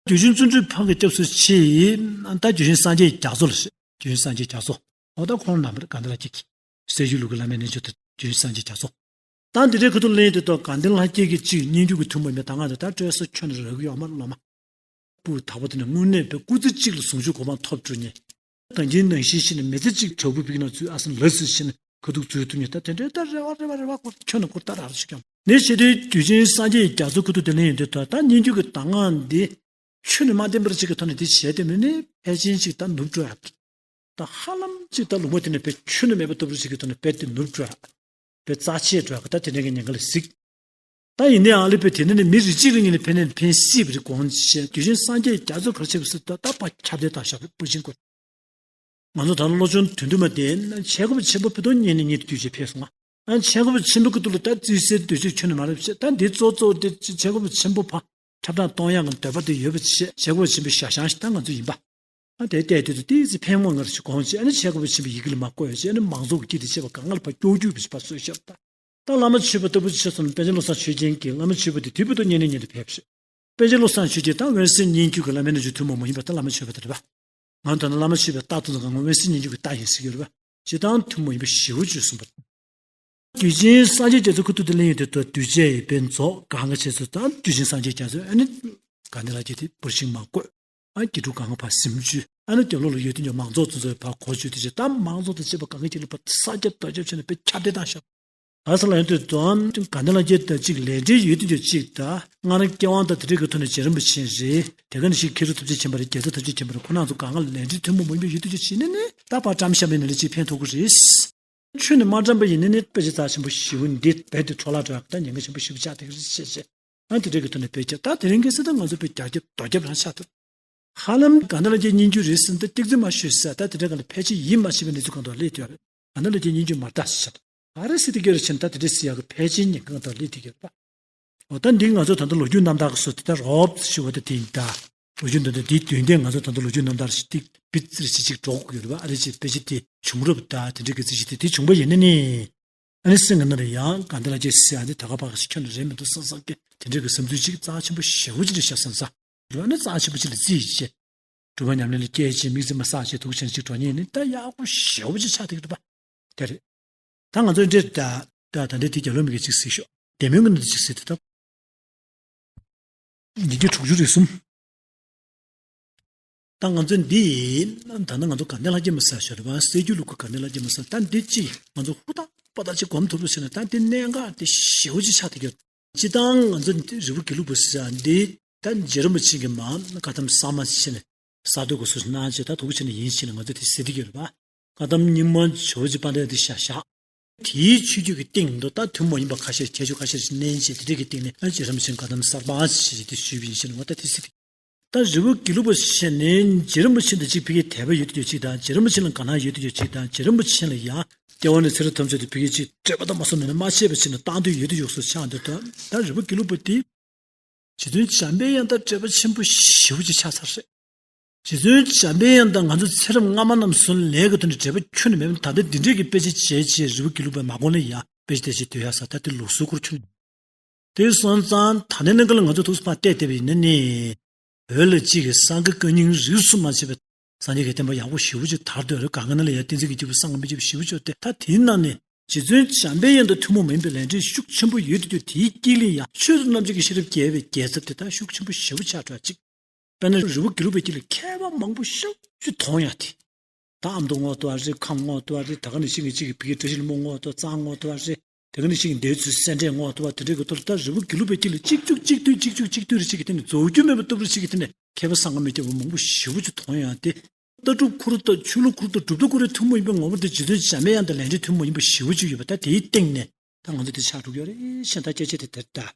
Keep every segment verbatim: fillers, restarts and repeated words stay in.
བརྒྱུད་འཛིན་བརྩོན་འགྲུས་འཕགས་ཀྱིས་སྐྱབས་སུ་མཆི། ད་བརྒྱུད་འཛིན་སངས་རྒྱས་རྒྱ་མཚོ་ལ་ཞེས། བརྒྱུད་འཛིན་སངས་རྒྱས་རྒྱ་མཚོ། འོ་ད་ཁོང་རྣམ་པར་དགའ་ལྡན་ལྷ་རྒྱལ་གྱི་སྲད་ཞུའི་ལུགས་ཀྱི་བླ་མའི་རྣལ་འབྱོར་དང་བརྒྱུད་འཛིན་སངས་རྒྱས་རྒྱ་མཚོ། ད་འདི་འདྲའི་ཁ་ཐུག་ལེན་དེ་ཐོག་དགའ་ལྡན་ལྷ་རྒྱལ་གྱི་གཅིག་སྙན་བརྒྱུད་ཀྱི་ཐུན་མོང་མའི་གདམས་ངག་དེ་ད་སྤྲོས་སོ་ཁྱོན་ནས་རག་གི་ཡོད་མ་རེད་ལོ་མ། སྤུ་དག་པོ་དེ་ནི་དངོས་གནས་པའི་སྐུ་ཚེ་གཅིག་ལ་ཟུང་འཇུག་གོ་འཕང་ཐོབ་འགྲོ་མཁན། ད་གིན་ནང་བཞིན་ཤི་ནས་མི་ཚེ་གཅིག་བྲག་ཕུག་ཕིག་ན་ཚུལ་ཨ་སང་ལ་སི་ཤི་ནས་ཁ་ཐུག་འཛུལ་ཐུབ་མཁན། ད་དེ་འདྲའི་ད་རེ་བ་རེ་བ་རེ་བ་སྐོར་ཁྱོན་ནས་སྐོར་ལྟར་རག་ཞིག་ཀྱང་ནས་ཤི་དེའི་བརྒྱུད་འཛིན་སངས་རྒྱས་རྒྱ་མཚོ་ཁ་ཐུག་དེ་ལེན་ཡོང་དུས་ད་ད་སྙན་བརྒྱུད་ཀྱི་གདམས་ངག་འདི་ཁྱོན་ནས་མ་བསྟེན་པར་ཅིག་གི་ཐོག་ནས་དེ་བྱས་ཏེ་མིན་ནི་ཕལ་ཆེན་ཅིག་ད་ནུབ་འགྲོ་ཡག་ད་ཧ་ལམ་ཅིག་ད་ལུང་པ་དེ་ནས་བེད་ཁྱོན་ནས་མེད་པ་ལྟ་བུ་ཞིག་གི་ཐོག་ནས་རྦད་དེ་ནུབ་འགྲོ་ཡག་རྦད་རྩ་ཆད་འགྲོ་ཡག་ད་དེ་འདྲ་གི་ཉེན་ཁ་ལ་གཟིགས། ད་ཡིན་ནའི་ཨ་ལི་པའི་དེ་ནས་ནི་མི་རེ་གཅིག་རེ་གཉིས་ནས་ཕན་ནས་ཕན་སྲིད་པ་རེད་དགོངས་བྱས། དེ་བཞིན་སངས་རྒྱས་རྒྱ་མཚོ་ག་རེ་བྱས་པ་ཟེར་ད་ད་ཕར་ཁྱབ་གདལ་བཏང་བཞག་པའི་སྤུ་ཆིང་བཀོད། ང་ཚོ་ད་ལོ་ཆུང་དུས་འདུག་མ་དེ་ཆེ་དགོས་པ་ཆེན་པོ་ཕུད་དོ་ཉིན་ནས་ཉིན་དུ་དུས་ཆེ་ཕེབས་སོང་ང་། ཨ་ཆེ་དགོས་པ་ཆེན་པོ་གི་ཐོག་ལ་ད་རྩིས་སའི་འདོད་ཆོས་ཁྱོན་ནས་མ་རེད་བྱས། ད་འདི་གཙོ་གཙོ་དེ་ཆེ་དགོས་པ་ཆེན་པོ་ཕར་ཁྱབ་བསྒྲགས་གཏོང་ཡག་གི་འདོད་པ་དེ་ཡོད་པ་བྱས། ཆེ་དགོས་པ་ཆེན་པོའི་ཞག་ཤང་ཞིག་ད་ང་ཚོ་ཡིན་པ། ཨ་དེ་ལྟས་དུས་ཚོད་ཏོག་ཙམ་ཕན་མང་ང་རེ་ཞིག་དགོངས་བྱས། ཨ་ནི་ཆེ་དགོས་པ་ཆེན་པོའི་ཡི་གེ་ལ་མ་བཀོད་བྱས། ཨ་ནི་མང་ཚོགས་ཀྱི་དཀྱིལ་དུ་བྱས་པ་གང་ལ་ཕར་སྐྱོ་རྒྱུ་བྱས་པ་སོས་ཤོར་ད། ད་བླ་མ་མཆོད་པ་ལྟ་བུ་ཆེ་སོང་ན་པཎ་ཆེན་བློ་བཟང་ཆོས་རྒྱན་གྱིས་བླ་མ་མཆོད་པ་དེ་དུས་བབ་ཏུ་ཉིན་ནས་ཉིན་དུ་ཕེབས་ཤིང་། པཎ་ཆེན་བློ་བཟང་ཆོས་རྒྱན་དང་དབེན་གསལ་སྙན་བརྒྱུད་ཀྱི་བླ་མའི་རྣལ་འབྱོར་ཐུན་མོང་མ་ཡིན་པ་དེ་བླ་མ་མཆོད་པ་དེ་རེད་པ། ང་ད་ནི་བླ་མ་མཆོད་པའི་རྟགས་ཐུན་ཚོ་གང་ག་དབེན་གསལ་སྙན་བརྒྱུད་ཀྱི་རྟགས་ཡིན་ཟེར་གྱི་ཡོད་རེད་པ། སྤྱིར་བཏང་ཐུན་མོང་མ་ཡིན་པ་ཞེ་པོ་ཅིག་གསུངས་པ། བརྒྱུད་འཛིན་སངས་རྒྱས་རྒྱ་མཚོ་ཁ་ཐུག་ཏུ་གླེང་ཡོད་དེ་ད་གདུལ་བྱ་ཡི་དཔལ་རྫོགས་གང་ག་བྱས་ཚུལ་དང་བརྒྱུད་འཛིན་སངས་རྒྱས་རྒྱ་མཚོ་ཨ་ནི་དགའ་ལྡན་ལྷ་རྒྱལ་དེ་བུར་ཤིང་མ་བཀོད། ཨ་དགེ་ཕྲུག་གང་ག་ཕར་གཟིམ་བཅུག་ཨ་ནི་དེ་ལོ་ལ་ཡོད་དུས་ཀྱང་མང་ཚོགས་ཚོ་ཚོས་ཕར་གོ་བཅུག་དེ་བྱས་ད་མང་ཚོགས་དང་བཅས་པ་གང་ག་ཅིག་ལ་ཕར་ས་རྒྱབ་རྡོ་རྒྱབ་བྱས་ནས་དཔེ་ཁྱབ་གདལ་བཏང་ཤག་ཨ་ས་ལ་ཡོད་དུས་དོན་དགའ་ལྡན་ལྷ་རྒྱལ་དང་གཅིག་ལས་འབྲེལ་ཡོད་དུས་ཀྱང་གཅིག་དང་སྔར་སྐལ་དབང་དང་དེ་འདྲའི་གི་ཐོག་ནས་རྗེ་རིན་པོ་ཆེ་རེད། དེ་ག་ནང་བཞིན་མཁས་གྲུབ་ཐམས་ཅད་མཁྱེན་པ་རེད། རྒྱལ་ཚབ་ཐམས་ཅད་མཁྱེན་པ་རེད། ཁོང་རྣམ་ཚོ་གང་ག་ལ་ལས་འབྲེལ་ཐུན་མོང་མ་ཡིན་པ་ཡོད་དུས་ཀྱང་བྱས་ནས་ནི་ད་ཕར་བཀྲམ་བཞག་པ་ཡིན་ན་ལས་ཅིག་ཕན་ཐོགས་ཀྱི་རེད། ཁྱོན་ནས་མ་བཀྲམ་པ་ཡིན་ན་ནི་དཔེ་ཆ་རྩ་ཆེན་པོ་ཞེ་པོ་འདི་རྦད་དེ་འཕྲོ་བརླག་འགྲོ་ཡག་ད་ཉེན་ཁ་ཆེན་པོ་ཞེ་པོ་ཆགས་བསྡད་ཀྱི་རེད་ཅེས་བཤད། ཨ་དེ་འདྲའི་གི་ཐོག་ནས་དཔེ་ཆ་ད་དེ་རིང་གི་གསེར་རྟ་ང་ཚོ་དཔེ་རྒྱ་ཁྱབ་རྡོ་རྒྱབ་རང་ཆགས་ཐུབ། ཧ་ལམ་དགའ་ལྡན་ལྷ་རྒྱལ་སྙན་བརྒྱུད་རེད་ཟེར་ན་ད་ཏིག་ཙམ་མ་ཤོད་ས་ད་དེ་འདྲ་ག་ལ་ཕལ་ཆེར་ཡིད་མ་ཆེས་པའི་གནས་ཚུལ་གང་དུ་སླེབས་ཐུབ་ཡ་རེད། དགའ་ལྡན་ལྷ་རྒྱལ་སྙན་བརྒྱུད་མ་རེད་ཟེར་ཤག་ཨ་རེ་སི་ཏི་སྐད་རུ་ཕྱིན་ད་དེ་འདྲ་ཟེར་ཡག་གི་ཕལ་ཆེར་ཉེན་ཁ་གང་དུ་སླེབས་ཐུབ་ཡོད་པ། འོ་ད་འདི་ང་ཚོ་ད་ལྟ་ལོ་རྒྱུས་རྣམ་ཐར་གི་སོ་དེ་ད་རོབ་ཞུ་བ་ད་དེ་ཡིན་ད། ལོ་རྒྱུས་འདི་འདྲ་དེའི་དོན་དེ་ང་ཚོ་ད་ལྟ་ལོ་རྒྱུས་རྣམ་ཐར་ཞིག་ཏིག་པིག་ཙིར་ཞིག་ཅིག་སྒྲོག་དགོས་ཡོད་རེད་པ། ཨ་རེ་ཅིག་དཔེ་ཆ་དེ་བྱུང་རབས་ད་དེ་འདྲ་གི་རྩིས་གཞི་དེ་དེ་བྱུང་པ་ཡིན་ན་ནི། ཨ་ནི་སེམས་ཀྱི་ནང་ལ་ཡང་དགའ་ལྡན་ལྷ་རྒྱལ་ཟེར་ཡ་དེ་ད་ག་པ་ག་ཞིག་ཁྱོན་ནས་རེད་མི་འདུག་བསམ་བསམ་གི་དེ་འདྲའི་གི་བསམ་ཚུལ་ཅིག་རྩ་ཆེན་པོ་ཞེ་པོ་ཅིག་རེད་ཤག་བསམ་ས། འགྲོ་ནི་རྩ་ཆེན་པོ་ཅིག་ལ་རྩིས་བྱས། སྒྲུབ་པ་ཉམས་ལེན་ལ་སྐྱེལ་བྱས་དམིགས་བརྩེ་མ་བསགས་བྱས་དུག་ཆེན་ཅིག་འགྲོ་ཉེན་ནི་ད་ཡག་པོ་ཞེ་པོ་ཅིག་ཆགས་བསྡད་ཀྱི་འདུག་པ། དེ་རེད། ད་ང་ཚོའི་འདྲེ་ད་ད་ད་འདྲེ་དེ་རྒྱབ་ལོགས་མི་གི་ཅིག་གཟིགས་ཤོག་དེ་མིན་གི་འདི་ཅིག་གཟིགས་དེ་ད། ཉིས་བརྒྱ་དྲུག་ཅུ་རེ་གསུམ། ད་ང་ཚོ་འདི་ད་ནི་ང་ཚོ་དགའ་ལྡན་ལྷ་རྒྱལ་མ་ཟེར་ཞོར་བ་སྲད་རྒྱུད་ལུགས་ཀྱི་དགའ་ལྡན་ལྷ་རྒྱལ་མ་ཟེར་ད་འདི་ཅི་ང་ཚོ་ཧུར་ཐག་པ་ཐག་ཅིག་སྒོམ་ཐུབ་རུ་ཕྱིན་ན་ད་འདི་གནད་འགག་དེ་ཞེ་པོ་ཅིག་ཆགས་བསྡད་ཀྱི་ཡོད། སྤྱིར་བཏང་ང་ཚོ་འདི་རི་བོ་དགེ་ལུགས་པ་ཟེར་འདི་ད་རྗེ་རིན་པོ་ཆེ་གི་མ་བཀའ་གདམས་གསར་མ་ཕྱིན་ནས་གསར་གཏོད་ཀྱི་སོ་སོ་གནང་བྱས་ད་དུག་ཆེན་ནས་ཡིན་ཕྱིན་ནས་ང་ཚོ་དེ་ཟེར་བསྡད་ཀྱི་ཡོད་རེད་པ། བཀའ་གདམས་རྙིང་མ་ཇོ་བོ་རྗེ་དཔལ་ལྡན་དེ་བཞག་བཞག་དེའི་ཆོས་བརྒྱུད་ཀྱི་སྟེང་དུ་ད་ཐུན་མོང་ཡིན་པ་ཁ་ཤས་ཁྱད་ཆོས་ཁ་ཤས་ཤིག་བསྣན་བྱས་དེ་འདྲ་གི་སྟེང་ནས་ཨ་རྗེ་རིན་པོ་ཆེ་བཀའ་གདམས་གསར་པ་ཞེས་དེ་ཞུས་པ་ཡིན་ཕྱིན་ནས་ང་ད་དེ་ཟེར་གྱི། ད་རི་བོ་དགེ་ལུགས་པ་ཞེས་ནས་རྗེ་རིན་པོ་ཆེ་དང་གཅིག་ཕ་གིའི་དད་པ་ཡོད་དུས་ཀྱང་གཅིག་དང་རྗེ་རིན་པོ་ཆེ་ལ་དགའ་སྣང་ཡོད་དུས་ཀྱང་གཅིག་དང་རྗེ་རིན་པོ་ཆེ་ལ་ཡང་སྐྱེ་བ་ནས་ཚེ་རབས་ཐམས་ཅད་དུ་ཕ་གིའི་གཅིག་སྤྲད་པ་དང་མ་སོང་མེད་ན་མ་ཆད་པ་བྱས་ནས་བཏང་འདོད་ཡོད་དུས་ཡོད་སོ་ཆགས་འདུག་ད་ད་རི་བོ་དགེ་ལུགས་པ་དེ། རྗེ་བཙུན་འཇམ་པའི་དབྱངས་དང་འབྲེལ་བ་ཆེན་པོ་ཞེ་པོ་ཅིག་ཆགས་ཚར་རེད། རྗེ་བཙུན་འཇམ་པའི་དབྱངས་དང་ང་ཚོ་ཚེ་རབས་སྔ་མ་རྣམས་སུ་ལས་ཀྱི་དོན་དུ་འབྲེལ་བ་ཁྱོན་ནས་མེད་པ་ད་ལྟ་འདི་འདྲས་ཀྱི་དཔེ་ཆ་བྱས་བྱས་རི་བོ་དགེ་ལུགས་པའི་མ་གོ་ན་ཡང་དཔེ་ཆ་དེ་ཞིག་འདོད་ཡ་ས་ད་དེ་ལུགས་སྲོལ་སྐོར་ཁྱོན་ནས། དེ་སོང་ཙང་ད་ནས་གནས་སྐབས་ལ་ང་ཚོ་ཐུགས་སུ་ཕར་བལྟས་བལྟས་པ་ཡིན་ན་ནི། བོད་ལ་གཅིག་གི་གསང་སྔགས་བཀའ་རྙིང་རིས་སུ་མ་ཆད་པའི་སངས་རྒྱས་ཀྱི་བསྟན་པ་ཡག་པོ་ཞེ་པོ་ཅིག་དར་སྡོད་རེད། གང་ག་ན་ལ་ཡ་བསྟན་འཛིན་གྱི་སྐྱེས་བུ་གསང་སྔགས་མི་བརྗེད་པ་ཞེ་པོ་ཅིག་ཡོད་དེ་ད་དེའི་ནང་ནས་རྗེ་བཙུན་འཇམ་པའི་དབྱངས་དང་ཐུན་མོང་མིན་པའི་ལས་འབྲེལ་ཤུགས་ཆེན་པོ་ཡོད་དུས་དེའི་དཀྱིལ་ལ་ཡང་ཆོས་རྣམ་འབྱེད་ཀྱི་ཤེས་རབ་རྒྱས་པའི་རྒྱལ་ཚབ་དེ་དག་ཤུགས་ཆེན་པོ་ཞེ་པོ་ཆགས་འགྲོ་ཅིག་དཔེར་ན་རི་བོ་དགེ་ལུགས་པའི་དཀྱིལ་ལ་མཁས་པ་མང་པོ་ཞེ་པོ་ཅིག་མཐོང་ཡ་དེ། ད་ཨ་མདོ་བསྔོག་ཏུ་བ་རེད། ཁམས་བསྔོག་ཏུ་བ་རེད། ད་ག་ནང་བཞིན་གྱི་གཅིག་གི་བི་གའི་བཀྲ་ཤིས་ལྷུན་པོ་བསྔོག་ཏུ་གཙང་བསྔོག་ཏུ་བ་རེད། དེ་ག་ནང་བཞིན་གྱི་འདས་ཚུལ་སེ་འབྲས་བསྔོག་ཏུ་བ་དེ་འདྲའི་གི་ཐོག་ལ་ད་རི་བོ་དགེ་ལུགས་པའི་དཀྱིལ་ལ་གཅིག་བཅུག་གཅིག་བསྡུས་གཅིག་བཅུག་གཅིག་བསྡུས་རེ་གཅིག་གི་དེ་ནས་རྫོགས་རྒྱུ་མེད་པ་ལྟ་བུ་རེ་གཅིག་གི་དེ་ནས་མཁས་པ་གསང་སྔགས་མི་བརྗེད་པ་མང་པོ་ཞེ་པོ་ཅིག་མཐོང་ཡང་དེ། ལྟ་གྲུབ་ཁོ་རང་དང་ཆོས་ལུགས་ཁོ་རང་དང་གྲུབ་མཐའ་ཁོ་རང་ཐུན་མོང་ཡིན་པའི་ངོ་བོ་དེ་རྗེ་བཙུན་འཇམ་པའི་དབྱངས་དང་ལས་འབྲེལ་ཐུན་མོང་ཡིན་པ་ཞེ་པོ་ཅིག་ཡོད་པ་ད་དེའི་སྟེང་ནས་ད་ང་ཚོ་དེ་ཆགས་འགྲོ་གི་ཡོད་རེད་ཤེས་ད་སྐད་ཆ་དེ་དེར་ད།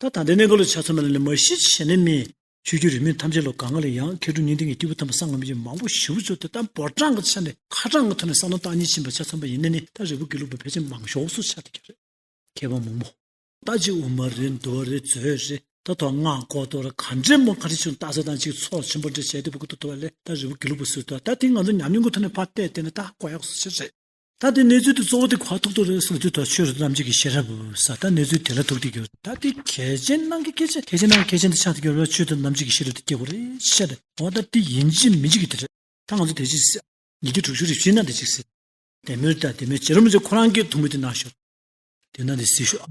ད་ད་ལྟའི་གནས་སྐབས་ལ་ཆ་མཚོན་པ་ལ་ནི་མ་གཞི་བྱས་ན་མི་ཆོས་བརྒྱུད་རིས་མེད་ཐམས་ཅད་ལ་གང་ག་ལ་ཡང་མཁས་གྲུབ་གཉིས་ལྡན་གྱི་སྐྱེས་བུ་དམ་པ་གསང་སྔགས་མི་བརྗེད་མང་པོ་ཞེ་པོ་ཅིག་ཡོད་དེ་ད་འབོར་གྲངས་ཀྱི་ཆ་ནས་ཁ་གྲངས་ཀྱི་ཐོག་ནས་བསམ་བློ་བཏང་ཉིད་ཕྱིན་པ་ཆ་མཚོན་པ་ཡིན་ན་ནི་ད་རི་བོ་དགེ་ལུགས་པ་ཕལ་ཆེར་མང་ཤོས་སུ་ཆགས་བསྡད་ཀྱི་རེད། མཁས་པ་མང་པོ། ད་ཅིག་དབུ་མ་རེད་འདུལ་བ་རེད་མཛོད་རེད་ད་ཐོག་སྔགས་སྐོར་དོ་ར་ག་འདྲས་མོ་ག་རེ་བྱུང་རྟགས་གསལ་དང་ཅིག་ཚོགས་ཆེན་པོ་འདྲ་བྱས་ཏེ་བུ་གུ་ཏུ་ཏུ་བ་ལས་ད་རི་བོ་དགེ་ལུགས་པ་སུ་ད་ད་དེ་ང་ཚོ་ཉམས་མྱོང་གི་ཐོག་ནས་ཕར་བལྟས་བལྟས་ནས་ད་གོ་ཡག་སུ་ཆེ་རེད། ད་དེ་གནས་ཚུལ་དེ་གཙོ་བོ་དེ་ག་ཐུག་ཐུག་རེད་ཟེར་དུས། ད་ཆོས་རབ་ཏུ་རྣམ་འབྱེད་ཀྱི་ཤེས་རབ་ཟེར། ད་གནས་ཚུལ་དེ་ལ་ཐུག་དེ་གྱུར། ད་དེ་གལ་ཆེན་ནང་གི་གལ་ཆེན། གལ་ཆེན་ནང་གི་གལ་ཆེན་དེ་ཆགས་དེ་གྱུར་བ། ཆོས་རབ་ཏུ་རྣམ་འབྱེད་ཀྱི་ཤེས་རབ་དེ་སྐྱེ་དགོས་རེད་ཤ་རེད། འོ་ད་དེ་ཡིན་གཅིག་མིན་གཅིག་གི་དེ་རེད། ད་ང་ཚོ་དེ་གཅིག་ཟེར། ཉིས་བརྒྱ་དྲུག་ཅུ་རེ་བཞི་ནང་དེ་གཅིག་ཟེར། དེ་མོ་ད་དེ་མོ་རྗེ་རིན་པོ་ཆེ་ཁོ་རང་གིས་ཐུང་མི་དེ་གནང་ཤོག་དེ་ན་དེ་སྲིད་ཤོག་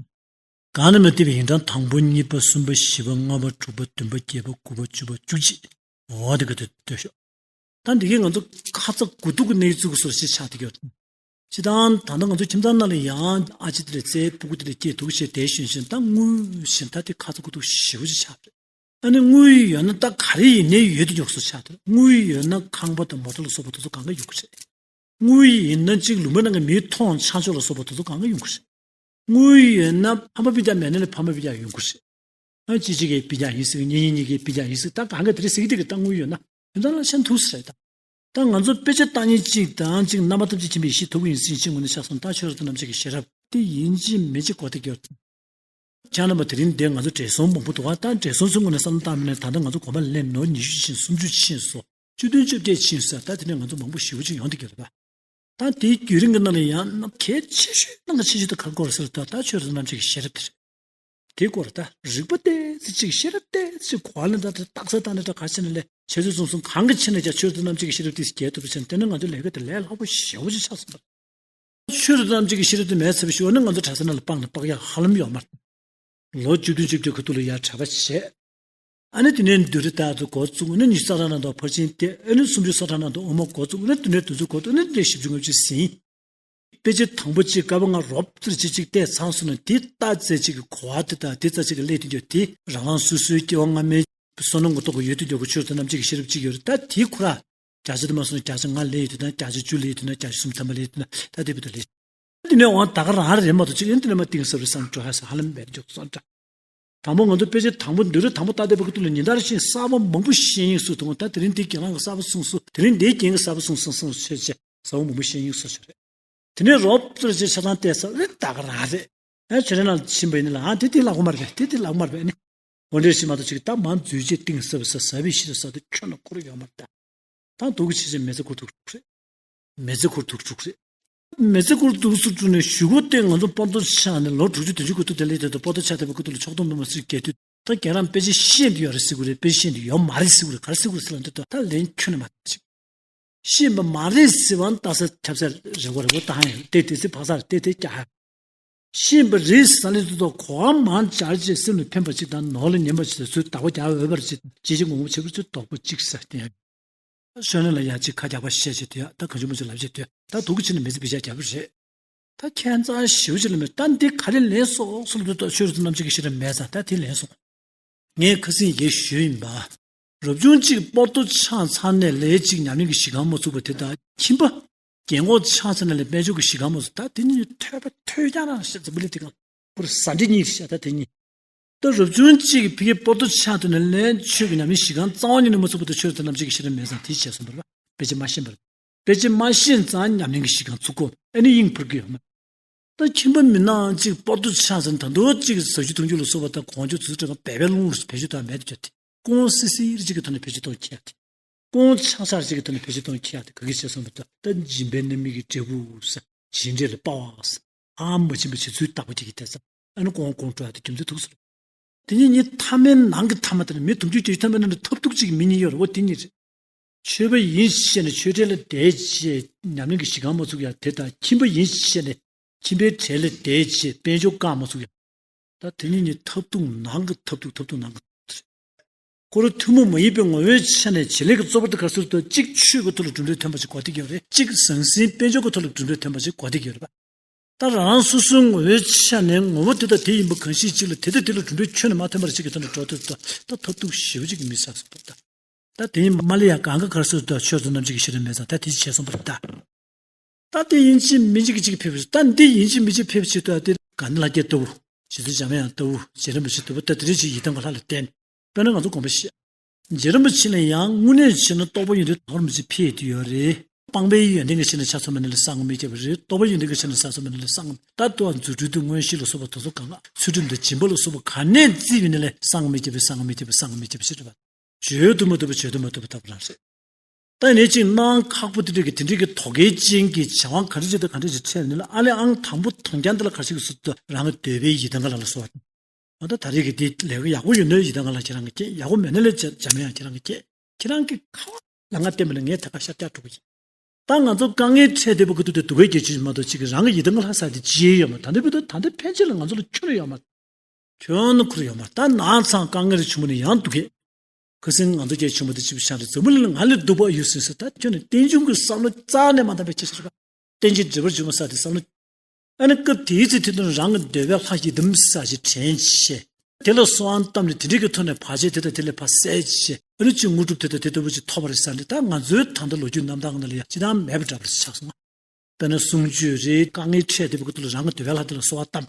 གང་ནས་མ་བལྟས་པའི་ཡིན་གྲངས་དང་པོ། གཉིས་པ། གསུམ་པ། བཞི་པ། ལྔ་པ། དྲུག་པ། བདུན་པ། བརྒྱད་པ། དགུ་པ། བཅུ་པ། བཅུ་གཅིག་འོ་དེ་ག་དེ་ལྟོས་ཤོག་ད་འདི་གས་ང་ཚོ་ཁ་ཚ་དགོས་གཏུགས་ཀྱི་གནས་ཚུལ་གྱི་བཟོ་ཞིག་ཆགས་བསྡད་ཀྱི་ཡོད། སྤྱིར་བཏང་ད་ལྟ་ང་ཚོ་ཁྱིམ་ཚང་ནང་ལ་ཡང་ཨ་ཅེ་དེ་ལས་བཙས། སྤུ་གུ་དེ་ལས་སྐྱེས། འདུག་བྱས་བསྡད་བཞིན་བཞིན་ད་དངུལ་བཞིན་ད་དེ་ཁ་ཚ་དགོས་གཏུགས་ཞེ་པོ་ཅིག་ཆགས་རེད། ཨ་ནི་དངུལ་ཡོད་ན་ད་ག་རེ་ཡིན་ནའི་ཡོད་དེ་མགྱོགས་སུ་ཆགས་རེད། དངུལ་ཡོད་ན་ཁང་པ་དང་མོ་ཊ་ལ་སོགས་པ་དེ་ཚོ་གང་ག་ཡོང་གི་རེད། དངུལ་ཡིན་ན་གཅིག་ལུང་པའི་ནང་གི་མིའི་མཐོང་ཆ་འཇོག་ལ་སོགས་པ་དེ་ཚོ་གང་ག་ཡོང་གི་རེད། དངུལ་ཡོད་ན་ཕ་མ་སྤུན་ཀྱག་མེད་ན་ལས་ཕ་མ་སྤུན་ཀྱག་ཡོང་གི་རེད། ཨ་གཅིག་གཅིག་གི་སྤུན་ཀྱག་ཡིན་ཟེར་གི། གཉིས་གཉིས་གཉིས་ཀྱི་སྤུན་ཀྱག་ཡིན་ཟེར་གི། ད་གང་ག་དེ་རེད་ཟེར་གི། དེ་གི་ད་དངུལ་ཡོད་ན་དེ་ཚོ་ལ་ཤན་ཐུག་ས་རེད། ད་ད་ང་ཚོ་དཔེ་ཆ་ལྟ་མཁན་གཅིག་དང་གཅིག་རྣམ་པ་ཐམས་ཅད་མཁྱེན་པའི་ཡེ་ཤེས་ཐོབ་ཀྱི་ཡིན་ཟེར་མཁན་གཅིག་ངོས་ནས་ཆ་བཞག་ན། ད་ཆོས་རབ་ཏུ་རྣམ་འབྱེད་ཀྱི་ཤེས་རབ་དེ་ཡིན་གཅིག་མིན་གཅིག་གོ་བདེ་གི་ཡོད། ཁྱེད་རྣམ་པ་དེ་རིང་འདིར་ང་ཚོ་བགྲེས་སོང་མང་པོ་འདུག་ག་ད་བགྲེས་སོང་ཚོའི་ངོས་ནས་བསམ་བློ་བཏང་མིན་ན། ད་ལྟ་ང་ཚོ་གོང་མ་ལ་སླེབས་ནས་ལོ་ཉི་ཤུ་ཕྱིན། སུམ་ཅུ་ཕྱིན་སོང་། བཅུ་བདུན་བཅོ་བརྒྱད་ཕྱིན་སོང་། ད་དེ་ནས་ང་ཚོ་མང་པོ་ཞེ་པོ་ཅིག་ཡོང་བསྡད་ཀྱི་རེད་པ། ད་དེའི་བརྒྱུད་རིམ་གྱི་ནང་ལ་ཡང་གལ་ཆེ་ཤོས་ནང་གི་ཆེ་ཤོས་དེ་ག་རེ་སྐོར་ཟེར་ད། ད་ཆོས་རབ་ཏུ་རྣམ་འབྱེད་ཀྱི་ཤེས་རབ་དེ་རེད། དེའི་སྐོར་ད་རིག་པ་ཏོག་ཙམ་ཅིག་ཤེས་རབ་ཏོག་ཙམ་ཅིག་གོ་བ་ལེན་སྟངས་དེ་རྟགས་གསལ་བཏང་ནས། ད་ག་ཕྱིན་ནས་ལས་འཆད་རྩོད་རྩོམ་གསུམ་གང་གི་ཕྱིན་ནས་ཀྱང་ཆོས་རབ་ཏུ་རྣམ་འབྱེད་ཀྱི་ཤེས་རབ་དེ་རྒྱས་ཐུབ་པ་ཕྱིན། དེ་ནི་ང་ཚོའི་ལས་ཀ་དེ་ལས་སླ་པོ་ཞེ་པོ་ཅིག་ཆགས་སོང་བ། ཆོས་རབ་ཏུ་རྣམ་འབྱེད་ཀྱི་ཤེས་རབ་དེ་མེད་ཚར་བའི་ཤུལ་ནི་ང་ཚོ་གྲྭ་ས་ནང་ལ་སྤང་ནས་སྤག་ཡག་ཧ་ལམ་ཡོད་མ་རེད། ལོ་བཅུ་བདུན་བཅོ་བརྒྱད་ཁ་ཐུག་ལ་ཡར་གྲྭ་པ་བྱས། ཨ་ནི་དེ་ནས་བསྡུས་གྲྭ་ལྟར་དུ་འགོ་བཙུགས། ཨ་ནི་ཉི་ཤུ་རྩ་གྲངས་ནང་དུ་ཕར་ཕྱིན་བསྡད། ཨ་ནི་སུམ་ཅུ་རྩ་གྲངས་ནང་དུ་དབུ་མ་འགོ་བཙུགས། ཨ་ནི་དེ་ནས་དེ་ཚོ་འགོ་བཙུགས། ཨ་ནི་དེ་ནས་བཞི་བཅུ་ལྔ་བཅུ་ཟིན། དཔེ་ཆ་དང་པོ་གཅིག་བསྐལ་པ་ལྔ་རོབ་ཙམ་ཅིག་ཅིག་བལྟས་ཚར་སོང་ན། དེ་ལྟ་ཚད་ཅིག་གི་གོ་བ་དེ་དང་དེ་ཙམ་ཅིག་གི་སླེབས་དུས་འདུག་དེ་རང་རང་སོ་སོའི་སྐྱེ་བ་སྔ་མའི་བསོད་ནམས་ཀྱི་སྟོབས་ཀྱིས་ཡོད་དུ་འཇོག་གི་ཆོས་རབ་ཏུ་རྣམ་འབྱེད་ཀྱི་ཤེས་རབ་ཅིག་ཡོད་རེད། ད་དེ་ཁོ་ར་བརྒྱ་ཆ་དེ་མ་སོང་ན་བརྒྱ་ཆ་ལྔ་སླེབས་ཡོད་དུས་ན། བརྒྱ་ཆ་བཅུ་སླེབས་ཡོད་དུས་ན། ད་དེ་བར་དུ་སླེབས། དེ་ནས་འོང་ད་ག་རང་རེད་མ་གཏོགས་ཅིག་ཡིན་དེ་ནས་མ་གཏིང་ཟབ་རེད་བསམ་འགྲོ་ཧ་ས་ཧ་ལམ་མེད་འཇོག་སོང་འདྲ། དང་པོ་ང་ཚོ་དཔེ་ཆ་དང་པོ་བསྡུས་གྲྭ་དང་པོ་ལྟ་བསྡད་པའི་ཁ་ཐུག་ལ་ཉིན་ལྟར་བཞིན་གསར་པ་མང་པོ་ཤེས་ཡིན་གསུངས་འདུག་ད་དེ་རིང་འདི་རྒན་ལགས་ཀྱིས་གསར་པ་གསུངས་སོང་། དེ་རིང་འདིའི་རྒན་གྱིས་གསར་པ་གསུངས་སོང་གསུངས་བྱས་བྱས་གསར་པ་མང་པོ་ཤེས་ཡིན་གསུངས་བྱས་རེད། དེ་ནས་རོབ་ཙམ་ཅིག་ཆ་ཚང་བལྟས་ཚར་རེད། ད་ག་རང་རེད། ཨ་ཆོས་རའི་ནང་ཕྱིན་པ་ཡིན་ན་ལ། ཨ་དེ་དེ་ལག་པ་མ་རེད་པས། དེ་དེ་ལག་པ་མ་རེད་པས། ཨ་ནི་འོ་འདྲ་ཞིག་མ་གཏོགས་ཅིག་ད་མ་འཛུལ་རྗེས་གཏིང་ཟབ་ཟབ་ཟབ་པའི་ཤེས་རབ་ཟེར་དེ་ཁྱོན་ནས་འཁོར་ཡོད་མ་རེད་ད། ད་སྡུག་གི་ཆེ་ཆེ་མི་ཚེ་འཁོར་ཐུག་ཐུག་རེད། མི་ཚེ་འཁོར་ཐུག་ཐུག་རེད། མི་ཚེ་འཁོར་ཐུག་སུ་བཅུག་ནས་གཞུག་གུ་དེ་ང་ཚོ་པོ་ཏོ་ཆགས་ནས་ལོ་དྲུག་ཅུ་བདུན་ཅུ་དགུ་ཐུག་དེ་ལས་དེ་དུ་པོ་ཏོ་ཆགས་བསྡད་པའི་ཁ་ཐུག་ལ་ཕྱོགས་གཏོགས་མི་མང་སུས་རྒྱལ་དུས། ད་རྒན་རང་དཔེ་ཆ་ཤེས་འདི་ཡོད་རེད་ཟེར་གི་རེད། དཔེ་ཤེས་འདི་ཡོད་མ་རེད་ཟེར་གི་རེད། ག་རེ་ཟེར་གི་རེད་ཟེར་ལབ་དུས། ད་ལན་ཁྱོན་ནས་མ་ཅིག་ཤེས་པ་མ་རེད་ཟེར་བ་ལྟ་ས་ཁྱབ་ས་རེ་བ་རེ་བ་ད་ཡང་དེ་དེ་ཚེ་ཕག་ས་རེད། དེ་དེ་ཀྱ་ཧ། ཤེས་པ་རེད་ཟེར་ལས་དུས་ཐོག་གོ་བ་མང་སྦྱར་བྱས་སེམས་ལ་ཕན་པ་ཅིག་དང་ནོར་ལ་ཉན་པ་ཅིག་དང་། ཚུར་བདག་པོ་རྒྱག་འོས་པ་ཅིག་ཅི་ཅི་ངོ་ངོ་བྱེད་པ་ཅིག་དོགས་པ་ཅིག་ཟེར་དེ་ཡང་། ཤོད་ན་ལ་ཡ་ཅིག་ཁ་རྒྱག་པ་བཤད་བྱེད་དུས་ཡ། ད་གང་བྱུང་མ་བྱུང་ལབ་བྱེད་དུས་ཡ། ད་སྡུག་གི་ཆེ་ན་མི་ཚེ་བེད་སྤྱོད་རྒྱག་པ་རེད། ད་ཁྱད་མཚར་ཞེ་པོ་ཅིག་ལ་མེད། ད་འདི་ག་རེ་ལན་སོགས་སུ་ལ་དུ་ད་ཆོས་རབ་ཏུ་རྣམ་འབྱེད་ཀྱི་ཤེས་རབ་མེད་ཙང་ད་དེ་ལན་སོགས། ངས་ཁ་སང་ཡེ་ཞུས་ཡིན་པ། རབ་བྱུང་གཅིག་པོ་ཏོ་ཆགས་ཚར་ནས་ལས་གཅིག་ཉམས་ལེན་གྱི་གཞི་རྐང་མ་ཚུགས་པ་དེ་དང་། ཁྱིམ་པ་རྒན་གོག་ཆགས་ཚར་ནས་ལས་དཔལ་འབྱོར་གྱི་གཞི་རྐང་མ་ཚུགས། ད་དེ་གཉིས་ཐོད་པ་ཐོད་རྐྱང་རང་ཤ་ཚ་བུ་ལི་དེ་གང་པུར་ཟ་འདྲེ་གཉིས་ཤ། ད་དེ་གཉིས། ད་རབ་བྱུང་གཅིག་གི་ཕི་གེ་པོ་ཏོ་ཆགས་ཐུབ་ནས་ལས་ཆོས་ཀྱི་ཉམས་ལེན་གཞི་རྐང་རྩ་བ་ཉིད་ནས་མ་ཚུགས་པ་དང་། ཆོས་རབ་ཏུ་རྣམ་འབྱེད་ཀྱི་ཤེས་རབ་མེད་ཙང་དེ་བྱས་སོང་བ་རེད་པ། དཔེ་ཆ་མ་ཤེས་པར། དཔེ་ཆ་མ་ཤེས་ཙང་ཉམས་ལེན་གྱི་གཞི་རྐང་ཚུགས་གོ། ཨ་ནི་དབྱིངས་འཕར་གྱི་ཡོད་མ། ད་ཁྱིམ་པ་མི་ནག་ཅིག་པོ་ཏོ་ཆགས་ཟིན། ད་དུང་གཅིག་ཟ་རྒྱུ་འཐུང་རྒྱུ་ལ་སོགས་པ་དང་གོན་རྒྱུ་དེ་ཚོ་སྤྲད་པ་བལ་བལ་རླུང་རླུང་བེད་སྤྱོད་བཏང་མེད་དུ་གྱུར་ཏེ། ཀོང་སི་སི་རི་གཅིག་གི་ཐོག་ནས་བེད་སྤྱོད་གཏོང་ཁྱེར་ཏེ། ཀོང་ཆག་ཆག་རི་གཅིག་གི་ཐོག་ནས་བེད་སྤྱོད་གཏོང་ཁྱེར་ཏེ། ག་གི་བྱས་སོང་བ་ད། ད་སྦྱིན་པའི་རྣམ་སྨིན་གྱི་འབྲས་བུ་ཟེར། བྱིན་འབྲས་ལ་དཔའ་བ་ཟེར། ཨ་མ་བྱིན་པ་བྱིན་ཚུལ་བདག་པོ་གཅིག་གིས་བལྟས་ཙང་། ཨ་ནི་ཀོང་ཀོང་འགྲོ་ཡ་དེ་རྒྱུ་མཚན་ཐུག་སོང་། དེ་གཉིས་གཉིས་ཐ་མའི་ནང་གི་ཐ་མ་དེ་ནི། མི་དུང་ཕྱུར་བརྒྱད་ཅུ་ཐམ་པའི་ནང་ནས་ཐབས་སྡུག་ཅིག་མི་གཉིས་ཡོད་རེད། འོ་དེ་གཉིས་རེད། ཆོས་པ་ཡིན་ཞེས་ནས་ཆོས་འབྲེལ་ལ་བསྡད་བྱས་ཉམས་ལེན་གྱི་གཞི་རྐང་མ་ཚུགས་ཡ་དེ་དང་། ཁྱིམ་པ་ཡིན་ཞེས་ནས་ཁྱིམ་པའི་གྲལ་ལ་བསྡད་བྱས་དཔལ་འབྱོར་བཀག་མ་ཚུགས་ཡ། ད་དེ་གཉིས་ནི་ཐབས་སྡུག་ནང་གི་ཐབས་སྡུག་ཐབས་སྡུག་ནང་གི་ཐབས་སྡུག་རེད། ཁོ་རང་ཐུན་མོང་མ་ཡིན་པའི་ངོ་བོའི་ཆ་ནས་བྱེད་ལས་ཀྱི་གཙོ་བོ་དེ་ག་རེ་ཟེར་དུས། གཅིག་ཆོས་ཀྱི་ཐོག་ལ་གྲུབ་འབྲས་ཐོན་པ་ཞིག་གོ་བདེ་གི་ཡོད་རེད། གཅིག་ཟང་ཟིང་དཔལ་འབྱོར་གྱི་ཐོག་ལ་གྲུབ་འབྲས་ཐོན་པ་ཞིག་གོ་བདེ་གི་ཡོད་རེད་པ། ད་རང་སོ་སོའི་ངོ་བོའི་ཆ་ནས་ངོ་བོ་དེ་དང་དེ་ཡིན་པ་གང་ཞིག་ཅིག་ལ་དེ་དང་དེ་ལ་གྲུབ་འབྲས་ཁྱོན་ནས་མ་ཐོན་པར་ཅིག་གི་ཐོག་ནས་འགྲོ་ཐུབ་ད། ད་ཐབས་སྡུག་ཞེ་པོ་ཅིག་གི་མི་ཟ་སོང་ད། ད་དེ་ཡིན་མ་ལ་ཡ་གང་ག་ག་རེ་ཟེར་དུས། ཆོས་རབ་ཏུ་རྣམ་འབྱེད་ཀྱི་ཤེས་རབ་མེད་ཙང་ད་དེ་བྱས་སོང་བ་རེད་ད། ད་དེ་ཡིན་གཅིག་མིན་གཅིག་གཅིག་ཕེབས། ད་འདི་ཡིན་གཅིག་མིན་གཅིག་ཕེབས་བྱེད་དུས་དེ་ག་ནི་ལ་སྐྱེ་ལྟ་བུ། རྗེ་བཙུན་འཇམ་དབྱངས་ལྟ་བུ། རྗེ་རིན་པོ་ཆེ་ལྟ་བུ། ད་དེ་རིང་ཅིག་ཡི་དམ་གྱི་ལྷ་ལ་བརྟེན། དཔེར་ན་ང་ཚོ་དགོངས་པ་བཞེས། རྗེ་རིན་པོ་ཆེ་ལ་ཡང་དངོས་གནས་བྱས་ན་རྟོགས་པ་ཡོན་ཏན་དོར་མི་ཅིག་ཕེབས་ཡོད་རེད། སྤངས་པའི་ཡོན་ཏན་གྱི་ཆ་ནས་ཆ་ཚང་མ་ནི་ལ་གསང་སྔགས་མི་ཁྱབ་པ་རེད། རྟོགས་པའི་ཡོན་ཏན་གྱི་ཆ་ནས་ཆ་ཚང་མ་ནི་ལ་གསང་སྔགས། ད་ལྟོ་རྫུ་འཕྲུལ་དང་མངོན་ཤེས་ལ་སོགས་པ་དེ་ཚོ་གང་ག། ཚུལ་ཁྲིམས་དང་སྦྱིན་པ་ལ་སོགས་པ་ག་ནས་བརྩིས་པ་ཡིན་ན་ལས་གསང་སྔགས་མི་ཁྱབ་པའི་གསང་སྔགས་མི་ཁྱབ་པའི་གསང་སྔགས་མི་ཁྱབ་པ་ཞིག་རེད་པ། བརྗོད་དུ་མ་བཏུབ་པ་བརྗོད་དུ་མ་བཏུབ་པ་ལྟ་བུ་རང་རེད། ད་ནས་ཅིག་གནང་ཁག་པོ་དེ་འདྲ་གི་དེ་འདྲ་གི་དོ་གལ་ཅན་གྱི་བྱ་བ་ག་རེ་བྱེད་དང་ག་འདྲ་ཞིག་འཕྲད་ནས་ལ་ཨ་ལས་ཨང་དང་པོ་དང་རྐྱང་དེ་ལ་ག་ཞིག་གི་སུ་དུ་རང་གི་འདོད་པའི་ཡི་དམ་ག་ལ་ལ་སོགས། ཨ་ད་ད་རེས་ཀྱི་དེ་ལས་ཀ་ཡག་པོ་ཡོད་ན་ཡི་དམ་ག་ལ་ཁྱེད་རང་གི་སྐྱེ། ཡག་པོ་མེད་ན་ལས་བྱ་བྱ་མེད་ཡང་ཁྱེད་རང་གི་སྐྱེ། ཁྱེད་རང་གི་ཁ་བ་ལ་ང་བསྟན་པ་ལ་ངས་ད་ག་ཤར་རྒྱག་འགྲོ་གི་ཡིན། ད་ང་ཚོ་དཀའ་ངལ་འཕྲད་བསྡད་པ་ཁུ་ཐུག་དེ་སྡུག་གའི་སྐྱེ་བྱེད་མ་གཏོགས་གཅིག་གི་རང་གི་ཡི་དམ་ག་ལྷ་ས་དེ་ཅི་ཡོད་མ། ད་འདི་བུ་དུ་ད་འདི་ཕན་ཆད་ལ་ང་ཚོ་ལ་ཁྱོན་ཡོད་མ། ཁྱོན་ནི་ཁུར་ཡོད་མ། ད་ནང་ཚང་དཀའ་ངལ་ཆུང་མོ་ནི་ཡང་སྡུག་གས། ཁུ་སིང་ང་ཚོ་སྐྱེ་ཆུང་མོ་དེ་ཅི་བྱ་རེད། འཛམ་བུ་གླིང་ལ་ང་ལས་སྡུག་པ་ཡོད་སྲིད་ས། ད་ཁྱོད་ནི་རྟེན་འབྱུང་གི་བསམ་བློ་རྩ་ནས་མ་བཏང་བའི་ཁྱེད་ཤེས་པ། རྟེན་ཅིང་འབྲེལ་བར་འབྱུང་བ་ས་དེ་བསམ་བློ། ཨ་ནི་སྐབས་དེའི་ཚེ་དེ་དུས་རང་གི་འདོད་པའི་ལྷ་ཡི་དམ་ས་ཞིག་དྲན་བྱས། དེ་ལ་གསོལ་བ་བཏབ་ནས་དེ་འདྲའི་གི་ཐོག་ནས་བར་ཆད་དེ་དང་དེ་ལས་ཕར་བསལ་བྱས། ཨ་ནི་ཅིག་དངོས་གྲུབ་དེ་དང་དེ་ལྟ་བུ་ཅིག་ཐོབ་པ་རེད་ཟེར་ནས། ད་ང་ཚོའི་ད་ལྟ་ལོ་རྒྱུས་རྣམ་ཐར་ནང་ལ་ཡང་ཅི་ལྟར་མེད་པ་འདྲ་པོ་ཆགས་སོང་། དཔེར་ན་གསུང་ཆོས་རེད། དཀའ་ངལ་འཕྲད་བསྡད་པའི་ཁུ་ཐུག་ལ་རང་གི་འདོད་པའི་ལྷ་དེ་ལ་གསོལ་བ་བཏབ།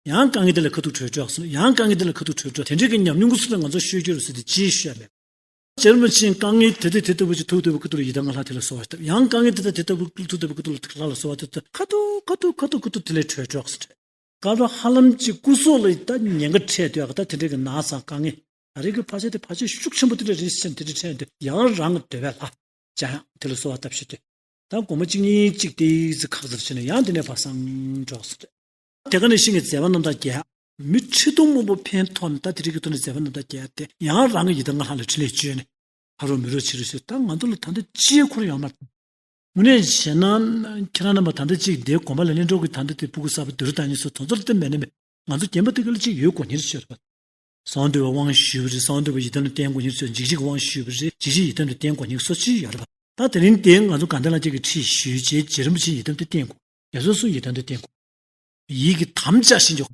ཡང་དཀའ་ངལ་དེ་ལ་ཁ་ཐུག་གྲོལ་འགྲོ་སོང་། ཡང་དཀའ་ངལ་དེ་ལ་ཁ་ཐུག་གྲོལ་འགྲོ། དེ་འདྲའི་གི་ཉམས་མྱོང་གི་ཚུལ་ལ་ང་ཚོ་ཤོད་རྒྱུ་རེད་ཟེར་ཏེ་ཅིའི་ཤོད་མེད། རྗེ་རིན་པོ་ཆེས་དཀའ་ངལ་དེ་དང་དེ་ལྟ་བུ་ཅིག་ཐུག་བསྡད་པའི་ཁུ་ཐུག་ལ་ཡི་དམ་ག་ལྷ་དེ་ལ་གསོལ་བ་བཏབ། ཡང་དཀའ་ངལ་དེ་དང་དེ་ལྟ་བུ་ཐུག་བསྡད་པའི་ཁུ་ཐུག་ལ་ལྷ་ལ་གསོལ་བ་བཏབ། ཁ་ཐུག་ཁ་ཐུག་ཁ་ཐུག་ཁ་ཐུག་ཁུ་ཐུག་དེ་ལས་གྲོལ་འགྲོ་སོང་། སྐབས་ལ་ཧ་ལམ་ཅིག་སྐུ་སྲོག་ལ་ད་ཉེན་ཁ་འཕྲད་དུས་ཨ་ད་དེ་འདྲའི་གི་ནང་ཚང་དཀའ་ངལ། ད་རེས་ཀྱི་བར་ཆད་དེ་བར་ཆད་ཤུགས་ཆེན་པོ་དེ་འདྲ་རེད་ཟེར་དེ་འདྲ་འཕྲད་དུས་ཡང་རང་གི་འདོད་པའི་ལྷ་འཇམ་དབྱངས་དེ་ལ་གསོལ་བ་བཏབ་ཤོག་དུས། ད་སྒོར་མོ་གཅིག་གཉིས་གཅིག་དེ་ཟིག་ཁག་ཟེར་བྱས་ནས་ཡང་དེ་ནས་ཕར་སངས་འགྲོ་ཟེར་ཏེ། དེ་ག་ནས་ཤིང་གི་མཛད་པ་རྣམ་དག་རྒྱས། མི་ཁྲི་སྟོང་མང་པོ་ཕན་ཐོགས་ནས་ད་དེ་རིགས་ཀྱི་ཐོག་ནས་མཛད་པ་རྣམ་དག་རྒྱས་ཏེ། ཡང་རང་གི་ཡི་དམ་ལྷ་ལ་ཕྲིན་ལས་བཅོལ་ནས་ཕ་རོལ་མི་རོ་ཕྱི་རོལ་ཕྱིར། ད་ང་ཚོ་ལ་ད་ལྟ་ཅིའི་ཁུར་ཡོད་མ་རེད། དངོས་གནས་བྱས་ན་ཁྱེད་རང་རྣམ་པ་ད་ལྟ་གཅིག་འདིའི་དགོན་པ་ལ་གླིང་སྒྲུང་གི་ད་ལྟ་དེ་སྤུ་གུ་གསར་པ་བསྡུ་རུབ་བཏང་ཉིན་སུ་དོན་ཚོར་དེ་མེད་ན་མེད། ང་ཚོ་རྒན་པ་དེ་ག་ལ་གཅིག་ཡོད་དགོས་ཉིན་ཤོད་པ། གསང་འདུས་པ་དབང་ཞུས་པ་རེད། གསང་འདུས་པ་ཡི་དམ་ལ་བརྟེན་དགོས་ཉིན་ཤོད། འཇིགས་བྱེད་ཀྱི་དབང་ཞུས་པ་རེད། འཇིགས་བྱེད་ཡི་དམ་ལ་བརྟེན་དགོས་ཉིན་སོ་ཅི་ཡོད་རེད་པ། ད་དེ་རིང་དེ་ང་ཚོ་དགའ་ལྡན་ལྷ་རྒྱལ་གྱི་ཁྲིད་ཞུས་བྱས་རྗེ་རིན་པོ་ཆེ་ཡི་དམ་དེ་བསྟེན་དགོས། རྒྱ་མཚོ་སོགས་ཡི་དམ་དེ་བསྟེན་དགོས། ཡིད་ཀྱིས་དམ་བཅའ་ཞིང་འཇོག་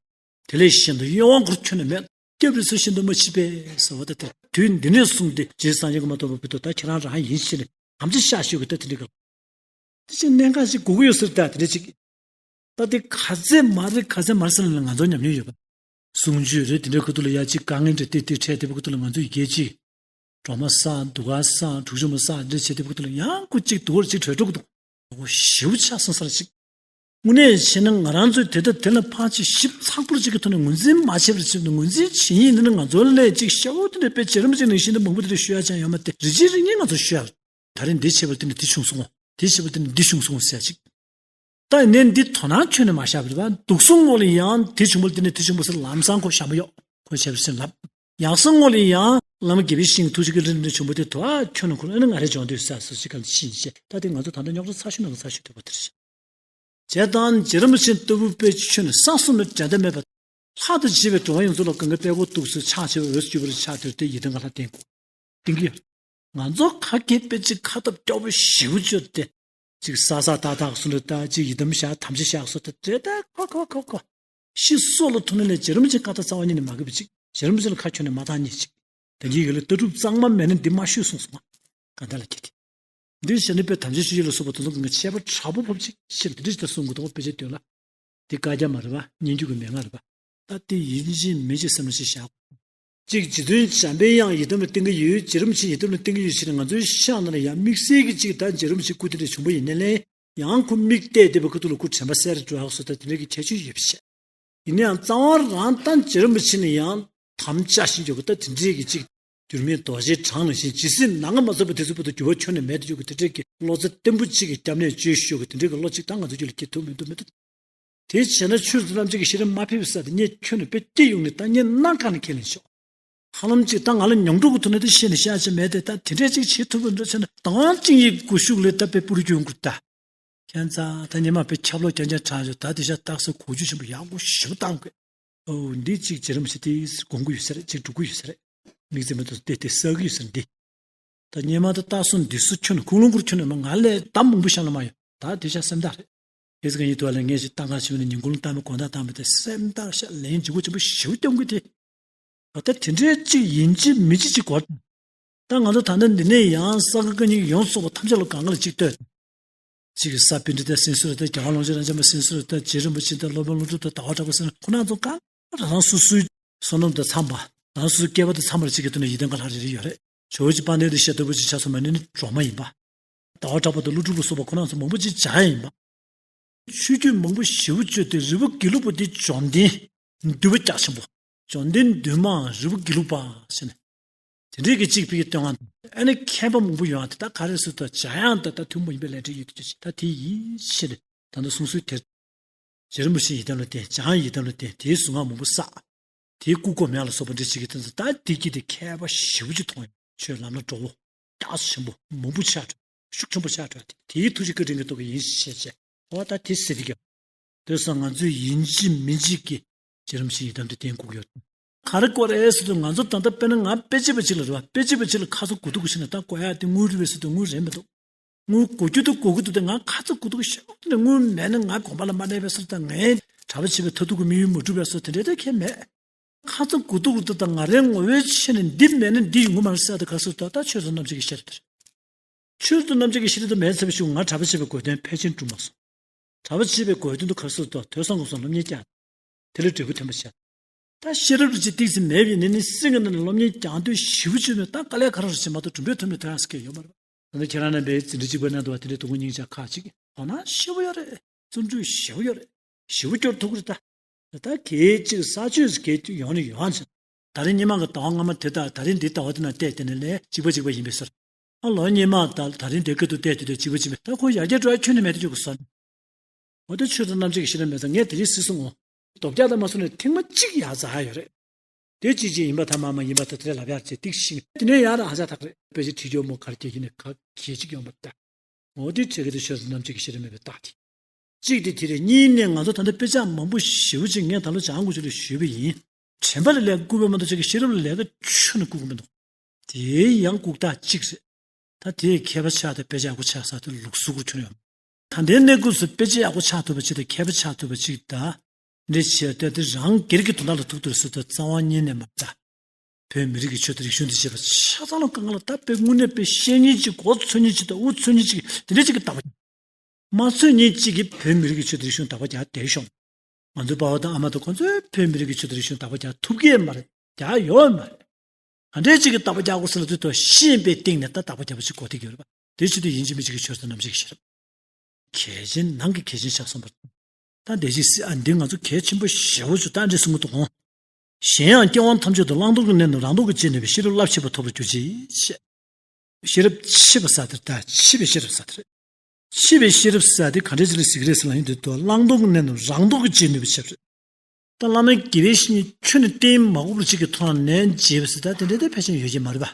དེ་ལས་གཞན་དུ་གཡོ་བ་འཁོར་ཁྱོན་ནས་མེད། སྐྱབས་རེ་ཚུལ་བཞིན་དུ་མ་མཆིས་པས་ཟེར་བ་ད་དེ་དུས་འདི་ནས་བཟུང་སྟེ་རྗེ་སངས་རྒྱས་ཀྱིས་མ་ཐོབ་པ་བར་དུ་ད་ཁྱེད་རང་རང་ཡིན་ཕྱིར་ནས་དམ་བཅའ་བཞག་ཞུ་གི་ད་དེ་འདྲ་གི། དེ་ཅིག་གནད་འགག་ཅིག་དགོས་ཀྱི་ཡོད་ཟེར་ད་དེ་འདྲ་ཅིག་ད་དེ་ག་ཚད་མ་རེད་ག་ཚད་མ་རེད་ཟེར་ལ་ང་ཚོ་ཉམས་མྱོང་ཡོད་པ། གསུང་ཆོས་རེད། དེ་འདྲའི་ཁུ་ཐུག་ལ་ཡ་གཅིག་དཀའ་ངལ་འདྲ་དེ་དེ་འཕྲད་དེ་བུ་ཁུ་ཐུག་ལ་ང་ཚོ་ཡི་གེ་གཅིག་སྒྲོལ་མ་བསགས། གདུགས་དཀར་བསགས། གྲུ་བཞི་མ་བསགས། འདྲ་བྱེད་དེ་བུ་ཁུ་ཐུག་ལ་ཡང་ཁུ་གཅིག་སྡུག་པོ་གཅིག་གྲོལ་འགྲོ་གི་འདུག་ཞེ་པོ་ཆགས་སོང་ས་རེད་ཅིག་དངོས་གནས་བྱས་ན་ང་རང་ཚོས་དེ་དང་དེ་ལ་ཕར་ཅིག་ཞིབ་ཚགས་པོར་ཅིག་གི་ཐོག་ནས་ངོས་འཛིན་མ་བྱས་པར་ཅིག་ངོས་འཛིན་བྱེད་ཡིན་ན་ང་ཚོ་ལ་ཅིག་ཤ་བོ་དེ་འདྲ་དཔེ་བྱེད་རིན་པོ་ཆེ་ནང་བཞིན་དུ་མང་པོ་དེ་འདྲ་ཤོད་ཡ་ཅང་ཡོད་མ་རེད། རི་ཆེན་རི་གཉན་ང་ཚོ་ཤོད་ཡ། ད་རེས་འདི་བྱས་པར་དེ་ནས་འདི་བྱུང་སོང་། དེ་བྱས་པར་དེ་ནས་འདི་བྱུང་སོང་ཟེར་ཅིག་ད་ནས་འདི་དོ་སྣང་ཁྱོན་ནས་མ་བཞག་པ་རེད་པ། འདུག་སོང་ངོ་ལ་ཡང་དེ་བྱུང་བ་ལ་དེ་ནས་དེ་བྱུང་བ་ཟེར་ལམ་སང་ཁོ་ཞྭ་མོ་གཡོག་ཁོ་བྱས་པར་ཟེར་ལབ། ཡང་སང་ངོ་ལ་ཡང་བླ་མ་དགེ་བའི་བཤེས་གཉེན་ཐུགས་རྗེ་གི་རིམ་ནས་བྱུང་བ་དེ་དོ་ཨ་ཁྱོན་ནས་ཁོ་ཨ་ནི་ང་རེ་སྦྱོང་འདོད་ས་སོ་ཞིག་ག་ལ་ཕྱིན་བྱས། ད་དེ་ང་ཚོ་ད་ལྟ་རྙོག་དྲ་ཚ་ཤོས་ནང་གི་ཚ་ཤོས་དེ་བ་དེ་རེད། བྱས་ཙང་རྗེ་རིན་པོ་ཆེ་ལྟ་བུ་དཔེ་ཆོས་ནི་བསམ་གསུམ་ལ་འགྲན་ཟླ་མེད་པ། ལྷ་དང་བཅས་པའི་འགྲོ་བ་ཡོངས་རྫོགས་ལ་གང་གི་དཔལ་གོ་ཐུགས་སུ་ཕྱག་བྱས་པའི་འོས་སུ་གྱུར་པ་ལ་ཕྱག་བཏོད་དེ་ཡི་དམ་ག་ལྷ་བསྟེན་དགོས། བསྟེན་གྱི་ཡོད། ང་ཚོ་ཁ་སྐད་དཔེ་ཅིག་ཁ་སྟབས་སྐྱོ་པོ་ཞེ་པོ་བཅོས་ཏེ། ཅིག་ས་ས་ཏག་ཏག་སུ་འདྲ་ད་ཅིག་ཡི་དམ་བཞག་དམ་བཅའ་བཞག་སོ་ད་དེ་ད་ཁོ་ཁོ་ཁོ་ཁོ། ཤི་སོགས་ལ་ཐུག་ན་ལས་རྗེ་རིན་པོ་ཆེ་ཁ་ཏ་རྩ་བ་ཉིད་ནས་མ་གི་བ་ཅིག་རྗེ་རིན་པོ་ཆེ་ལ་ཁ་ཁྱོན་ནས་མ་བཏང་ཉིད་ཅིག་ད་གིན་གི་ལ་ལྟ་གྲུབ་གཙང་མ་མེད་ན་འདི་མ་ཤོད་གསུངས་སོང་ང་། ག་འདྲ་ལ་ཁྱེད་དེ། འདི་བྱས་ནས་དཔེ་དམ་ཅན་ཆོས་སྐྱིད་ལ་སོགས་པ་དེ་ཚོ་གི་ངས་ཆད་པ་དྲག་པོ་ཕབ་ཅིག་ཕྱིར་འདི་འདྲ་ཞིག་ད་གསུང་གི་འདུག་དཔེ་ཆ་འདོན་ལ། འདི་བཀའ་རྒྱ་མ་རེད་པ། སྙན་བརྒྱུད་ཀྱི་མན་ངག་རེད་པ། ད་དེ་ཡིན་གཅིག་མིན་གཅིག་སེམས་ལ་ཅིག་བཞག་གཅིག་རྗེ་བཙུན་འཇམ་པའི་དབྱངས་ཡི་དམ་ལ་བསྟེན་གྱི་ཡོད། རྗེ་རིན་པོ་ཆེ་ཡི་དམ་ལ་བསྟེན་གྱི་ཡོད་ཟེར་ནས་ང་ཚོའི་ཤག་ནང་ལ་ཡང་དམིགས་བསལ་གྱི་ཅིག་ད་རྗེ་རིན་པོ་ཆེ་སྐུ་དེ་འདྲ་བྱུང་པ་ཡིན་ནའི་ལས་ཡང་ཁོ་མིག་བལྟས་བསྡད་པའི་ཁུ་ཐུག་ལ་ཁོ་དྲན་པ་གསལ་རུ་འགྲོ་ཡག་བཟོ་ལྟ་དེ་འདྲ་གི་ཁྱད་ཆོས་ཡོད་པ་བྱས། ཡིན་ནའང་རྩ་བ་རང་ད་རྗེ་རིན་པོ་ཆེ་ནས་ཡང་དམ་བཅའ་བཞིན་འཇོག་གི་ད་དེ་འདྲའི་གི་ཅིག་འགྱུར་མེད་རྡོ་རྗེའི་གྲངས་ནང་བཞིན་ཇི་སྲིད་ནམ་མཁའ་མ་རྫོགས་པ་དེ་ཚོ་བར་དུ་འགྱུར་བ་ཁྱོན་ནས་མེད་དུ་འཇུག་གི་དེ་འདྲའི་གི་བློ་རྩེ་བརྟན་པོ་གཅིག་གི་སྐྱབས་གནས་བཅོལ་ཞུ་གི་དེ་འདྲའི་གི་བློ་གཅིག་ད་ང་ཚོ་རྒྱུད་ལ་སྐྱེ་ཐུབ་མི་འདུག་མི་འདུག་དེ་བྱས་ན་ཆོས་སུ་རྣམ་འབྱེད་ཀྱི་ཤེས་རབ་མ་ཕེབས་ས་དེ་ངས་ཁྱོན་ནས་དཔེ་སྐྱེ་ཡོང་ནས་ད་ངས་གནང་ག་ནས་ཁས་ལེན་ཤོག་ཧ་ལམ་གཅིག་ད་ང་ལ་མྱོང་གྲོགས་ཀྱི་ཐོག་ནས་དེ་ཤེས་ནས་བཤད་ཆ་མེད་དེ་ད་དེ་འདྲའི་གཅིག་བྱེད་ཐུབ་པ་འདྲ་བྱས་ན་དང་ཅིག་ཡིག་གོ་ཤུགས་ལས་ད་དཔེ་པུ་རུ་གྱོན་དགོས་ད། ཁྱད་མཚར་ད་ཉི་མ་དཔེ་ཁྱབ་ལོ་རྐྱང་རྐྱང་དྲག་ཡོད་ད་དེ་ཤ་སྟག་སེ་གོ་རྒྱུ་ཆེན་པོ་ཡག་པོ་ཞེ་པོ་བཏང་དགོས། ཨོ་འདི་གཅིག་རྗེ་རིན་པོ་ཆེ་དེ་དགོངས་ཀྱི་ཡོད་ས་རེད་གཅིག་སྒྲུབ་ཀྱི་ཡོད་ས་རེད། དམིགས་བརྩེ་མ་ཐུབ་དེ་དེ་བསགས་ཀྱི་ཡོད་ས་རེད་འདི། ད་སྙེ་མ་ད་ལྟ་སོང་འདི་སུ་ཁྱོད་ནི་ཁུངས་ལུང་ཁུར་ཁྱོད་ནི་མ་ང་ལས་ད་མང་པོ་བཤད་ལ་མ་ཡོད་ད་དེ་ཤ་སེམས་ཐག་རེད། དེ་ཟིག་ག་ཡིན་དུ་བ་ལས་ངས་ཞིག་ཏང་ཁ་ཆེ་བ་ནི་ཉིན་གུང་ལ་བཏང་བའི་དགོང་དག་བཏང་བའི་དེ་སེམས་ཐག་ཤ་ལན་ལྗིད་པོ་ཆེན་པོ་ཞེ་པོ་སྟོན་གི་དེ། ད་དེ་འདྲའི་གཅིག་ཡིན་གཅིག་མིན་གཅིག་གཅིག་གོ། ད་ང་ཚོ་ད་ལྟ་འདི་ནས་ཡང་ས་ག་ཀ་ཉིག་ཡོངས་རྫོགས་པ་ཐམས་ཅད་ལ་གང་ག་ལ་གཅིག་ལྟོས། གཅིག་གི་ས་པཎྜི་ཏ་སེང་སུ་ར་ད་རྒྱལ་བ་ཀློང་ཆེན་རབ་འབྱམས་པ་སེང་སུ་ར་ད་རྗེ་རིན་པོ་ཆེ་ད་སློབ་དཔོན་ཀླུ་སྒྲུབ་ད་ཟླ་བ་གྲགས་པ་སེང་སུ་ར་ཁོ་རང་ཚོ་གང་ག་རང་སོ་སོའི་བསོད་ནམས་དང་འཚམས་པ་རང་སོ་སོའི་སྐལ་བ་དང་འཚམས་པར་གཅིག་གི་ཐོག་ནས་ཡི་དམ་ག་ལྷ་རེ་རེ་ཡོད་རེད། ཇོ་བོ་རྗེ་དཔལ་ལྡན་དེ་ཤ་ལྟ་བུ་ཅིག་ཆགས་སོང་མ་ནི་ནི་སྒྲོལ་མ་ཡིན་པ། ཟླ་བ་གྲགས་པ་དང་ཀླུ་སྒྲུབ་ལ་སོགས་པ་ཁོ་རང་ཚོ་མང་པོ་ཅིག་བྱ་ཡ་ཡིན་པ། ཆོས་བརྒྱུད་མང་པོ་ཞེ་པོ་བརྗོད་དེ་རི་བོ་དགེ་ལུགས་པ་དེ་བཅོམ་ལྡན་འདུས་པ་རྒྱ་ཆེན་པོ། བཅོམ་ལྡན་འདུས་མའམ་རི་བོ་དགེ་ལུགས་པ་ཟེར་ནས། དེ་འདྲའི་གི་གཅིག་ཕ་གི་སྟོན་ང་ ཨ་ནི་མཁས་པ་མང་པོ་ཡོང་བ་དེ་ད་ག་རེ་ཟེར་ད་འཇམ་དབྱངས་ད་ད་ཐུན་མོང་མ་ཡིན་པའི་ལས་འབྲས་ཡོད་དུ་ཅི་ད་དེ་ཡིན་ཕྱིར་ད་ལྟ་གསུང་སྲོལ་དེར། རྗེ་རིན་པོ་ཆེ་ཡི་དམ་ལ་བརྟེན། འཇམ་དབྱངས་ཡི་དམ་ལ་བརྟེན། དེའི་གཟུངས་སྔགས་མང་པོ་བསགས། དེའི་སྐུ་འཁོར་མེ་ལ་སོགས་པ་འདྲ་ཞིག་གི་སྟེང་དུ་ད་དེ་སྐྱིད་དེ་མཁས་པ་ཞེ་པོ་ཅིག་མཐོང་ཡོང་། ཆོས་ལམ་ལ་འགྲོ་བོ་རྒྱ་ཆེན་པོ་མང་པོ་ཆགས་འགྲོ། ཤུགས་ཆེན་པོ་ཆགས་འགྲོ། དེའི་ཐུགས་རྗེ་བཀའ་དྲིན་གྱི་སྟོབས་ཀྱིས་ཡིན་ཞེས་བྱས། འོ་ད་དེ་ཟེར་གི། དེ་སང་ང་ཚོས་ཡིན་གཅིག་མིན་གཅིག་གིས་རྗེ་རིན་པོ་ཆེ་ཡི་དམ་དེ་བསྟེན་དགོས་ཀྱི་ཡོད། ག་རེ་དགོས་རེད་ཟེར་དུས་ང་ཚོ་ད་ལྟ་དཔེར་ན་ང་དཔེ་ཆ་བ་ཅིག་ལ་རེད་བ། དཔེ་ཆ་བ་ཅིག་ལ་ཁ་ཚ་དགོས་གཏུགས་ཤིག་ན་ད་དགོས་ཡ་དེ་དངུལ་རེད་པས་ཟེར་དུས་དངུལ་རེད་མི་འདུག་དངུལ་དགོས་རྒྱུ་དང་དགོས་ཀྱི་འདུག་སྟེ་ང་ཁ་ཚ་དགོས་གཏུགས་ཤོག་ནས་དངུལ་མེད་ན་ང་དགོན་པ་ལ་མ་གནས་པའི་སར་དང་ངའི་གྲྭ་པ་བྱེད་པའི་མཐར་ཐུག་གི་དམིགས་ཡུལ་མ་འགྲུབ་པའི་སར་དེ་འདྲའི་ད་ཁྱད་མེད། ཁ་ཚ་དགོས་གཏུགས་འདུག་ད་ང་རའི་ངོ་བོའི་ཆེད་ནས་འདི་མེད་ན་འདི་ཡོང་གི་མ་རེད་ཟེར་ད་ག་སུ་ད་ད་ཆོས་དང་རྣམ་འབྱེད་ཀྱི་ཤེས་རབ་དེ་རེད། ཆོས་དང་རྣམ་འབྱེད་ཀྱི་ཤེས་རབ་དེ་མེད་ཚར་བའི་ཤུགས་ང་གྲྭ་པ་བྱེད་པའི་དགོས་དོན་ཕལ་ཆེར་འགྲུབ་མ་སོང་། གྲྭ་པ་བྱེད་པའི་དགོས་དོན་དུ་ག་སུ་ད་ཐོས་བསམ་སྒོམ་གསུམ་སློབ་གཉེར་བསྐྱངས། དེ་ལས་འབྲས་བུ་ཐོན་པ་བྱས། ད་ཤེས་རབ་རིག་བྱེད་ཏིག་ཙམ་མེད་པའི་ནི་ནི་སེམས་ཀྱི་ནང་ནས་སློབ་གཉེར་སྦྱང་འདོད་ཞེ་པོ་ཅིག་ཡོད་མེད་ད་དཀའ་ལས་ཁག་རང་བྱེད་མ་གཏོགས་གྲུབ་འབྲས་ཐོན་མེད་ཐོན་ཡག་སྐལ་ཡོད་མ་རེད། ད་ནི་ཁྱེད་རང་རྣམ་པའི་འཛིན་གྲྭ་གཅིག་པའི་ནང་དུ་བ་དེ་འདྲའི་དུ་ཁུངས་སྙིང་རྗེ་ཁག་ཅིག་དོ་སྣང་ཞེ་པོ་ཡོད་རེད། བརྩོན་འགྲུས་ཞེ་པོ་ཡོད་རེད། ཞེ་པོ་སྐྱོར་ཐུབ་ཀྱི་རེད་ད། ད་གལ་ཅིག་ས་ཆོས་གལ་ཡོང་ནི་ཡོང་ཅིག་ད་རིང་སྔོན་མ་གི་ཟླ་བ་སྔ་མ་དེ་དང་ད་རིང་འདི་ཟླ་བ་དེ་ནང་བལྟས་དེ་ནས་ལས་གཅིག་པ་གཅིག་པ་ཡིན་པའི་ཟེར། ཨ་ལོ་སྔོན་མ་དང་ད་རིང་འདི་སྐབས་དུ་བལྟས་དེ་དུས་གཅིག་པ་གཅིག་པ་ད་ཁོ་ཡར་རྒྱས་འགྲོ་ཡ་ཁྱོན་ནས་མེད་དུ་འཇུག་གི་སོང་། འོ་དེ་ཆོས་དང་རྣམ་འབྱེད་ཀྱི་ཤེས་རབ་མེད་ཙང་ངས་དེ་རིང་སྲིད་སོང་ངོ་། ལྡོག་རྒྱག་དང་མ་སོང་ནས་ཐེངས་མ་གཅིག་ཡར་འཛེགས་ཡོད་རེད། དེ་གཅིག་གཅིག་ཡིན་པ་དང་མ་མ་ཡིན་པ་དང་དེ་ལ་ལབ་ཡག་ཅེས་ཏིག་ཤིང་དེ་ནས་ཡར་ཨ་ཅག་ཐག་རེད་དཔེ་ཆ་བྲིས་རྒྱུ་མོ་གར་སྐྱེ་ཡིན་ནས་ག་གེ་གཅིག་ཡོང་པ་ལྟ། འོ་དེ་ཁྲེལ་གི་དེ་ཆོས་དང་རྣམ་འབྱེད་ཀྱི་ཤེས་རབ་མེད་པའི་རྟགས་དེ། གཅིག་དེ་དེ་རེད། གཉིས་ནས་ང་ཚོ་ད་ལྟ་དཔེ་ཆ་མང་པོ་ཞེ་པོ་ཅིག་ངས་ད་ལོ་བྱང་དགོས་ཆོག་ལ་ཞུས་པ་ཡིན། དྲན་པ་ལ་ལས་བཀུག་པའི་མ་གཏོགས་ཅིག་གི་ཤེས་རབ་ལ་ལས་ཀ་ཆུ་ནས་བཀུག་གི་མི་འདུག་དེའི་ཡང་ལྐུགས་རྟགས་གཅིག་རེད། ད་དེས་མཁས་པ་ཆགས་ཏེ་དཔེ་ཆ་ཡག་པོ་ཆགས་ས་དེ་ལུགས་སྲོལ་ཁུར་ཁྱོན་ཡོད། ད་ལྟའི་གནས་སྐབས་སུ་དཔེ་ཆ་ཡག་པོ་ཆགས་ཐུབ་པ་ཅིག་དང་མཁས་པ་ཆགས་ཐུབ་པ་ཅིག་དང་། འདི་བྱས་ཏེ་དེ་རང་སྒེར་གྱི་དོན་དག་ལ་ཐུག་ཐུབ་སུ་དང་རྩ་བ་ཉིད་ནས་མ་རྩ། བོད་མི་རིགས་ཀྱི་ཆོས་དང་རིག་གཞུང་འདི་བྱས་པ་ཆ་ཚང་ལ་དཀའ་ངལ་ད་དཔེ་དངོས་གནས་དཔེ་བཤད་མཁན་ཅིག་མགོ་ཚོད་མཁན་ཅིག་དང་དབུ་ཚོད་མཁན་ཅིག་དེ་འདྲ་ཅིག་གི་ལྟ་བ། མ་ཚོད་མཁན་གཅིག་གིས་བོད་མི་རིགས་ཀྱི་ཆོས་དང་རིག་གཞུང་དག་པ་རྒྱག་བསྡད་ཤོག་ང་ཚོའི་པ་ཕ་དང་ཨ་མ་དང་ཁོང་ཚོས་བོད་མི་རིགས་ཀྱི་ཆོས་དང་རིག་གཞུང་དག་པ་རྒྱག་ཐུབ་ཀྱི་མ་རེད། རྒྱག་ཡོད་མ་རེད། ག་འདྲས་ཅིག་གིས་དག་པ་རྒྱག་དགོས་ཟེར་ལ་དུས་ཐོག་ཤེས་པའི་སྟེང་ནས་ད་དག་པ་རྒྱག་པ་ཅིག་གོ་ཐིག་ཡོད་རེད་པ། དེ་ཕྱིར་དུ་ཡིན་གཅིག་མིན་གཅིག་གི་ཆོས་དང་རྣམ་འབྱེད་ཀྱི་ཤེས་རབ། གལ་ཆེན་ནང་གི་གལ་ཆེན་ཆགས་སོང་བར། ད་འདི་ཅིག་སྲིད་ཨ་འདི་ང་ཚོ་གལ་ཆེན་པོ་ཞེ་པོ་ཅིག་ད་འདྲས་གསུང་གི་འདུག་ཨང་། གཞན་ཡང་སྐྱེ་བ་ཐམས་ཅད་དུ་བླང་དོར་གྱི་གནས་རྣམས་རང་སྟོབས་ཀྱིས་འབྱེད་ནུས་པའི་ཤེས་རབ་རླབས་ཆེན་པོ་ཐོབ་པར་གྱུར་ཅིག་ཤེས་རབ་ཆེ་བ་ཟེར་དེ་ད་ཆེ་བའི་ཤེས་རབ་ཟེར་དེ་རེད། ཆེ་བའི་ཤེས་རབ་ཟེར་དེ་ག་འདྲས་ཅིག་ལ་ཟེར་གི་རེད་ཟེར་ལ་ཡིན་དུས་ད་བླང་དོར་གྱི་གནས་རྣམས་རང་སྟོབས་ཀྱིས་འབྱེད་ནུས་པའི་ཤེས་རབ་རེད། ད་བླ་མ་དགེ་བའི་བཤེས་གཉེན་ཁྱོན་ནས་བསྟེན་མ་དགོས་པ་ཅིག་གི་ཐོག་ནས་འབྱེད་པ་ཟེར་ད་དེ་འདྲས་དེ་ཕལ་ཆེར་ཡོད་ཀྱི་མ་རེད་པ།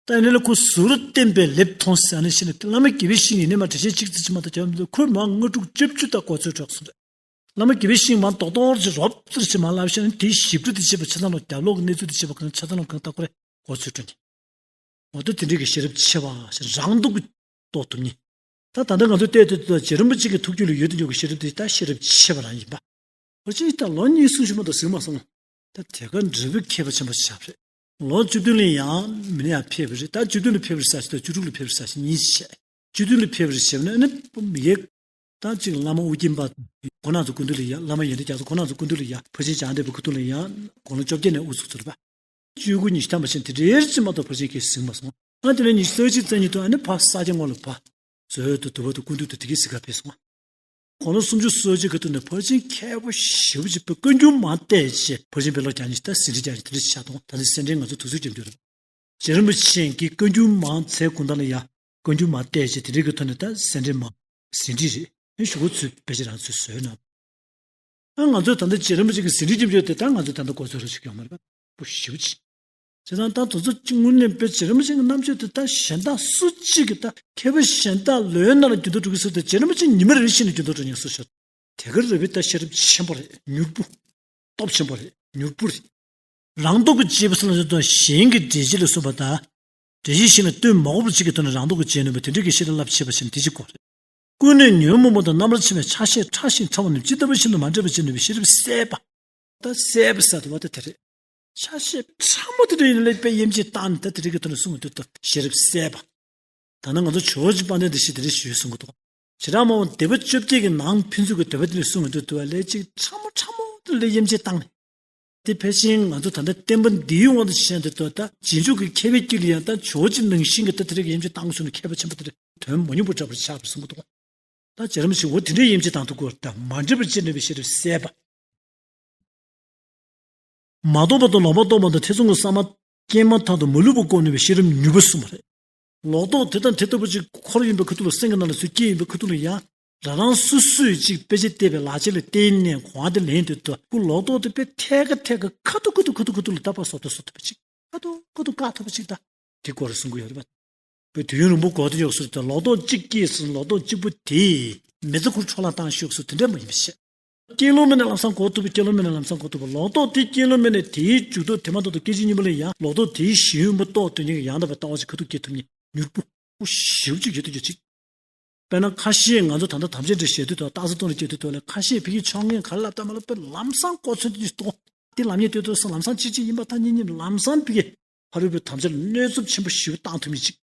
ད་ཡིན་ནའི་ལ་ཁོ་ཟུར་བསྟན་པའི་ལེབ་མཐོང་ཟེར་ནས་ཤེས་ནས་བླ་མ་དགེ་བའི་བཤེས་གཉེན་ནི་མ་འགྲེལ་བཤད་གཅིག་ཙམ་ཅིག་མ་གཏོགས་བྱ་བ་མི་འདུག་ཁོས་མ་དངོས་གྲུབ་བཅུ་བཅུ་དང་གོ་ཚོད་གྲོགས་སོང་རེད། བླ་མ་དགེ་བའི་བཤེས་གཉེན་མ་རྡོག་རྡོག་ཅིག་རོབ་ཙམ་ཅིག་མ་བསླབ་ཤེས་ན་དེའི་ཞིབ་ཕྲ་དེ་བྱེད་པ་ཆ་ཚང་ལ་རྒྱབ་ལོག་གི་གནས་ཚུལ་དེ་བྱེད་པ་གང་ཆ་ཚང་ལ་གང་ལྟ་ཁོ་རེ་གོ་ཚོད་སྤྲོད་ནས། འོ་ད་དེ་འདྲའི་གི་ཤེས་རབ་ཆེ་བ་ཞེས་རང་སྟོབས་ཀྱིས་རྟོགས་ཐུབ་ནི། ད་ད་ལྟ་ང་ཚོ་བལྟས་དུས་ད་རྗེ་རིན་པོ་ཆེ་གི་ཐུགས་རྒྱུད་ལ་ཡོད་དུ་འཇུག་གི་ཤེས་རབ་དེ་ད་ཤེས་རབ་ཆེ་བ་རང་ཡིན་པ། ཁོ་ཅིག་ད་ལོ་གཉིས་གསུམ་ཞིག་མ་གཏོགས་ཟིན་མ་སོང་། ད་དེ་ག་འབྲས་བུ་མཁས་པ་ཆེན་པོ་ཞིག་ཆགས་པ་རེད། ལོ་བཅུ་བདུན་ལ་ཡང་མི་ནི་ཡང་ཕེབས་པ་རེད། ད་བཅུ་བདུན་ལ་ཕེབས་པ་རེད་ཟེར་ཞིག་ད་བཅུ་དྲུག་ལ་ཕེབས་པ་རེད་ཟེར་ཞིག་གཉིས་ཤིག་བྱས། བཅུ་བདུན་ལ་ཕེབས་པ་རེད་ཟེར་ན་ཨ་ནི་མི་ཡས། ད་ཅིག་བླ་མ་ཨོ་རྒྱན་པ། ཁོང་རྣམ་ཚོ་སྐུ་མདུན་ལ་ཡ། བླ་མ་ཡོན་ཏན་རྒྱ་མཚོ་ཁོང་རྣམ་ཚོ་སྐུ་མདུན་ལ་ཡ། ཕར་ཕྱིན་བྱང་འདས་པའི་སྐུ་མདུན་ལ་ཡ། དགུང་ལོ་བཅོ་བརྒྱད་ནས་དབུ་ཚུགས་ཚུགས་པ། བཅུ་དགུ་ཉི་ཤུ་ཐམ་པ་ཕྱིན་དེ་འདྲའི་ཅིག་མ་གཏོགས་ཕར་ཕྱིན་གྱི་ཟིན་མ་སོང་། ཨ་དེ་ནས་ཉི་ཤུ་རྩ་གཅིག་རྩ་གཉིས་དུ་ཨ་ནི་ཕར་ས་སྐྱ་ངོས་ལ་ཕར། ཟོལ་དུ་དུ་བ་དུ་སྐུ་མདུན་དུ་དེ་གའི་གཟིགས་གར་ཕེབས་སོང་། དགུང་ལོ་སུམ་ཅུ་སོ་གཅིག་གི་དུས་ནས་ཕར་ཕྱིན་མཁས་པོ་ཞེ་པོ་ཅིག་པའི་བཀའ་འགྱུར་མང་བལྟས་བྱས་ཕར་ཕྱིན་པའི་ལོ་བརྒྱ་ཉི་ཤུ་ད་ཟིན་བྲིས་རྒྱག་རེད་དེ་འདྲ་ཆགས་དང་ད་ནི་སེ་འབྲས་ང་ཚོ་དུས་ཚོད་རྒྱབ་འགྱུར་རེད། རྗེ་རིན་པོ་ཆེ་གིས་བཀའ་འགྱུར་མང་ཚད་དགུང་ཐང་ལ་ཡ། བཀའ་འགྱུར་མང་བལྟས་བྱས་དེ་འདྲའི་གི་ཐོག་ནས་ད་སེ་འབྲས་མང་། ཟིན་བྲིས་རེད། ཨེ་ཞུ་གོ་ཚུལ་དཔེ་ཆ་རང་ཚོས་བཟོས་ན། ཨ་ང་ཚོས་ད་ལྟ་རྗེ་རིན་པོ་ཆེ་གི་ཟིན་བྲིས་ཀྱི་བརྗོད་དེ་ད་ང་ཚོས་ད་ལྟ་གོ་ཚོད་རོགས་ཞིག་ཡོང་མ་རེད་པ། པོ་ཞེ་པོ་ཅིག་བྱས་ཙང་ད་དེ་ཚོ་གཅིག་དངོས་གནས་དཔེ་རྗེ་རིན་པོ་ཆེ་གི་རྣམ་དཔྱོད་དེ་ད་གཞན་དག་སུ་གཅིག་གིས་ད་མཁས་པ་གཞན་དག་ལོའི་ནང་ལ་འགྱུར་ལྡོག་འགྲོ་གི་ཟེར་ཏེ་རྗེ་རིན་པོ་ཆེ་ཉི་མ་རེ་རེ་བཞིན་ལ་འགྱུར་ལྡོག་འགྲོ་ཉན་སུ་ཤོད། དེ་ག་རེད་པས་ད་ཤེས་རབ་ཆེན་པོ་རེད་མྱུར་པོ། སྟོབས་ཆེན་པོ་རེད་མྱུར་པོ་རེད། རང་སྟོབས་ཀྱིས་བྱས་པ་སུ་ལ་ཟེར་དང་གཞན་གྱི་འགྲེལ་བྱེད་ལ་སོགས་པ་དང་། འགྲེལ་བྱེད་གཞན་ལ་ལྟོས་མ་དགོས་པ་ཅིག་གི་ཐོག་ནས་རང་སྟོབས་ཀྱིས་བྱས་ནུས་པ་དེ་འདྲ་གི་ཤེས་རབ་རླབས་ཆེ་བ་ཞིག་དེ་གཅིག་གོ་རེད། ཀུན་ནས་ཉོན་མོངས་པ་དང་རྣམ་པར་ཕྱེ་བའི་ཆ་ཤས་ཕྲ་ཞིང་ཕྲ་བ་རྣམས་ཇི་ལྟ་བ་བཞིན་དུ་མ་འདྲེས་པར་བྱེད་ནུས་པའི་ཤེས་རབ་གསལ་བ། ད་གསལ་བ་ཟེར་དུས་བ་ད་དེ་རེད། ཆ་ཤས་ཕྲ་མོ་དེ་འདྲ་ཡིན་ན་ལས་དཔེ་དབྱེ་འབྱེད་བཏང་ནས་ད་དེ་རིགས་ཀྱི་ཐོག་ནས་གསུང་གི་འདུག་ད་ཤེས་རབ་གསལ་བ། ད་ནི་ང་ཚོ་ཇོ་བོ་རྗེ་དཔལ་ལྡན་འདི་ཞེས་དེ་འདྲ་ཞུས་གསུང་གི་འདུག་བྱེ་བྲག་སྨྲ་བ་སྡེ་པ་བཅོ་བརྒྱད་ཀྱི་ནང་ཕན་ཚུན་གྱི་འདོད་པ་དེ་འདྲ་གསུང་གི་འདུག་ད་ལས་ཅིག་ཕྲ་མོ་ཕྲ་མོ་དེ་ལས་དབྱེ་འབྱེད་བཏང་ནས། དེ་ཕལ་ཆེར་ང་ཚོ་ད་ལྟ་བསྟན་པ་འདིའི་དབང་དུ་བྱས་ཏེ་ད་ལྟ་རྗེས་འཇུག་གི་མཁས་པའི་དཀྱིལ་ལ་ཡང་ད་ཇོ་བོ་རྗེ་ནང་བཞིན་གྱི་ད་དེ་རིགས་དབྱེ་འབྱེད་བཏང་སོང་ན་མཁས་པ་ཆེན་པོ་དེ་འདྲ་དོན་མ་མྱོང་པ་འདྲ་པོ་འཆར་བར་གསུང་གི་འདུག་ད་རྗེ་རིན་པོ་ཆེ་འོ་དེ་འདྲའི་དབྱེ་འབྱེད་བཏང་ཐུབ་དགོས་ད་མ་འདྲེས་པར་བྱེད་ནུས་པའི་ཤེས་རབ་གསལ་བ། མ་རྟོགས་པ་དང་ལོག་པར་རྟོག་པ་དང་ཐེ་ཚོམ་གྱི་བསམ་པ་སྐྱེས་མ་ཐག་ཏུ་མ་ལུས་པར་བཀོད་ནུས་པའི་ཤེས་རབ་མྱུར་པོ་གསུངས་པ་རེད། ལོག་རྟོག་དེ་དང་དེ་ལྟ་བུ་ཅིག་འཁོར་ཡིན་པའི་ཁ་ཐུག་ལ། སེམས་ཀྱི་ནང་ལ་ཚུར་སྐྱེས་ཡིན་པའི་ཁ་ཐུག་ལ་ཡང་། རང་རང་སོ་སོས་ཅིག་དཔེ་ཆ་བལྟས་པའི་ལག་ཆ་ལ་བརྟེན་ནས་གོ་བ་དེ་ལེན་དུས་དོ། ཁོ་ལོག་རྟོག་དེ་དཔེ་ཐད་ཀ་ཐད་ཀ་ཁ་ཐུག་ཁ་ཐུག་ཁ་ཐུག་ཁ་ཐུག་ལ་ད་ཕར་བཟོ་ལྟ་བཟོ་ཐུབ་པ་ཅིག་ཁ་ཐུག་ཁ་ཐུག་བཀག་ཐུབ་པ་ཅིག་ད་དེ་སྐོར་གསུང་གི་ཡོད་རེད་པ། དཔེ་དུས་ཡུན་རིང་པོ་འགོར་དུ་ཡོད་ཟེར་དུས། ལོག་རྟོག་གཅིག་སྐྱེས་ཟེར། ལོག་རྟོག་གཅིག་པུ་དེས་མི་ཚེ་ཁོར་འཕྲོ་བརླག་བཏང་ཤོག་ཟེར་དེ་འདྲ་མ་ཡིན་པ་བཤད། སྐྱེས་ལོ་མེད་ན་ལམ་སང་འགོར་ཐུབ་པ། སྐྱེས་ལོ་མེད་ན་ལམ་སང་འགོར་ཐུབ་པ། ལོག་རྟོག་དེ་སྐྱེས་ལོ་མེད་ནས་དེའི་མཇུག་ཐོག་དེ་མ་ཐག་ཏུ་སྐད་ཅིག་གཉིས་པ་ལ་ཡང་ལོག་རྟོག་དེའི་གཞི་ཡོན་པ་རྟོགས་དོན་ཉིད་ཀྱི་ཡང་དག་པའི་ལྟ་བ་ཞིག་ཁ་ཐུག་སྐྱེ་ཐུབ་མཁན་མྱུར་པོ་ཞེ་པོ་ཅིག་ཡོད་དུ་ཡོད་ཅིག་དཔེར་ན་ཁ་ཤས་ང་ཚོ་ད་ལྟ་དམ་བཅའ་འདྲ་བཞེས་དུས་དང་རྟགས་གསལ་སྟོན་ལ་སྐྱེལ་དུས་དང་ལ། ཁ་ཤས་ཕ་གིའི་ཕྱོགས་ངན་ག་རེ་ལབ་ད་མ་ལབ་པའི་ལམ་སང་གོ་ཚོད་དུ་གཏོང་། དེ་ལམ་ཉེས་ལྟོས་ལྟོས་སང་ལམ་སང་གཅིག་གཅིག་ཡིན་པ་ཐག་ཉེ་ཉེ་ལམ་སང་ཕ་གི་ཕ་རོལ་པོའི་དམ་བཅའ་ལ་གནོད་ཚབས་ཆེན་པོ་ཞེ་པོ་བཏང་ཐུབ་མི་ཅིག་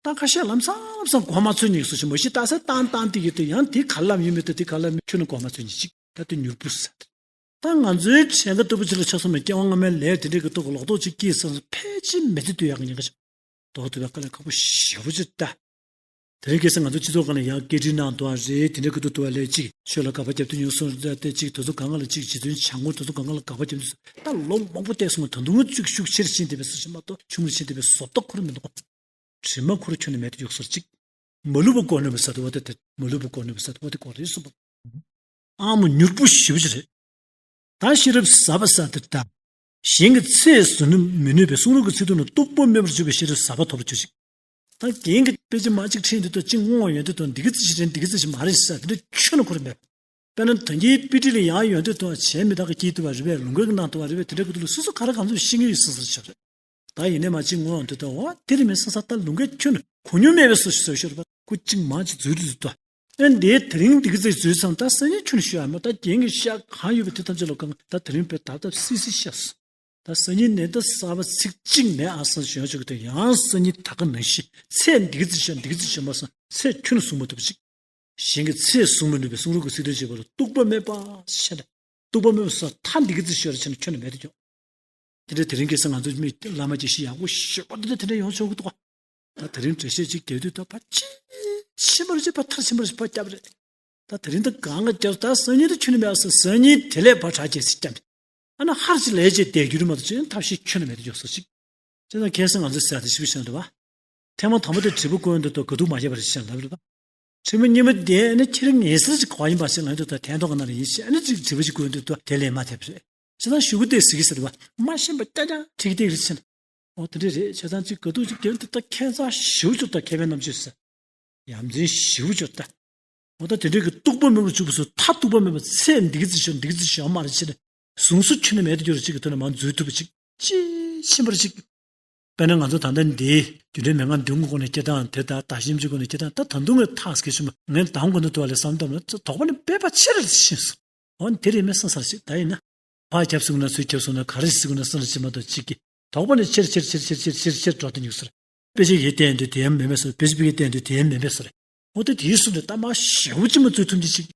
ད་ཁ་ཤས་ལམ་སང་ལམ་སང་གོ་མ་ཚོད་ཉེས་སུ་ཞིག་མ་གཞི་ད་སེ་བཏང་བཏང་དེ་གི་དེ་ཡང་དེ་ག་རེ་ལབ་ཡོད་མེད་དེ་དེ་ག་རེ་ལབ་ཡོད་ཁྱོན་ནས་གོ་མ་ཚོད་ཉེས་ཅིག་ད་དེ་མྱུར་པོ་ཟེར། ད་ང་ཚོའི་བྱེད་འགའ་ལྟ་བུ་ཅིག་ལ་ཆགས་སོང་ན་སྐྱེ་བ་སྔ་མའི་ལས་དེ་འདྲའི་གི་ཐོག་གི་ལོག་རྟོག་ཅིག་སྐྱེས་སོང་ན་ཕལ་ཆེར་མི་ཚེ་སྡོད་ཡག་གི་ཉེན་ཁ་ཆེ། ལྡོག་ཐུབ་པའི་དཀའ་ལས་ཁག་པོ་ཞེ་པོ་ཅིག་ད། དེ་རིང་ཁ་སང་ང་ཚོ་སྤྱི་ཚོགས་སྒང་ལ་ཡང་སྐད་འཕྲིན་གནང་འདུག་ཨ་རེད། དེ་འདྲའི་གི་ཐོག་ཏུ་བ་ལས་ཅིག་ཆོས་ལ་དགག་པ་རྒྱབ་དུས་ཉུང་སོང་རེད་དེ། ཅིག་དེ་ཚོ་སྒང་ག་ལ་ཅིག་རྗེ་བཙུན་བྱ་རྒོད་དེ་ཚོ་སྒང་ག་ལ་དགག་པ་རྒྱབ་དུས་ད་ལོ་མང་པོ་བལྟས་སོང་། ད་དུང་ཅིག་ཤུགས་ཆེར་ཕྱིན་བསྡད་པའི་སུ་ཞིག་མ་གཏོགས་ཆུང་རུ་ཕྱིན་བསྡད་པའི་བཟོ་ལྟ་ཁོ་རང་མི་འདུག་དྲི་མ་ཁོ་རང་ཁྱོན་ནས་མེད་དུ་འཇུག་སོར་ཅིག་མ་ལུས་པ་མགོ་གནོན་པའི་ས་དུ་བ་དེ་དེ་མ་ལུས་པ་མགོ་གནོན་པའི་ས་དུ་བ་དེ་གོ་རེ་གསུངས་པ། ཨ་མོ་མྱུར་པོ་ཞེ་པོ་ཅིག་རེད། ད་ཤེས་རབ་ཟབ་པ་ཟེར་དེ་ད། གཞན་གྱི་ཚེ་ཟུན་མི་ནུས་པའི་གསུང་རབ་ཀྱི་ཚིག་དོན་ལ་རྟོགས་པ་མེད་པར་གྱུར་པའི་ཤེས་རབ་ཟབ་པ་ཐོབ་པར་གྱུར་ཅིག་ད་རྒན་གྱི་དཔེ་ཆ་མ་གཅིག་ཕྲིན་དེ་དང་གཅིག་བསྔོ་བ་ཡོན་ཏན་དང་འདི་ག་ཙི་ཞིག་རེད། འདི་ག་ཙི་ཞིག་མ་རེད་ཟེར་དེ་འདྲ་ཁྱོན་ནས་ཁོ་རང་མེད། དཔེར་ན་ད་གིན་དཔེ་ཁྲིད་ལ་ཡང་ཡོན་ཏན་དང་བྱས་མི་དག་གི་སྐྱེས་ཐུབ་པ་རེད་པས། ལུང་སྐད་ཀྱི་ནང་དུ་བ་རེད་པས། དེ་འདྲ་གི་དུས་ལ་སོ་སོ་ག་རེ་གང་འཚམ་ཤེས་ངེས་ཡོད་སྲིད་ཟེར་ཆོག་རེད། ད་ཡིན་ནའི་མ་གཅིག་བསྔོ་བ་འདི་ལྟ་བ་དེ་རིང་མིན་སང་ས་ད་ལུང་སྐད་ཁྱོན་ནས་གོ་མྱོང་མེད་པའི་སོ་ཞིག་བཟོས་ཤོར་བ་ཁོ་གཅིག་མ་གཅིག་འཛུལ་དུ་འདུག་ཨེ་འདིའི་དེ་རིང་འདི་ག་ཚོད་བཟོས་ཙང་ད་སང་ཉིན་ཁྱོན་ནས་ཤོད་ཨ་མ། ད་རྒན་གྱི་ཤག་གང་ཡོད་པའི་དེ་ཐམས་ཅད་ལ་གང་ད་དེ་རིང་བས་ད་ད་སི་སི་ཤག་ད་སང་ཉིན་ནས་ད་གསར་པ་ཚིག་གཅིག་མེད་ཨ་སང་ཞོན་ཆོག་གི་དེ་ཡང་སང་ཉིན་ད་ག་ནང་བཞིན་ཚེ་འདི་ག་ཚོད་ཤོད་འདི་ག་ཚོད་ཤོད་མ་སང་ཚེ་ཁྱོན་ནས་གསུང་མ་ཐུབ་པ་ཅིག་གཞན་གྱི་ཚེ་གསུང་མི་ནུས་པའི་གསུང་རབ་ཀྱི་ཚིག་དོན་བྱེད་པ་ལ་རྟོགས་པ་མེད་པ་ཤེས་ན། རྟོགས་པ་མེད་པ་སོགས་མཐའ་འདི་ག་ཚོད་ཤོད་རེ་བྱས་ན་ཁྱོན་ནས་མེད་དུ་འགྱོ། དེ་འདྲ་དེ་རིང་ཁ་སང་ང་ཚོ་མི་བླ་མ་དགེ་བཤེས་ཡག་པོ་ཞེ་པོ་དེ་འདྲ་དེ་འདྲ་ཡོང་ཆོག་གི་འདུག་ད་དེ་རིང་འགྲེལ་བཤད་ཅིག་རྒྱག་དུས་ད་ཕར་ཕྱིན་ཕྱིན་པ་རེ་ཅིག་ཕར་མཐར་ཕྱིན་པ་རེ་ཅིག་ཕར་བརྒྱབ་རེད། ད་དེ་རིང་ད་གང་ག་བརྒྱབ། ད་སང་ཉིན་ད་ཁྱོན་ནས་མེད་ཟེར། སང་ཉིན་དེ་ལས་ཕར་དྲག་ཅིག་ཅིག་བརྒྱབ། ཨ་ན་ཧར་ཅིག་ལས་ཅིག་བསྡད་རྒྱུ་རེད་མ་གཏོགས་ཅི་ཐབས་ཤེས་ཁྱོན་ནས་མེད་དུ་འགྱོ་སོ་ཅིག་བྱས་ཙང་ཁ་སང་ང་ཚོས་ཟེར་ཡག་དེ་ཞིབ་བཤད་འདུག་བ། ཐེངས་མ་དང་པོ་དེ་དྲིལ་བུ་བཀོན་འདུག་དང་དགའ་སྡུག་མ་བྱས་པ་རེད་ཅེས་ལབ་རེད་པ། ཐེངས་མ་གཉིས་པ་དེ་ནི་ཁྱེད་རང་ངེས་གསལ་ཅིག་གོ་ཡིན་པ་ཞིག་ལབ་འདུག་ད་ཐེན་ཐོག་གི་ནང་ལ་ཡིན་ཞེས་ཨ་ནི་ཅིག་དྲིལ་བུ་ཅིག་བཀོན་འདུག་དང་དེ་ལས་མ་ཐེབས་རེད། བྱས་ཙང་གཞུག་གུ་དེ་ཟེར་གི་ཟེར་བ་མ་ཤེས་པ་རྐྱང་རྐྱང་ཁྲིག་ཏིག་རེད་ཟེར། འོ་དེ་འདྲ་རེད། བྱས་ཙང་ཅིག་དགའ་སྡུག་ཅིག་རྒྱབ་འདུག་ད་ཁྱད་མཚར་ཞེ་པོ་ཅིག་ད་མཁས་པའི་རྣམ་དཔྱོད་ཟེར། ཡ་མཚན་ཞེ་པོ་ཅིག་ད། འོ་ད་དེ་འདྲའི་གི་རྟོགས་པ་མེད་པར་གྱུར་པ་སོགས་མཐར་ཐུག་པ་མེད་པ་ཚེ་འདི་ག་ཚོད་ཤོར་འདི་ག་ཚོད་ཤོར་མ་རེད་ཅེས་ནས་གཟུངས་སུ་ཁྱོན་ནས་མེད་དུ་གྱུར་ཅིག་གི་ཐོག་ནས་མར་འཛུལ་ཐུབ་པ་ཅིག་ཅིག་ཕྱིན་པར་ཅིག་དཔེར་ན་ང་ཚོ་ད་ལྟ་འདི་རྒྱུ་འབྲས་མན་ངག་བདུན་གྱི་སྒོ་ནས་སྐྱེ་སྟངས་དེ་དང་བདག་གཞན་གྱི་སྒོ་ནས་སྐྱེ་སྟངས་ད་ད་དུང་ངས་ཐག་སྐད་ཆུང་མ་ངས་དང་གོ་ན་དུ་བ་ལས་བསམ་བཏང་ན་དོགས་པ་ནི་དཔེ་བ་ཆེ་རེ་ཕྱིན་སོང་། འོ་དེ་རེད་མེད་བསམ་ས་ཞིག་ད་ཡིན་ན། ཕར་རྒྱབ་སོང་ན་ཚུར་རྒྱབ་སོང་ན་ག་རེ་ཞིག་སོང་ན་སོང་ན་ཅི་མ་གཏོགས་གཅིག་གི་དོགས་པ་ནི་ཆེར་ཆེར་ཆེར་ཆེར་ཆེར་ཆེར་ཆེར་འགྲོ་དུ་ཉུག་ཟེར། དཔེ་ཆ་ཡིས་བལྟས་འདུག་དེ་ཡང་མེད་མེད་ཟེར། དཔེ་ཆ་ཕ་གིས་བལྟས་འདུག་དེ་ཡང་མེད་མེད་ཟེར། འོ་ད་དེའི་གསུང་དེ་ད་མ་ཞེ་པོ་ཅིག་མ་འཛུལ་ཐུབ་ཀྱི་ཅིག་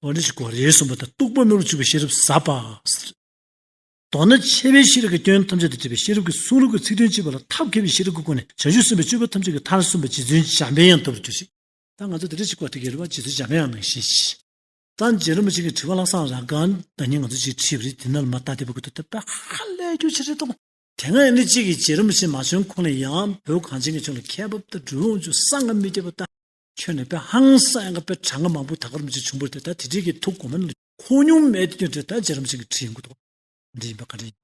འོ་འདྲ་ཞིག་གོ་རེ་གསུངས་པ་དང་རྟོགས་པ་མེད་པར་གྱུར་པའི་ཤེས་རབ་ཟབ་པ་ཟེར། མདོར་ན་འཆད་པའི་ཤེས་རབ་ཀྱི་སྐྱོན་ཐམས་ཅད་དང་བྲལ་བའི་ཤེས་རབ་ཀྱི་གསུང་རབ་ཀྱི་ཚིག་དོན་གཅིག་པ་ལ་ཐབས་མཁས་པའི་ཤེས་རབ་ཀྱི་སྒོ་ནས་བྱང་ཆུབ་སེམས་དཔའི་སྤྱོད་པ་ཐམས་ཅད་ཀྱི་མཐར་སོན་པ་རྗེ་བཙུན་འཇམ་པའི་དབྱངས་ཐོབ་པར་གྱུར་ཅིག་ད་ང་ཚོ་དེ་འདྲ་ཞིག་གོ་ཐུབ་ཀྱི་རེད་པ། རྗེ་བཙུན་འཇམ་པའི་དབྱངས་ནང་བཞིན་ཞིག་ད་རྗེ་རིན་པོ་ཆེ་གི་དྲི་བ་ལྷག་བསམ་རང་རྐང་ད་ནི་ང་ཚོ་ཅིག་བྲིས་པ་རེད། དེ་ནང་ལ་མ་ལྟ་བདེ་པོ་གི་འདུག་ད་དཔེ་ཧ་ལས་རྒྱུ་ཆེ་རེད་དོ། དེ་སྔ་ཨ་ནི་གཅིག་གིས་རྗེ་རིན་པོ་ཆེ་མ་བྱོན་གོང་ལ་ཡང་བོད་གངས་ཅན་གྱི་ལྗོངས་ལ་མཁས་པ་དང་གྲུབ་དབང་ཚོ་གསང་སྔགས་མི་སྐྱོབ་པ་དང་ཁྱོན་ནས་དཔེ་ཧང་སང་ཡང་དཔེ་གྲངས་ཀ་མང་པོ་ད་ག་རིན་པོ་ཆེ་བྱུང་བ་རེད། ད་དེ་འདྲའི་གི་ཐུགས་གོ་མ་ནི་འཁོར་མྱོང་མེད་དུ་གྱུར་ཏེ་ད་རྗེ་རིན་པོ་ཆེ་གི་བྲིས་ཡོང་གི་འདུག་འདི་ཡིན་པ་ག་འདྲ་ཡིན།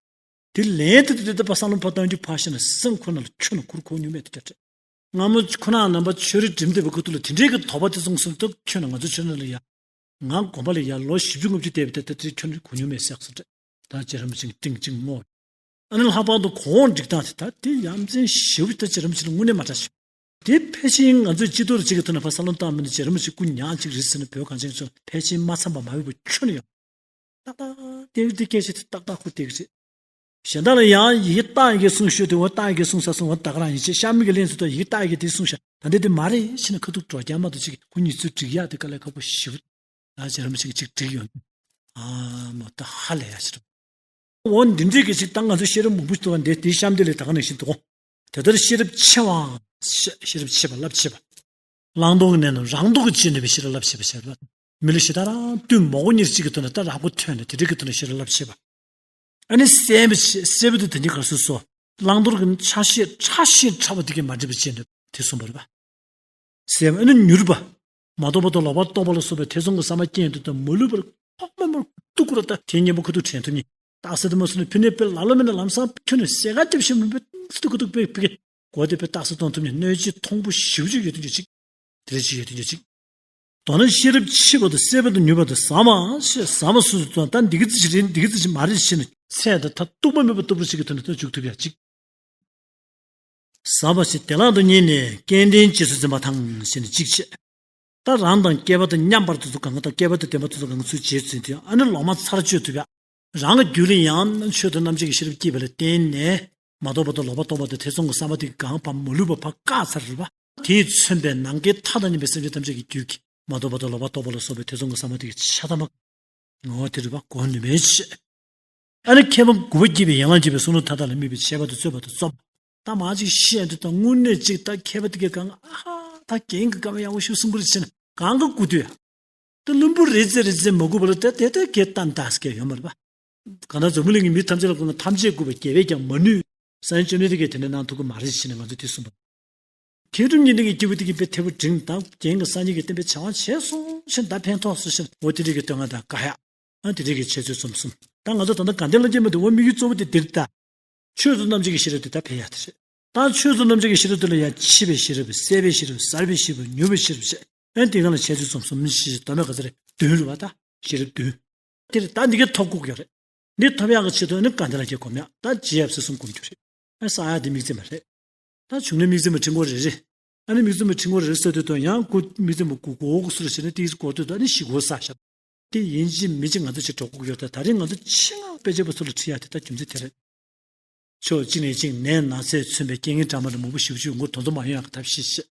དེ་ལན་དེ་དེ་ལྟ་བ་བསམ་བློ་ཕར་བཏང་རྒྱུ་ཕར་བཤད་ན་སེམས་ཁོ་ན་ལ་ཁྱོན་ནས་ཁུར་ཁུར་ཉུང་མེད་དུ་གྱུར་ཏེ། སྔ་མོ་ཁོ་ན་རྣམ་པ་ཆོས་རིག་འགྲིམ་བསྡད་པའི་ཁུ་ཐུག་ལ་དེ་འདྲའི་གི་དོགས་པ་དེ་ཚོ་གསུངས་སྟབས་ཁྱོན་ནས་ང་ཚོ་ཆོས་ནང་ལ་ཡ། ང་དགོན་པ་ལ་ཡ་ལོ་བཞི་བཅུ་ལྔ་བཅུ་བསྡད་པའི་དེ་ལྟ་དེ་ཁྱོན་ནས་ཁུར་ཉུང་མེད་བསགས་སོང་ཏེ། ད་རྗེ་རིན་པོ་ཆེ་གི་སྟེང་གཅིག་བསྔོ། ཨ་ནི་ལྷག་པར་དུ་གོང་སྒྲིག་སྟངས་དེ་ད་དེ་ཡ་མཚན་ཞེ་པོ་ཅིག་ད་རྗེ་རིན་པོ་ཆེ་ལ་དངོས་གནས་མ་དྲག་ཞིག་དེ་ཕལ་ཆེར་ང་ཚོས་སྤྱི་ཚོགས་ལ་གཅིག་གི་ཐོག་ནས་ཕར་བསམ་བློ་བཏང་མིན་ན་རྗེ་རིན་པོ་ཆེ་སྐུ་ཉག་གཅིག་རེད་ཟེར་ན་བོད་གངས་ཅན་ཚོ་ཕལ་ཆེར་མ་འཚམས་པ་མ་ཡོད་པ་ཁྱོན་ནས་ཡོད། ཏག་ཏག་དེ་དེ་སྐད་ཆ་དེ་ཏག་ཏག་ཁུ་དེ་གི་རེད། གཞན་དག་ལ་ཡང་ཡི་གེ་རྟགས་ཡི་གེ་གསུང་ཤོད་དེ་འོ་རྟགས་ཡི་གེ་གསུང་ས་གསུང་འོ་ད་ག་རང་ཡིན་ཅེས་ཤར་མི་གི་ལན་ཚོ་ད་ཡི་གེ་རྟགས་ཡི་གེ་དེ་གསུང་ཤག་ད་འདི་དེ་མ་རེད་ཕྱིན་ན་ཁ་ཐུག་འགྲོ་རྒྱ་མ་གཏོགས་ཅིག་ཁོ་གཉིས་ཚུར་འགྲིག་ཡག་དེ་དཀའ་ལས་ཁག་པོ་ཞེ་པོ། ད་རྗེ་རིན་པོ་ཆེ་གིས་ཅིག་འགྲིག་ཡོང་། ཨ་མ་ད་ཧ་ལས་ཡག་ཞིག་རེད། འོ་འདི་འདྲའི་གི་ཅིག་ད་ང་ཚོ་ཤེས་རབ་མང་པོ་ཞིག་འདུག་བ་འདི་དེའི་གཤམ་འདི་ལས་ད་ག་ནང་བཞིན་འདུག་དེ་ལྟར་ཤེས་རབ་ཆེ་བའང་ཤེས་ཤེས་རབ་ཆེ་བ་རླབས་ཆེ་བ། བླང་དོར་གྱི་གནས་རྣམས་རང་ལྡོག་གིས་བྱེད་ནུས་པའི་ཤེས་རབ་རླབས་ཆེ་བ་ཞེས་པ། མི་ལ་ཞེ་དྲག་རང་བསྟུན་མོག་གོ་གཉེར་གཅིག་གི་ཐོག་ནས་ད་རང་མགོ་ཐོན་ནས་དེ་འདྲའི་གི་ཐོག་ནས་ཤེས་རབ་རླབས་ཆེ་བ། ཨ་ནི་གསལ་བའི་ཆེ་གསལ་བའི་དུ་དེ་ཉིད་གར་སོ་སོ། བླང་དོར་གྱི་ཆ་ཤས་ཕྲ་ཞིང་ཕྲ་བ་དེ་གས་མ་འདྲེས་པ་བྱས་ནས་ དེ་གསུངས་པ་རེད་པ། སྲེད་པ་ཨ་ནི་མྱུར་བ། མ་རྟོགས་པ་དང་ལོག་པར་རྟོག་པ་ལ་སོགས་པའི་ཐེ་ཚོམ་གྱི་བསམ་པ་སྐྱེས་དུས་དང་མ་ལུས་པར་ཁོག་མ་མར་སྡུག་ཀུ་ར་ད་དེའི་གཉེན་པོ་ཁ་ཐུག་དྲན་ཐུབ་ནས་རྟགས་གསལ་དུ་མ་སོང་ནས་ཕི་ནས་པའི་ལ་ལོ་མེད་ན་ལམ་སང་ཁྱོན་ནས་ཟས་ག་རྒྱབ་ཤེས་མིན་པའི་སྡུག་ཀུ་སྡུག་པའི་ཕི་གེ་གོ་དེ་པའི་རྟགས་གསལ་གཏོང་ཐུབ་ནས་གནོད་བྱེད་མཐོང་པོ་ཞིབ་ཞིབ་ཡོད་དུས་ཅིག་དེ་རེ་ཅིག་ཡོད་དུས་ཅིག་མདོར་ན་ཤེས་རབ་ཕྱི་བ་དང་སྲེད་པ་དང་མྱུར་བ་དང་ཟབ་མོ་ཞེས་ཟབ་མོ་སོ་སོ་དང་ད་འདི་གི་ཙི་ཞིག་རེད་འདི་གི་ཙི་ཞིག་མ་རེད་ཞེས་ནས་ཚད་དང་མཐར་གཏུགས་པ་མེད་པ་ལྟ་བུ་ཞིག་གི་དོན་དུ་འཇུག་ཐུབ་ཡ་ཅིག་ཟབ་པ་ཞིག་བདེ་བླག་ཏུ་རྙེད་ནས་སྐལ་ལྡན་རྗེས་སུ་འཛིན་པ་དང་ཞེས་ནས་གཅིག་བྱས། ད་རང་དང་བསྐལ་པ་དང་མཉམ་པར་དུ་ཚུར་གང་ག་དང་བསྐལ་པ་དང་བདེན་པ་དུ་ཚུར་གང་ག་ཚུར་རྗེས་ཟིན་དུས་ཨ་ནི་ལོག་མ་ཚར་གཅོད་ཐུབ་ཡ། རང་གི་རྒྱུད་ལ་ཡང་ཆོས་དང་རྣམ་འབྱེད་ཀྱི་ཤེས་རབ་སྐྱེས་པ་ལ་བརྟེན་ནས་མ་རྟོགས་པ་དང་ལོག་པར་རྟོག་པ་དང་ཐེ་ཚོམ་གྱི་བསམ་པ་དེ་གང་བ་མ་ལུས་པ་ཕར་བཀག་ཚར་རེད་པ། དེས་མཚོན་པའི་ནམ་མཁའི་མཐའ་དང་མཉམ་པའི་སེམས་ཅན་ཐམས་ཅད་ཀྱི་རྒྱུད་ཀྱི་མ་རྟོགས་པ་དང་ལོག་པར་རྟོག་པ་ལ་སོགས་པའི་ཐེ་ཚོམ་གྱི་བསམ་པ་དེ་གི་ཆ་ཐ་མ། ངོ་བོ་དེ་རུ་བ་གོ་ནུས་མེད་ཅེས། ཨ་ནི་མཁས་པ་དགུ་པ་སྐྱེས་པའི་ཡན་ལག་བརྒྱད་པའི་གསུང་རབ་མཐའ་དག་ལ་དམིགས་པའི་འཆད་པ་དང་རྩོད་པ་དང་རྩོམ། ད་མ་ཅིག་བཤད་འདི་དང་དངོས་གནས་ཅིག་ད་མཁས་པ་དེ་གས་གང་ཨ་ཧ་ད་རྒན་གྱི་བཀའ་མ་ཡག་པོ་ཞུ་གསུང་གི་རེད་ཟེར་ན་གང་གི་སྐུ་དུས་ད་བླུན་པོ་རེད་ཟེར་རེད་ཟེར་མ་དགོས་པ་ལ་ད་དེ་ལྟར་གས་གཏན་ད་སྐད་ཡོད་མ་རེད་པ། གང་ལྟར་འཛམ་བུ་གླིང་གི་མི་ཐམས་ཅད་ལ་དགོངས་ན་ཐམས་ཅད་འགུགས་པ་རྒྱལ་བས་ཀྱང་མ་ནུས། སངས་རྒྱས་བཅོམ་ལྡན་འདས་ཀྱིས་དེ་འདྲ་གནང་ཐུབ་ཀྱི་མ་རེད་ཟེར་ནས་ང་ཚོས་དེ་གསུངས་པ། མཁས་གྲུབ་གཉིས་ལྡན་གྱི་སྐྱེས་བུ་དེ་གིས་དཔེ་ཐེ་བོ་འབྲིང་དང་རྒན་གྱི་སངས་རྒྱས་ཀྱི་བསྟན་པའི་བྱ་བ་བྱས་སོང་ཞེས་ད་ཕན་ཐོགས་སོ་ཞེས་འོ་དེ་རིགས་ཀྱི་བསྟོད་བསྔགས་དང་བཀའ་ཡག་ཨ་དེ་རིགས་ཀྱི་འཆད་རྩོད་རྩོམ་གསུམ། ད་ང་ཚོ་ད་ལྟ་དགའ་ལྡན་ལྷ་བརྒྱུད་མ་དེ་འོ་དམིགས་ཡུལ་གཙོ་བོ་དེ་འདིར་ད། ཆོས་དང་རྣམ་འབྱེད་ཀྱི་ཤེས་རབ་དེ་ད་ཕན་ཡག་དེ་རེད། ད་ཆོས་དང་རྣམ་འབྱེད་ཀྱི་ཤེས་རབ་དེ་ལ་ཡང་ཕྱི་པའི་ཤེས་རབ་སྲེད་པའི་ཤེས་རབ་ཟབ་པའི་ཤེས་རབ་མྱུར་བའི་ཤེས་རབ་བྱས། ཨ་དེ་གང་ལ་འཆད་རྩོད་རྩོམ་གསུམ་ཞེས་བསྟོད་བསྔགས་ག་ཚོད་རེད་བདུན་རེད་བ་ད། ཤེས་རབ་བདུན། དེ་རེད་ད་འདི་གའི་ཐོབ་དགོས་ཀྱི་ཡོད་རེད། འདི་ཐོབ་ཡག་གི་ཆེད་དུ་ནི་དགའ་ལྡན་ལྷ་བརྒྱུད་སྒོམ་ཡག་ད་རྗེ་ཡབ་སྲས་གསུམ་སྒོམ་རྒྱུ་རེད། ཨ་བསགས་ཡག་དེ་དམིགས་བརྩེ་མ་རེད། ད་བྱུང་ན་དམིགས་བརྩེ་མ་ཁྲི་མགོ་རེ་རེ། ཨ་ནི་དམིགས་བརྩེ་མ་ཁྲི་མགོ་རེ་རེ་ཟེར་དུས་དང་ཡང་སྐུ་དམིགས་བརྩེ་མ་དགུ་གོ་གོ་སུ་རེ་བྱས་ན་དེ་གོ་དུས་ད་ནི་བཞི་གོ་བསགས་ཤག་དེ་ཡིན་གཅིག་མིན་གཅིག་ང་ཚོ་ཅིག་འགྲོ་དགོས་ཀྱི་ཡོད་ད་ད་རེས་ང་ཚོ་ཆེད་མངགས་དཔེ་ཆ་པོ་ཚོ་ལ་ཁྲིད་ཡག་དེ་ད་རྒྱུ་མཚན་དེ་རེད། ཕྱོགས་གཅིག་ནས་གཅིག་ནད་ན་ཚས་མཚོན་པའི་རྐྱེན་ངན་དྲག་མ་དང་མང་པོ་ཞེ་པོ་ཅིག་ཡོང་གི་དོན་དུ་མ་ཡོང་ཡག་གི་ཐབས་ཤེས་བྱེད།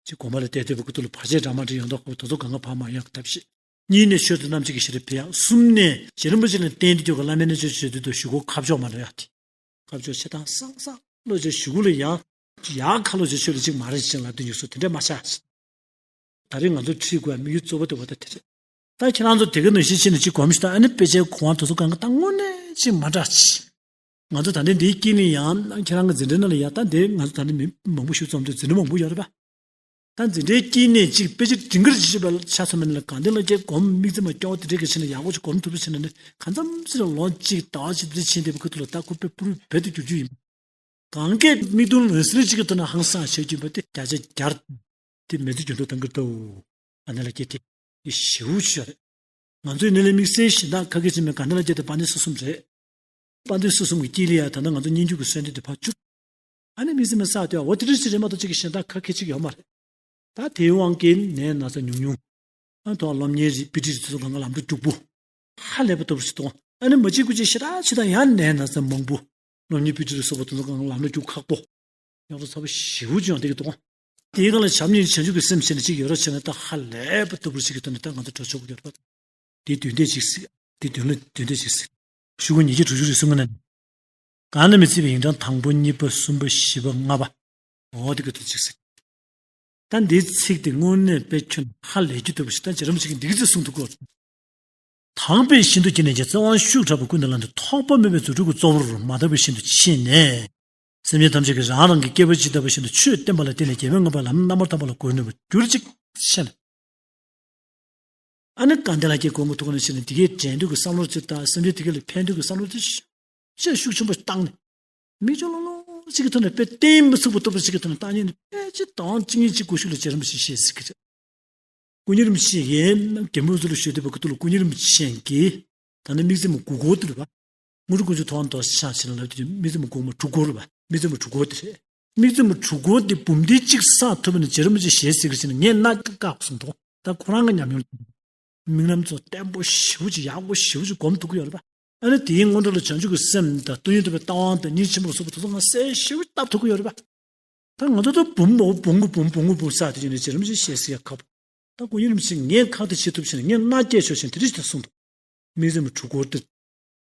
ཅིག་གོམ་པ་ལ་བལྟས་བལྟས་པའི་ཁུ་ཐུག་ལ་བར་ཆད་འདྲ་མ་འདྲ་ཡོང་མདོག་ཁ་པོ་དེ་ཚོ་གང་ག་བར་མ་ཡོང་ཐབས་ཤེས། གཉིས་ནས་ཆོས་དང་རྣམ་འབྱེད་ཀྱི་ཤེས་རབ་འཕེལ་ཡག་གསུམ་ནས་རྗེ་རིན་པོ་ཆེ་ལ་རྟེན་འདི་སྐྱོར་ག་བླ་མའི་རྣལ་འབྱོར་བྱེད་དུས་དང་གཞུག་གུ་ཁ་ཕྱོགས་མ་འགྲོ་ཡག་དེ། ཁ་ཕྱོགས་ཆེ་ཐང་སང་སང་བློ་ཆེ་གཞུག་གུ་ལ་ཡང་ཡག་ཁ་ལོ་ཆེ་ཆོས་ལ་གཅིག་མ་རེད་ཅེས་ལབ་དུས་ཡོད་སོ་དེ་འདྲས་མ་ཆགས། ད་རེས་ང་ཚོ་ཁྲིད་དགོས་དམིགས་ཡུལ་གཙོ་བོ་དེ་བ་ད་དེ་རེད། ད་ཁྱེད་རང་ཚོ་དེ་ག་ནང་བཞིན་བྱས་ནས་གཅིག་གོམས་ཤིག་ད་ཨ་ནི་དཔེ་ཆའི་གོང་བ་དེ་ཚོ་གང་ག་ད་དངོས་གནས་གཅིག་མ་འདྲ་ཅིག་ང་ཚོ་ད་ལྟའི་འདིའི་དཀྱིལ་ནས་ཡང་ཁྱེད་རང་གི་འཛིན་གྲྭ་ནང་ལ་ཡང་ད་འདི་ང་ཚོ་ད་ལྟ་མི་མང་པོ་ཞིག་འཛོམས་ཏེ་འཛིན་གྲྭ་མང་པོ་ཞིག་འཛོམས་ཏེ་ད་འཛིན་གྲྭའི་དཀྱིལ་ནས་གཅིག་དཔེ་ཆ་སྒྲིང་གར་ཅིག་བཤད་པ་ཆ་ཚང་མ་ནི་ལ་དགའ་ལྡན་ལྷ་བརྒྱུད་སྒོམ་དམིགས་བརྩེ་མ་སྐྱོ་བོ་དེ་འདྲས་ཀྱི་ཕྱིན་ན་ཡག་པོ་ཅིག་སྒོམ་ཐུབ་པ་ཕྱིན་ན་ནི་གང་འཚམ་ཞིག་ལ་ལོ་གཅིག་ཟླ་བ་གཅིག་དེ་འདྲས་ཕྱིན་བསྡད་པའི་ཁུ་ཐུག་ལ་ད་ཁོ་དཔེ་པུ་རུ་བེད་དུ་འགྱུར་རྒྱུ་ཡིན། གང་གས་མིག་མཐོང་ལོན་སྲིད་ཅིག་གི་ཐོག་ན་ཧང་སང་བྱེད་རྒྱུ་ཡིན་པ་དེ་བརྒྱ་ཆ་བརྒྱ། དེ་མི་ཚེ་རྒྱུན་དུ་གཏང་གི་འདུག་ཨ་ནེ་ལ་སྐྱེ་དེ་ཞེ་པོ་ཞིག་རེད། ང་ཚོའི་ནད་ལས་དམིགས་བསལ་གཞན་དག་ཁ་སྐད་ཆེན་མོའི་དགའ་ལྡན་ལྷ་བརྒྱུད་དེ་དཔལ་ལྡན་སོ་གསུམ་རེད། དཔལ་ལྡན་སོ་གསུམ་གྱི་དཀྱིལ་ལ་ཡ་ད་ལྟ་ང་ཚོ་སྙན་བརྒྱུད་ཀྱི་གསོལ་འདེབས་དེ་ཕར་བཅུག་ཨ་ནེ་དམིགས་བསལ་མ་བསགས་དེ་འོ་དེ་འདྲ་ཞིག་རེད་མ་གཏོགས་ཅིག་གི་གཞན་དག་ཁ་སྐད་ཆེ་གི་ཡོད་མ་རེད། ད་དེའི་དབང་གིས་ནད་ན་ཚ་ཉུང་ཉུང་། ཨ་ཐོག་སློབ་གཉེར་རིགས་དཔེ་ཁྲིད་རིགས་དེ་ཚོ་གང་ག་ལམ་འགྲོ་རྒྱུག་པོ། ཧ་ལས་པ་ལྟ་བུ་ཞིག་གཏོང་། ཨ་ནི་མ་གཅིག་པུ་གཅིག་ཞེ་དྲག་ཞེ་དྲག་ཡང་ནད་ན་ཚ་མང་པོ། སློབ་གཉེར་དཔེ་ཁྲིད་ལ་སོགས་པ་དེ་ཚོ་གང་ག་ལམ་འགྲོ་རྒྱུག་ཁག་པོ། ཡག་པོ་ཚ་པོ་ཞེ་པོ་ཅིག་ཡང་དེ་གི་གཏོང་། དེའི་སྒང་ལ་བྱམས་སྙིང་བྱང་ཆུབ་ཀྱི་སེམས་བྱས་ནས་གཅིག་ཡོད་ར་བྱས་ན་ད་ཧ་ལས་པ་ལྟ་བུ་ཞིག་གི་ཐོག་ནས་ད་ང་ཚོ་གྲོས་ཆོད་ཀྱི་ཡོད་ར་བ། དེ་བདུན་ལྡན་གཅིག་གཟིགས། དེ་བདུན་ལ་བདུན་ལྡན་གཅིག་གཟིགས། ཤོག་གུ་ཉིས་བརྒྱ་དྲུག་ཅུ་རེ་གསུམ་གྱི་ནང་ནས། གང་ན་མི་ཚིག་པའི་ཡིག་གྲངས་དང་པོ་གཉིས་པ་གསུམ་པ་བཞི་པ་ལྔ་པ། འོ་དེ་ག་དུ་གཅིག་གཟིགས། ད་འདིའི་ཚིག་དེ་དངོས་གནས་དཔེ་ཁྱོན་ཧ་ལས་རྒྱུ་ལྟ་བུ་ཞིག་ད་རྗེ་རིན་པོ་ཆེ་གིས་འདི་ག་ཚིག་གསུངས་འདུག་གོ། དག་པའི་ཞིང་དུ་སྐྱེས་ནས་ཀྱང་བརྩེ་བ་ཤུགས་དྲག་པོས་ཀུན་ཏུ་བསླངས་ཏེ་ཐོགས་པ་མེད་པའི་རྫུ་འཕྲུལ་གྱི་གཙོ་བོར་མ་དག་པའི་ཞིང་དུ་ཕྱིན་ནས། སེམས་ཅན་ཐམས་ཅད་ཀྱིས་རང་རང་གི་སྐྱེ་བ་ཇི་ལྟ་བུ་བཞིན་དུ་ཆོས་བསྟན་པ་ལ་བརྟེན་ནས་རྒྱལ་བས་མངོན་པ་ལམ་རྣམ་པར་ཐར་པ་ལ་གོ་ནུས་པར་གྱུར་ཅིག་ཞེས། ཨ་ནི་དགའ་ལྡན་ལྷ་བརྒྱུད་སྒོམ་གྱི་ཐོག་ནས་བྱས་ནས་དེ་གའི་དྲན་འདོད་ཀྱི་བསམ་བློ་ཅིག་དང་སེམས་ཅན་དེ་ག་ལ་ཕན་འདོད་ཀྱི་བསམ་བློ་དེ་ཤུགས་ཆེ་ཤུགས་ཆེན་པོ་བཏང་ནས། མིག་ཆུ་ལོང་ལོང་ཅིག་གི་ཐོག་ནས་དཔེ་གཏིང་མི་ཟུག་པ་ལྟ་བུ་ཅིག་གི་ཐོག་ནས་བཏང་ཉིད་ནས་དཔེ་ཅིག་དང་གཅིག་ཉིད་ཅིག་གོ་ཤུགས་ལ་རྗེ་རིན་པོ་ཆེས་བཤད་ཟིག་གི་རེད། སྐུ་ཉིད་རིན་པོ་ཆེ་ཡིན་རྒན་པོ་ཚོ་ལ་ཞུ་བསྡད་པ་གི་ཐོག་ལ་སྐུ་ཉིད་རིན་པོ་ཆེ་གིས་ད་ནི་དམིགས་བརྩེ་མ་དགུ་སྐོར་དེ་རེད་པ། དངོས་གྲུབ་དཀོན་མཆོག་ཐུབ་དབང་རྡོ་རྗེ་འཆང་ཞེས་ལབ་དུས་དམིགས་བརྩེ་མ་དགུ་མ་དྲུག་སྐོར་རེད་པ། དམིགས་བརྩེ་མ་དྲུག་སྐོར་དེ་རེད། དམིགས་བརྩེ་མ་དྲུག་སྐོར་དེ་འབུམ་སྡེ་གཅིག་བསགས་ཐུབ་པ་ནི་རྗེ་རིན་པོ་ཆེ་ཞལ་གཟིགས་རེད་ཟེར་ནས་ངས་རྣ་བཀག་གསུངས་འདུག་ད་ཁོ་རང་གི་ཉམས་མྱོང་དམིགས་རྣམ་ཚོ་བརྟན་པོ་ཞེ་པོ་ཅིག་ཡག་པོ་ཞེ་པོ་ཅིག་སྒོམ་ཐུབ་ཀྱི་ཡོད་རེད་པ། ཨ་ནི་དེའི་སྔོན་འགྲོ་ལ་བྱང་ཆུབ་ཀྱི་སེམས་དང་སྟོང་ཉིད་རྟོགས་པའི་ལྟ་བ་དང་སྙིང་རྗེ་ཆེན་པོ་ལ་སོགས་པ་དེ་ཚོ་ང་གསལ་ཞེ་པོ་བཏབ་ཐུབ་ཀྱི་ཡོད་རེད་པ། ད་ང་ཚོ་ད་འབུམ་འོ་འབུམ་གུ་འབུམ་འབུམ་གུ་འབུམ་བསགས་དེ་ཡིན་ནའི་རྗེ་རིན་པོ་ཆེ་ཞལ་གཟིགས་ཡ་ཁག་པོ། ད་སྐུ་ཉིད་རིན་པོ་ཆེ་ངས་ཁ་དེ་བྱེད་ཐུབ་ཕྱིན་ནས་ངས་མནའ་སྐྱེལ་ཆོག་ཕྱིན་དེ་རིགས་དེ་གསུངས་འདུག་དམིགས་བརྩེ་མ་དྲུག་སྐོར་དེ།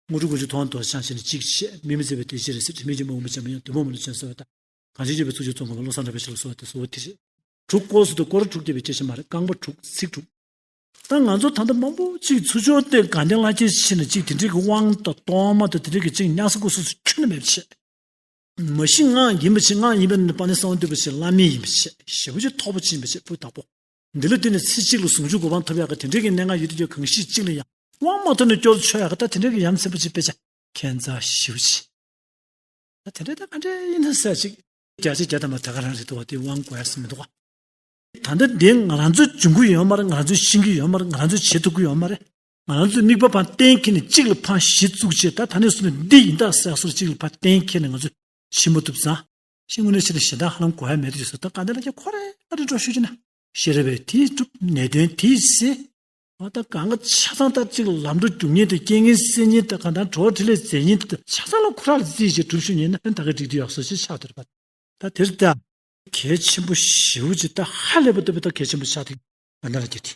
དངོས་གྲུབ་དཀོན་མཆོག་ཐུབ་དབང་རྡོ་རྗེ་འཆང་ཞེས་ནས་གཅིག་བྱས། མི་མི་བརྩེ་བའི་དེ་ཅི་རེད་ཟེར། དྲི་མེད་ཀྱི་མ་འོངས་པ་འཇམ་པའི་དབྱངས། བདུད་དཔུང་མ་ལུས་ཅན་གསོ་བ་དང་། གང་ཞིག་སྤྱོད་པའི་ཚོགས་ཀྱི་ཚོགས་ངོ་མ་བློ་བཟང་གྲགས་པའི་ཞལ་ལ་གསོལ་བ་དེ་གསོལ་བ་དེ་རེད། དྲུག་སྐོར་སུ་དུ་སྐོར་དྲུག་བརྒྱབ་པའི་སྐད་ཆ་མ་རེད། རྐང་པ་དྲུག་ཚིག་དྲུག་ད་ང་ཚོ་ད་ལྟ་མང་པོ་ཅིག་ཚུར་ཕྱོགས་ཏེ་དགའ་ལྡན་ལྷ་བརྒྱུད་ཕྱིན་ནས་ཅིག་དེ་འདྲའི་གི་དབང་དང་གཏོར་མ་དང་དེ་འདྲའི་གི་ཅིག་ཉམས་སུ་དགོས་སུ་ཁྱོན་ནས་མེད་པ་བྱས། མ་གཞི་སྔགས་ཡིན་པ་བྱས། སྔགས་ཡིན་པ་ནི་དཔལ་ལྡན་གསང་བ་འདུས་པ་བྱས། བླ་མེད་ཡིན་པ་བྱས། ཞེ་པོ་ཅིག་ཐོགས་པ་ཅན་ཡིན་པ་བྱས། པོ་དྭགས་པོ། འདི་ལ་བརྟེན་ནས་ཚེ་གཅིག་ལ་ཟུང་འཇུག་གོ་འཕང་ཐོབ་ཡག་གི་དེ་འདྲའི་གི་གནད་འགག་ཡོད་དུས། ཀྱང་གང་ཞིག་གཅིག་ལ་ཡང་དབང་མ་ཐོབ་ནས་སྐྱོར་ཆོག་ཡག་གི། ད་དེ་འདྲའི་གི་ཡ་མཚན་པོ་ཅིག་དཔེ་ཆ་ཁྱད་མཚར་ཞེ་པོ་ཅིག་ད་དེ་འདྲའི་ད་ག་འདྲ་ཡིན་ན་ཟེར་ཅིག་བརྒྱ་ཆ་བརྒྱ་ཐམ་པ་ད་ག་རང་རེད་འདུག་བ། དེ་དབང་དགོས་ཡ་ཟེར་མི་འདུག་བ། ད་ལྟ་འདི་ང་རང་ཚོས་འཇོན་གྱི་ཡོད་མ་རེད། ང་རང་ཚོས་ཤེས་ཀྱི་ཡོད་མ་རེད། ང་རང་ཚོས་བྱེད་ཐུབ་ཀྱི་ཡོད་མ་རེད། ང་རང་ཚོས་དམིགས་པ་ཕར་གཏན་འཁེལ་ནས་གཅིག་ལ་ཕར་གཞི་བཙུགས་བྱས། ད་ད་ནས་བཟུང་ནས་འདི་ཡིན་ད་ཟེར་ཡག་སོགས་གཅིག་ལ་ཕར་གཏན་འཁེལ་ནས་ང་ཚོས་ཕྱིན་མ་ཐུབ་ཙང་། ཤེས། དངོས་གནས་བྱས་ན་གཞན་དག་ཧ་ལམ་དགོས་ཡ་མེད་དུ་ཡོད་ས། ད་དགའ་ལྡན་ལྷ་རྒྱལ་ཁོ་རང་ཨ་རི་འགྲོ་ཤོད་ཀྱི་ན། ཤེས་རབ་པས་དེ་སྒྲུབ། ནད་གདོན་དེ་སེལ། ཨ། ད་གང་ག་ཆ་ཚང་ད་གཅིག་ལམ་འགྲོ་རྒྱུག་མཁན་དང་། རྐྱེན་ངན་སེལ་མཁན་དང་། གང་ལྟར་གྲོགས་འཕྲིན་ལས་མཛད་མཁན་དང་། ཆ་ཚང་ལ་ཁོ་རང་ལ་རྩིས་བྱས་སྒྲུབ་ཤོག་ཉན་ན་ཨ་ནི་ད་ག་འགྲིག་དུ་ཡོད་སོ་ཞེས་ཆགས་འདུག་པ། ད་དེར་ད་གལ་ཆེན་པོ་ཞེ་པོ་ཅིག་ད་ཧ་ལས་པ་ལྟ་བུའི་ད་གལ་ཆེན་པོ་ཆགས་འདུག་པ། ད་ལ་རྒྱ་དེ།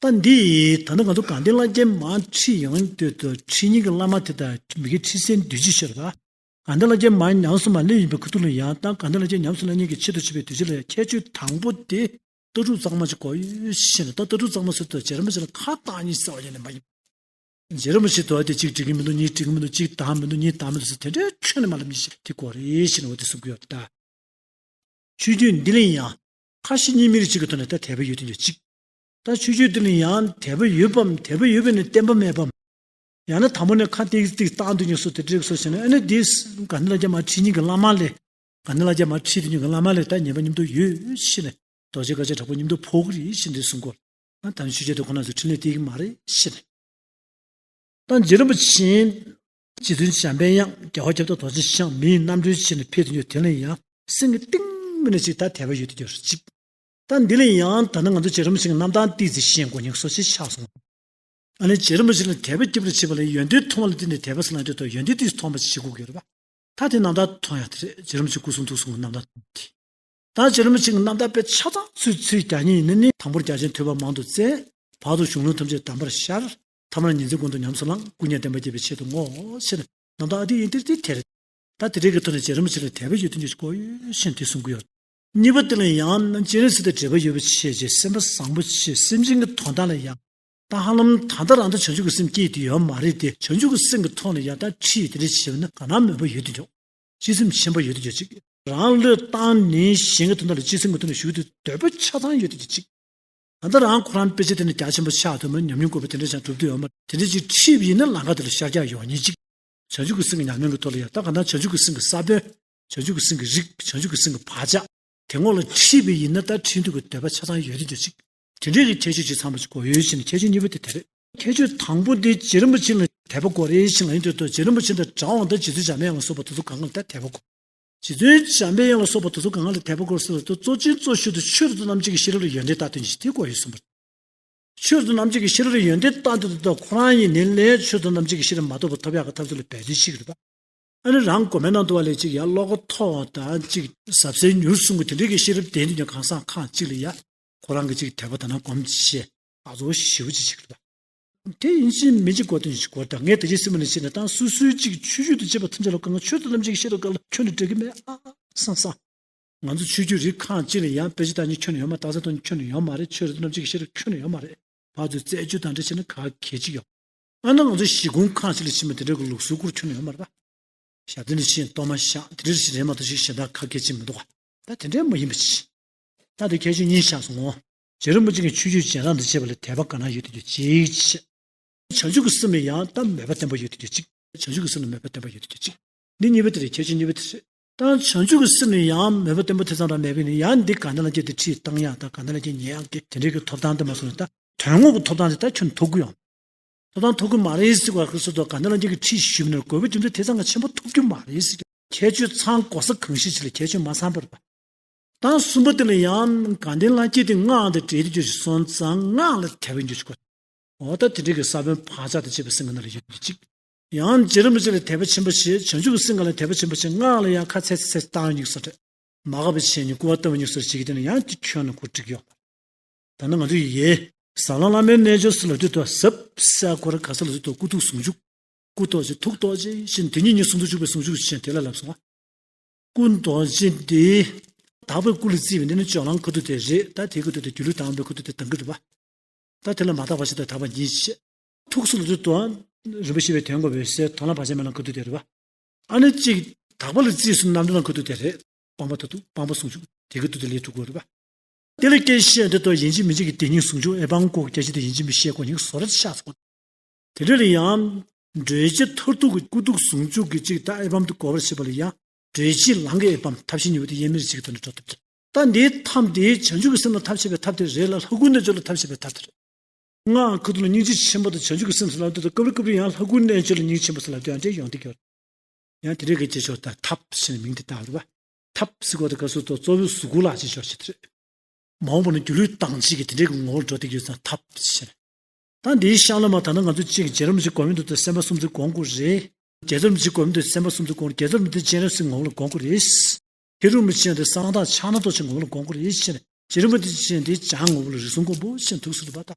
ད་འདི་ད་ནི་ང་ཚོ་དགའ་ལྡན་ལྷ་རྒྱལ་མར་ཁྲིད་ཡོང་དུས་དུ་ཁྲིད་མཁན་གྱི་བླ་མ་དེ་དང་མི་དགེ་ཁྲི་སེང་བདུད་རྩི་ཤོར་བ། དགའ་ལྡན་ལྷ་རྒྱལ་མར་ཉམས་སུ་མ་སླེབས་ཡིན་པའི་ཁུ་ཐུག་ལ་ཡང་ད་དགའ་ལྡན་ལྷ་རྒྱལ་ཉམས་སུ་སླེབས་མཁན་གྱི་ཆེད་དུ་བྱས་པའི་དུས་ཚོད་ལ་ཡང་ཁྱད་ཆོས་དང་པོ་དེ་ལྟ་གྲུབ་གཙང་མ་ཅིག་དགོས་ཡོད་ཤེས་ནས། ད་ལྟ་གྲུབ་གཙང་མ་ཟེར་དུས་རྗེ་རིན་པོ་ཆེ་ལ་ཁ་བཏང་མཁན་ཟེར་བ་ཡིན་ནས་མ་ཡིན། རྗེ་རིན་པོ་ཆེ་དུ་བ་དེ་གཅིག་འགྲིག་གི་མི་འདུག་གཉིས་འགྲིག་གི་མི་འདུག་གཅིག་འདང་མི་འདུག་གཉིས་འདང་མི་འདུག་ཟེར་དེ་འདྲའི་ཁྱོན་ནས་མ་ལབ་མཁན་ཞིག་དེ་དགོས་རེད་ཤེས་ནས་འོ་དེ་གསུང་གི་ཡོད་ད། ཆོས་བརྒྱུད་འདི་ལ་ཡང་ཁ་ཞེ་གཉིས་མི་རིགས་གཅིག་གི་ཐོག་ནས་ད་དད་པ་ཡོད་དུས་ཀྱང་གཅིག་ད་ཆོས་བརྒྱུད་འདི་ལ་ཡང་དད་པ་ཡོད་པའམ་དད་པ་ཡོད་པ་ནས་བརྟན་པ་མེད་པའམ། ཡང་ན་དང་པོ་ནས་ཁ་ཏིག་ཏིག་བཏང་དུས་ཀྱང་སོ་དེ་འདྲ་སོ་ཟེར་ནས། ཨ་ནི་འདི་དགའ་ལྡན་ལྷ་རྒྱལ་མར་ཁྲིད་མཁན་གྱི་བླ་མ་ལས། དགའ་ལྡན་ལྷ་རྒྱལ་མར་ཁྲིད་དུས་ཀྱང་བླ་མ་ལས་ད་ཉན་པ་མཉམ་དུ་ཡོད་ཤེས་ནས། རྡོ་རྗེ་དཀར་ཆག་དྲག་པོ་མཉམ་དུ་ཕོག་གི་རེད་ཤེས་ནས་གསུང་གོ། ཨ། ད་ནི་ཆོས་བརྒྱུད་དེ་ཁོ་རང་ཚོ་འཕྲིན་ལས་བསྟན་གྱི་མ་རེད་ཤེས་ནས། ད་རྗེ་རིན་པོ་ཆེ་རྗེ་བཙུན་འཇམ་པའི་དབྱངས། རྒྱལ་བ་ཁྱབ་བདག་རྡོ་རྗེ་འཆང་མིའི་རྣམ་སྤྲུལ་བྱས་ནས་ཕེབས་དུས་དེ་ལ་ཡང་སེམས་ཀྱི་གཏིང་མ་ནས་ཅིག་ད་དད་པ་ཡོད་དུས་ཀྱང་གཅིག་ད་འདི་ལ་ཡང་ད་ནི་ང་ཚོ་རྗེ་རིན་པོ་ཆེ་གི་རྣམ་ཐར་ཏོག་ཙམ་ཤེས་དགོས་མཁན་སོ་ཞིག་ཆགས་སོང་། ཨ་ནི་རྗེ་རིན་པོ་ཆེ་ལ་དད་པ་སྐྱེ་བར་བྱེད་པ་ལ་ཡོན་ཏན་མཐོང་བ་ལ་བརྟེན་ནས་དད་པ་ཟེར་ན་འདོད་དོ། ཡོན་ཏན་ཏོག་ཙམ་མཐོང་བ་ཞིག་བྱེད་དགོས་ཀྱི་རེད་པ། ད་དེ་རྣམ་ཐར་མཐོང་ཡག་དེ་རེད། རྗེ་རིན་པོ་ཆེ་སྐུ་གསུང་ཐུགས་གསུང་གི་རྣམ་ཐར་མཐོང་གི། ད་རྗེ་རིན་པོ་ཆེ་གི་རྣམ་ཐར་དཔེ་ཆ་ཚང་ཚུར་ཚུར་རྒྱག་མཁན་ཡིན་ན་ནི། དང་པོར་རྒྱ་ཆེན་ཐོས་པ་མང་དུ་བཙལ། བར་དུ་གཞུང་ལུགས་ཐམས་ཅད་གདམས་པར་ཤར། ཐ་མར་ཉི་འཛིན་ཀུན་ཏུ་ཉམས་སུ་བླངས། སྐུ་གཉིས་བསྟན་པ་རྒྱས་པའི་ཆེད་དུ་བསྔོ། ཞེས་ནས་རྣམ་ཐར་ཨ་ཏི་ཡིན་ཏེ་ཏི་དེ་རེད། ད་དེ་རིགས་ཀྱི་ཐོག་ནས་རྗེ་རིན་པོ་ཆེ་ལ་དད་པ་ཡོད་དུས་ཀྱང་དགོས་ཡོད་ཤེས་ནས་དེ་གསུང་གི་ཡོད། གཉིས་པ་དེ་ལ་ཡང་ན་སྤྱན་རས་གཟིགས་དང་འབྲེལ་བ་ཡོད་པ་བྱས་རྗེས་སེམས་པ་བཟང་པོ་བྱས། སེམས་ཅན་གྱི་དོན་དག་ལ་ཡང་ད་ཧ་ལམ་ད་ལྟ་རང་ད་བྱང་ཆུབ་ཀྱི་སེམས་སྐྱེས་དུས་ཡོད་མ་རེད་དེ། བྱང་ཆུབ་ཀྱི་སེམས་ཀྱི་ཐོག་ལ་ཡང་ད་ཁྲིད་དེ་འདྲ་བྱས་པ་ན་ག་ན་མོས་པ་ཡོད་དུས་ཀྱང་། སྤྱི་སེམས་ཆེན་པོ་ཡོད་དུས་ཀྱང་གཅིག་རང་བློས་བཏང་ནས་གཞན་གྱི་དོན་དག་ལ་སྤྱི་སེམས་ཀྱི་ཐོག་ནས་ཞུགས་དུས་འདོད་པ་ཆ་ཚང་ཡོད་དུས་ཀྱང་གཅིག་ད་ལྟ་རང་ཁོ་རང་དཔེ་ཆ་དེ་ནས་རྒྱ་ཆེན་པོ་ཆགས་ཐུབ་མིན། ཉམས་མྱོང་འགོག་པ་དེ་འདྲ་ཅང་གྲུབ་ཐུབ་ཡོད་མ་རེད། དེ་འདྲ་ཅིག་ཁྲིད་པ་ཡིན་ན་ལམ་ཁ་དེ་ལ་ཤར་རྒྱག་ཡོང་མཁན་ཅིག་བྱང་ཆུབ་ཀྱི་སེམས་ཀྱི་ཉམས་ལེན་གྱི་ཐོག་ལ་ཡང་ད་ག་ན་བྱང་ཆུབ་ཀྱི་སེམས་ཀྱི་ས་བོན། བྱང་ཆུབ་ཀྱི་སེམས་ཀྱི་རིགས། བྱང་ཆུབ་ཀྱི་སེམས་ཀྱི་བག་ཆགས་དེ་ངོ་ལ་ཁྲིད་པ་ཡིན་ན་ད་ཁྲིད་འདོད་ཀྱི་འདོད་པ་ཆ་ཚང་ཡོད་དུས་ཀྱང་གཅིག་དེ་འདྲའི་གི་ཁྱད་ཆོས་ཅིག་ཚང་མ་ཅིག་དགོས་ཡོད་ཕྱིན། ཁྱད་ཆོས་གཉིས་པ་དེ་དེ་རེད། ཁྱད་ཆོས་དང་པོ་དེ་རྗེ་རིན་པོ་ཆེ་ལ་དད་པ་དགོས་རེད་ཕྱིན་ལ་ཡིན་དུས་དུ་རྗེ་རིན་པོ་ཆེ་དང་གྲྭ་པ་དང་རྗེ་བཙུན་འཇམ་པའི་དབྱངས་ལ་སོགས་པ་དེ་ཚོ་གང་ག་ལ་ད་དད་པ་དགོས། རྗེ་བཙུན་འཇམ་པའི་དབྱངས་ལ་སོགས་པ་དེ་ཚོ་གང་ག་ལ་དད་པ་དགོས་ཟེར་བ་དེ་གཙོ་ཆེན་གཙོ་ཤོས་དེ་ཆོས་རབ་ཏུ་རྣམ་འབྱེད་ཀྱི་ཤེས་རབ་ལ་ཡོན་ཏན་བཏགས་དོན་ཅིག་དེ་དགོས་ཡོད་གསུངས་པ་རེད། ཆོས་རབ་ཏུ་རྣམ་འབྱེད་ཀྱི་ཤེས་རབ་ལ་ཡོན་ཏན་བཏགས་དུས་དུ་ཁོ་རང་ཡིན་ནའི་ལས་ཆོས་རབ་ཏུ་རྣམ་འབྱེད་ཀྱི་ཤེས་རབ་མ་ཐོབ་པ་ཐོབ་ཡག་གི་ཐབས་ཚུལ་ལ་འབད་བརྩོན་བྱེད་ཀྱི་རེད་པ། ཨ་ནི་རང་གོ་མའི་ནང་དུ་བ་ལས་ཅིག་ཡར་བློ་ཁོག་མཐོ་བ་དང་ཅིག་ཟབ་གསལ་མྱུར་གསུང་གི་དེ་འདྲའི་གི་ཤེས་རབ་ལྡན་དུས་ཀྱང་གང་ཟག་ཁག་ཅིག་ལ་ཡ་ཁོ་རང་གི་ཅིག་དད་པ་དང་ན་སྒོམ་བྱེད་ཨ་ཚོ་ཞེ་པོ་ཅིག་བྱེད་ཀྱི་རེད་པ། དེ་ཡིན་གཅིག་མིན་གཅིག་གོ་དོན་ཞིག་གོ། ད་ངས་དེ་ཅིག་སེམས་ནས་བྱས་ནས་ད་སོ་སོའི་ཅིག་ཆོས་བརྒྱུད་དུ་བྱེད་པ་ཐམས་ཅད་ལ་གང་ག་ཆོས་དང་རྣམ་འབྱེད་ཀྱི་ཤེས་རབ་གང་ལ་ཁྱོན་ནས་འགྲིག་གི་མེད་ཨ་སང་སང་། ང་ཚོ་ཆོས་བརྒྱུད་རིགས་ཁག་ཅིག་ལ་ཡང་དཔེ་ཆ་ལྟ་མཁན་ཁྱོན་ནས་ཡོད་མ་རེད། རྟགས་གསལ་མཐོང་མཁན་ཁྱོན་ནས་ཡོད་མ་རེད། ཆོས་རབ་རྣམ་འབྱེད་ཀྱི་ཤེས་རབ་ཁྱོན་ནས་ཡོད་མ་རེད། ཕར་ཚུར་རྩད་གཅོད་དང་འདྲ་བྱས་ན་ག་གལ་ཆེ་ཡོད། ཨ་ན་ང་ཚོ་གཞིས་ཁུངས་ཁག་ཅིག་ལ་ཕྱིན་པ་དེ་འདྲའི་གི་ལུགས་སྲོལ་སྐོར་ཁྱོན་ནས་ཡོད་མ་རེད་པ། ཞབས་བརྟན་ལ་ཕྱིན་གཏོར་མ་བཞག་དེ་འདྲ་ཞིག་རེད་མ་གཏོགས་ཞིག་གཞན་དག་ཁ་གལ་ཆེ་མི་འདུག་ག་ད་དེ་འདྲའི་མ་ཡིན་པ་ཅིག་ད་དེ་ཁྱད་ཆོས་གཉིས་ཆགས་སོང་ངོ་། རྗེ་རིན་པོ་ཆེ་གི་ཆོས་བརྒྱུད་རྗེས་འབྲང་དང་བཅས་པ་ལ་དད་པ་ག་ན་ཡོད་དུས་ཀྱང་གཅིག་བྱས། བྱང་ཆུབ་ཀྱི་སེམས་ལ་ཡང་ད་མོས་པ་བརྟན་པོ་ཡོད་དུས་ཀྱང་གཅིག་བྱང་ཆུབ་ཀྱི་སེམས་ལ་མོས་པ་བརྟན་པོ་ཡོད་དུས་ཀྱང་གཅིག་འདི་གཉིས་པ་དེ་རེད། ཁྱད་ཆོས་གཉིས་པ་དེ་རེད། ད་བྱང་ཆུབ་ཀྱི་སེམས་ལ་ཡང་མོས་པ་བརྟན་པོ་དེ་ཙམ་རང་མེད་པས་ནི་ཡང་འདི་དགའ་ལྡན་ལྷ་རྒྱལ་དེ་ཁྲིད་བཏང་ཡག་ད་དགའ་ལྡན་ལྷ་རྒྱལ་ཉན་ཡག་གི་དེ་འདྲའི་གི་ཐོབ་ཐང་དེ་མ་སོང་ན་ད་དོན་དངོས་ཀྱི་ཐོབ་ཐང་དེ་ད་ཁྱོན་ཐོབ་ཀྱི་ཡོད། ཐོབ་ཐང་ཐོབ་ཀྱི་མ་རེད་ཟེར་བ་ཁོ་སོ་སོ་དགའ་ལྡན་ལྷ་རྒྱལ་གྱི་ཁྲིད་ཞུས་པ་ན་དགོས་པའི་དོན་དུ་དེ་ཙམ་གྱི་ཆེན་པོ་ཐོབ་ཀྱི་མ་རེད་ཟེར། ཁྱད་ཆོས་ཚང་དགོས་ས་གང་ཞིག་ཅིག་ལ་ཁྱད་ཆོས་མ་ཚང་པ་རེད་པ། ད་གསུམ་པ་དེ་ལ་ཡང་དགའ་ལྡན་ལྷ་རྒྱལ་དེ་སྔགས་དང་འབྲེལ་ཏེ་ཅིག་སོང་ཙང་སྔགས་ལ་དད་པ་ཡོད་ཅིག་དགོས། འོ་ད་དེ་འདྲའི་གི་ས་བོན་བག་ཆགས་དང་བཅས་པའི་སེམས་ཀྱི་ནང་ལ་ཡོད་ཅིག་ཡང་རྗེ་རིན་པོ་ཆེ་ལ་དད་པ་ཆེན་པོ་བྱེད། བྱང་ཆུབ་ཀྱི་སེམས་ཀྱི་ལ་དད་པ་ཆེན་པོ་བྱེད། སྔགས་ལ་ཡང་ཁ་ཚེ་ཚེ་བཏང་ཡོད་ས་རེད། མ་འགགས་པ་བྱས་ནས་སྐུར་བ་བཏབ་ཡོད་ས་རེད། བྱེད་ཀྱི་དེ་ནི་ཡང་དེ་ཁྱོན་ནས་གོ་འགྲིག་ཡོད། ད་ནི་ང་ཚོ་ཡི་ཟབ་ལམ་བླ་མའི་རྣལ་འབྱོར་ཟེར་ལབ་དུས་ད་ཟབ་ས་ཁོ་ར་ག་ས་ལ་ཚུར་ཐོག་སྐུ་ཐུགས་ཟུང་འཇུག་སྐུ་རྡོ་རྗེ་ཐུགས་རྡོ་རྗེ་ཞེས་དེ་ཉིད་ཉིད་ཟུང་དུ་འཇུག་པའི་ཟུང་འཇུག་ཅན་དེ་ལ་ལབ་སོང་བ། སྐུ་རྡོ་རྗེ་འདི་དག་པའི་སྐུ་ལ་བརྩིས་པ་འདི་ནི་སྤྱོད་ལམ་ཁ་ཐུག་དེ་རེད། ད་དེའི་ཁ་ཐུག་དེ་སྒྱུ་ལུས་དང་པའི་ཁ་ཐུག་དེ་དང་གི་རེད་པ། ད་དེ་ལ་མ་དག་པ་ཞིག་དང་དག་པ་ཉིད་ཅེས། ཐུགས་སུ་ལུ་ཚུལ་དུའང་རིན་པོ་ཆེ་བའི་དོན་གོ་བའི་སའི་དོན་ལ་བར་ཆད་མེད་ལ་ཁ་ཐུག་དེ་རེད་པ། ཨ་ནི་གཅིག་དག་པ་ལ་རྩིས་སུ་རྣམ་འགྲེལ་ནང་ཁུལ་དུ་དེ་རེད། སྤངས་པ་མཐར་ཐུག་སྤངས་པ་ཟུང་འཇུག་དེ་གི་ཐུག་དེ་ལས་གྲུབ་དགོས་རེད་པ། དེ་ལ་སྐད་ཆ་བཤད་འདི་ལྟར་ཡིན་གཅིག་མིན་གཅིག་གི་དེ་ཉིད་ཟུང་འཇུག་ཨེ་བམ་ཀོ་སྐད་ཆ་དེ་ཡིན་གཅིག་མིན་གཅིག་བཤད་དགོས་ཉིན་བཟོ་ར་ཆགས་སོང་། དེ་འདྲ་ལ་ཡང་། གྲོལ་བྱེད་མཐར་ཐུག་གི་ཀུན་རྟོག་ཟུང་འཇུག་གི་གཅིག་ད་ཨེ་བམ་དུ་གོ་བར་བྱེད་པ་ལ་ཡང་། གྲོལ་བྱེད་ལམ་གྱི་ཨེ་བམ་ཐབས་ཤེས་གཉིས་པོ་དེ་དབྱེར་མེད་གཅིག་ཏུ་ནི་འགྲོ་ཐུབ་ཀྱི། ད་འདིའི་ཐབས་འདིའི་བྱང་ཆུབ་ཀྱི་སེམས་ལ་ཐབས་བྱེད་པའི་ཐབས་དེ་རེད་ལ་ལྷ་སྐུ་རྣལ་འབྱོར་ལ་ཐབས་བྱེད་པའི་ཐབས་དེ་རེད། སྔགས་ཁུ་ཐུ་ལ་སྙིང་རྗེ་ཆེན་པོ་དང་བྱང་ཆུབ་ཀྱི་སེམས་སུ་ལབ་དུས་དང་སྐབས་རེ་སྐབས་རེ་ཡང་ལྷ་སྐུ་རྣལ་འབྱོར་ལ་སྙིང་རྗེ་ཆེན་པོ་སུ་ལབ་དུས་ཡང་འདྲེ་ཡོང་གི་ཡོད། ཡང་དེ་འདྲའི་གི་རྗེས་ཕྱོགས་དང་ཐབས་ཞེས་ནས་མིང་དེ་བཏགས་རེད་པ། ཐབས་ཟེར་བ་དེ་ག་སོ་ཏོ་གཙོ་བོའི་གཟུགས་སྐུ་ལ་ཅེས་ཕྱོགས་ཤིག་རེད། མ་འོངས་པ་ན་སྒྱུ་ལུས་དང་གཅིག་གི་དེ་འདྲའི་གི་ངོ་བོར་འགྲོ་བསྡད་ཀྱི་ཡོད་ཙང་ཐབས་ཞེས་ནས། ད་འདིའི་ཤམ་ལ་མ་ད་ལྟ་ང་ཚོ་གཅིག་རྗེ་རིན་པོ་ཆེ་སྒོམ་ཡོང་དུས་སེམས་དཔའ་སུམ་བརྩེགས་སྒོམ་དགོས་རེད། རྗེ་རིན་པོ་ཆེ་སྒོམ་དུས་སེམས་དཔའ་སུམ་བརྩེགས་སྒོམ་རྗེ་རིན་པོ་ཆེ་སྤྱན་རས་གཟིགས་ངོ་བོ་ལ་སྒོམ་དགོས་རེད། མཁས་གྲུབ་རིན་པོ་ཆེ་དེ་གསང་བདག་ཕྱག་ན་རྡོ་རྗེ་ངོ་བོ་ལ་སྒོམ་དགོས་རེད་ཞེས་ནས། རྗེ་རིན་པོ་ཆེ་དེ་བྱང་ངོ་བོ་ལ་རིགས་གསུམ་མགོན་པོ་ཞེས་ཐུགས་སུ་ལུས་པ་དང་།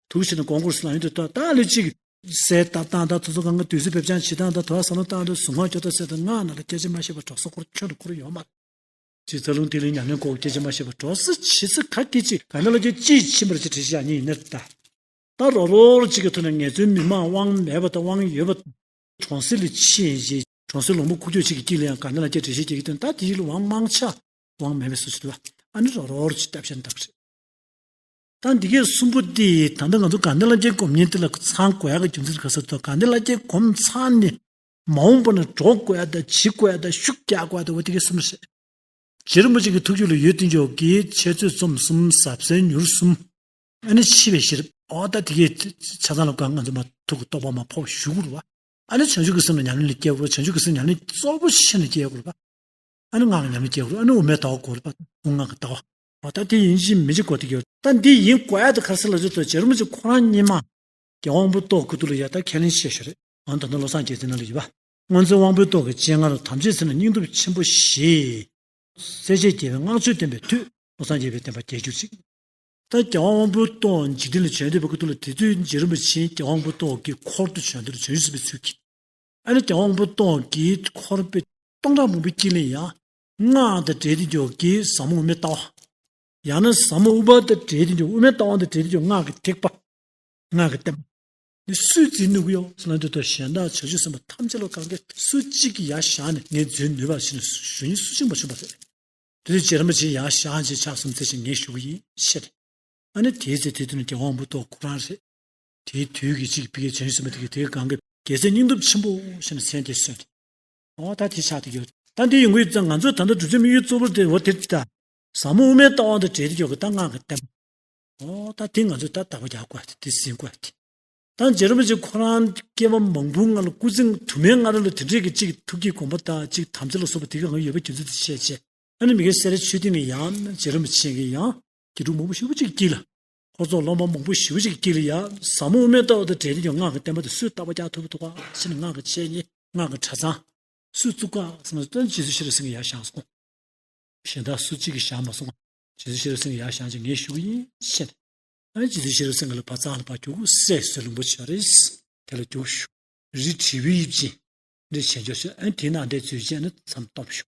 ཐུགས་ཞེ་ནས་སྒོམ་དགོས་ལ་ཡོང་དུས་ད་ལྟ་ལས་གཅིག་ཟས་བཏབ་སྟངས་དང་དུས་ཚོད་གང་ག་དུས་ཚོད་བེབ་ཅང་བྱེད་སྟངས་དང་དུ་བ་ཟ་ལོ་བཏང་དང་གཟུངས་སྔགས་སྐྱོར་དང་ཟེར་དང་སྔགས་ནང་ལ་སྐད་ཆ་མ་བཤད་པར་གྲོགས་སུ་འཁོར་ཁྱོད་ལ་འཁོར་ཡོད་མ་རེད། ཅིག་རྩ་རླུང་ཐིག་ལེ་ཉམས་ལེན་སྐོར་སྐད་ཆ་མ་བཤད་པར་གྲོགས་སུ་ཇི་སྲིད་ག་སྐད་ཅིག་ག་ནས་ལ་སྐད་ཅིག་ཕྱིན་པར་ཅིག་བྲིས་ཤག་ཉིན་ཡིན་ན་ད། ད་རོགས་རོགས་གཅིག་གི་ཐོག་ནས་ངལ་རྩོལ་མི་མང་དབང་མེད་པ་དང་དབང་ཡོད་པ། གྲོང་གསེབ་ལ་ཕྱིན་རྗེས་གྲོང་གསེབ་ལུང་པ་ཁུག་ཀྱོག་ཅིག་གི་དཀྱིལ་ལ་ཡང་ག་ནས་ལ་སྐད་འགྲེལ་བཤད་རྒྱག་གི་དོན་ད་དེ་ཡིན་ལ་དབང་མང་ཆ་དབང་མེད་པའི་སུ་ཞིག་འདུག་ཨ་ནི་རོགས་རོགས་ཅིག་བཏབ་བཤད་ན་འདྲ་པོ་རེད། ད་འདི་གའི་གསུམ་པོ་དེ་ད་ལྟ་ང་ཚོ་དགའ་ལྡན་ལྷ་བརྒྱའི་སྒོམ་ཉིན་དེ་ལ་ཚང་དགོས་ཡག་གི་རྒྱུ་མཚན་ག་ས་ཐོག་དགའ་ལྡན་ལྷ་བརྒྱའི་སྒོམ་ཚང་ནས་མ་འོངས་པ་ན་འགྲོ་དགོས་ཡག་དང་བྱེད་དགོས་ཡག་དང་ཤུགས་རྒྱག་དགོས་ཡག་དང་འོ་དེ་གའི་གསུམ་རེད། རྗེ་རིན་པོ་ཆེ་གི་ཐུགས་རྒྱུད་ལ་ཡོད་དེ་འཇོག་གི་འཆད་རྩོད་རྩོམ་གསུམ་ཟབ་གསལ་མྱུར་གསུམ། ཨ་ནི་འཆི་བའི་ཤེས་རབ་ཨོ་ད་དེ་གའི་ཆ་ཚང་ལ་གང་ང་ཚོ་མ་ཐུག་གི་རྟོགས་པ་མ་ཕོག་ཞུ་དགོས་རེད་བ། ཨ་ནི་བྱང་ཆུབ་ཀྱི་སེམས་ལ་ཉམས་ལེན་ལ་སྐྱེ་དགོས་རེད། བྱང་ཆུབ་ཀྱི་སེམས་ཉམས་ལེན་གཙོ་བོ་ཤེས་ནས་སྐྱེ་དགོས་རེད་བ། ཨ་ནི་སྔགས་ཀྱི་ཉམས་ལེན་སྐྱེ་དགོས་རེད། ཨ་ནི་དབུ་མའི་ལྟ་བ་དགོས་རེད་པ། དབུ་སྔགས་ཀྱི་ལྟ་བ། འོ་ད་དེ་ཡིན་གཅིག་མིན་གཅིག་དགོས་དེ་ཡོད། ད་འདི་ཡིན་དགོས་ཡ་དེ་ག་རེ་ཟེར་ལབ་ཚོད་དུ་རྗེ་རིན་པོ་ཆེ་ཁོ་རང་སྔོན་མ་རྒྱལ་བ་དབང་པོའི་ཏོག་ཁུ་ཐུ་ལ་ཡ་ད་ཁས་ལེན་བཤད་ཤོད་རེད། འོན་ད་ནི་བློ་བཟང་རྒྱལ་མཚན་ནང་ལ་ཡོད་པ། སྔོན་ཚེ་དབང་པོའི་ཏོག་གི་སྤྱན་སྔར་དམ་ཆོས་ཟེར་ན་སྙིང་སྟོབས་ཆེན་པོ་ཞེས། སྲས་བཅས་རྒྱལ་བའི་བསྔགས་བརྗོད་བསྟན་པའི་མཐུས་བློ་བཟང་རྒྱལ་བའི་བསྟན་པ་རྒྱས་གྱུར་ཅིག་ད་རྒྱལ་བ་དབང་པོའི་ཏོག་འཇིག་རྟེན་ལ་བྱོན་བསྡད་པའི་ཁུ་ཐུ་ལ་དེ་དུས་རྗེ་རིན་པོ་ཆེས་རྒྱལ་བ་དབང་པོའི་ཏོག་གི་འཁོར་དུ་བྱོན་དུ་བྱོན་ཟིན་པའི་ཚུལ་གྱིས། ཨ་ནི་རྒྱལ་བ་དབང་པོའི་ཏོག་གི་འཁོར་དཔེ་སྟོང་ཕྲག་མང་པོའི་དཀྱིལ་ལ་ཡང་སྔགས་དང་འབྲེལ་ཏེ་འཇོག་གི་ཟབ་མོ་དབུ་མའི་ལྟ་བ། ཡང་ན་ཟབ་མོ་དབུ་མ་དང་འབྲེལ་ཏེ་འཇོག་དབུ་མའི་ལྟ་བ་དང་འབྲེལ་ཏེ་འཇོག་སྔགས་ཀྱི་ཐེག་པ། སྔགས་ཀྱི་བསྟན་པ། འདི་སུས་འཛིན་ནུས་ཀྱི་ཡོད་ཟེར་ན་འདི་ལྟར་གཞན་དག་བྱང་ཆུབ་སེམས་དཔའ་ཐམས་ཅད་ལ་གང་ག་སུ་གཅིག་གིས་ཡར་བཞེངས་ནས་ངས་འཛིན་ནུས་པ་ཞིག་ནས་ཞུ་མཁན་སུ་གཅིག་མ་བྱུང་བ་རེད། དེ་དུས་རྗེ་རིན་པོ་ཆེ་ཡར་བཞེངས་བྱས་ཕྱག་གསུམ་འཚལ་ཞིང་ངས་ཞུ་གི་ཡིན་ཞེས། ཨ་ནི་དེའི་ཚེ་དེ་དུས་ནས་རྒྱལ་བ་དབང་པོའི་ཏོག་ཁོ་རང་རེད། དེའི་དུས་ཀྱི་གཅིག་ཕ་གིའི་བྱང་ཆུབ་སེམས་དཔའ་དེ་གིས་དེའི་སྒང་གི་རྒྱལ་སྲས་སྙིང་སྟོབས་ཆེན་པོ་ཞེས་ནས་མཚན་དེ་གསོལ་ཏེ། འོ་ད་དེ་ཆགས་དེ་ཡོད། ད་འདི་ཡོང་གི་ཡོད་ཙང་ང་ཚོས་ད་ལྟ་སྒྲུབ་བྱེད་དམིགས་ཡུལ་གཙོ་བོར་དེ་འོ་དེ་ད། ཟབ་མོ་དབུ་མའི་ལྟ་བ་དང་འབྲེལ་ཏེ་ཡོད་གི་ད་སྔགས་ཀྱི་བསྟན་པ། འོ་ད་དེ་ང་ཚོས་ད་བདག་པོ་རྒྱག་དགོས་ཏེ་དེ་ཟིན་དགོས་ཏེ། ད་རྗེ་རིན་པོ་ཆེ་ཁོ་རང་སྐྱེ་བ་མང་པོའི་སྔ་ལ་སྐུ་ཚེ་དུ་མའི་སྔ་རོལ་ལ་དེ་འདྲའི་གི་གཅིག་ཐུགས་ཀྱི་དགོངས་པ་དང་གཅིག་དམ་བཅའ་ལ་སོགས་པ་དེ་ག་གང་ཡོད་པའི་རྒྱུ་མཚན་དེ་བཤད་བྱས། ཨ་ནི་མི་དགེ་སེ་ར་ཆོས་སྡིངས་ནས་ཡང་རྗེ་རིན་པོ་ཆེ་གིས་ཡང་དགེ་ཕྲུག་མང་པོ་ཞེ་པོ་ཅིག་དཀྱིལ་ལ། ཧོར་ཚོགས་སློབ་མ་མང་པོ་ཞེ་པོ་ཅིག་དཀྱིལ་ལ་ཡང་ཟབ་མོ་དབུ་མའི་ལྟ་བ་དང་འབྲེལ་ཏེ་ཀྱང་སྔགས་ཀྱི་བསྟན་པ་དེ་སུས་བདག་པོ་རྒྱག་ཐུབ་ཐུབ་ག་ཟེར་ནས་སྔགས་ཀྱི་འཆད་ཉན་སྔགས་ཀྱི་གྲྭ་ཚང་སུས་བཙུགས་ག་ཟེར་ན་སྟོན་རྗེ་བཙུན་ཤེས་རབ་སེང་གེ་ཡར་བཞེངས་སོང་། གཞན་དག་སུ་གཅིག་གིས་བཞེངས་མ་སོང་། རྗེ་བཙུན་ཤེས་རབ་སེང་གེ་ཡར་བཞེངས་ཀྱི་ངས་ཞུ་གི་ཡིན་ཞེས། ཨ་རྗེ་བཙུན་ཤེས་རབ་སེང་གེ་ལ་བ་ཚང་ལ་བ་རྒྱུག་གུ་སྲས་སུ་ལུང་པ་ཆོས་རེད། དེ་ལ་རྒྱུག་ཞུ། རི་བྲིས་པའི་དབྱིབས་ཅན། འདི་བྱེད་འཇོག་ཞུ་ཨ་དེ་ནང་འདྲེ་ཚུལ་བྱས་ནས་མཚམས་སྟོབས་ཞུ།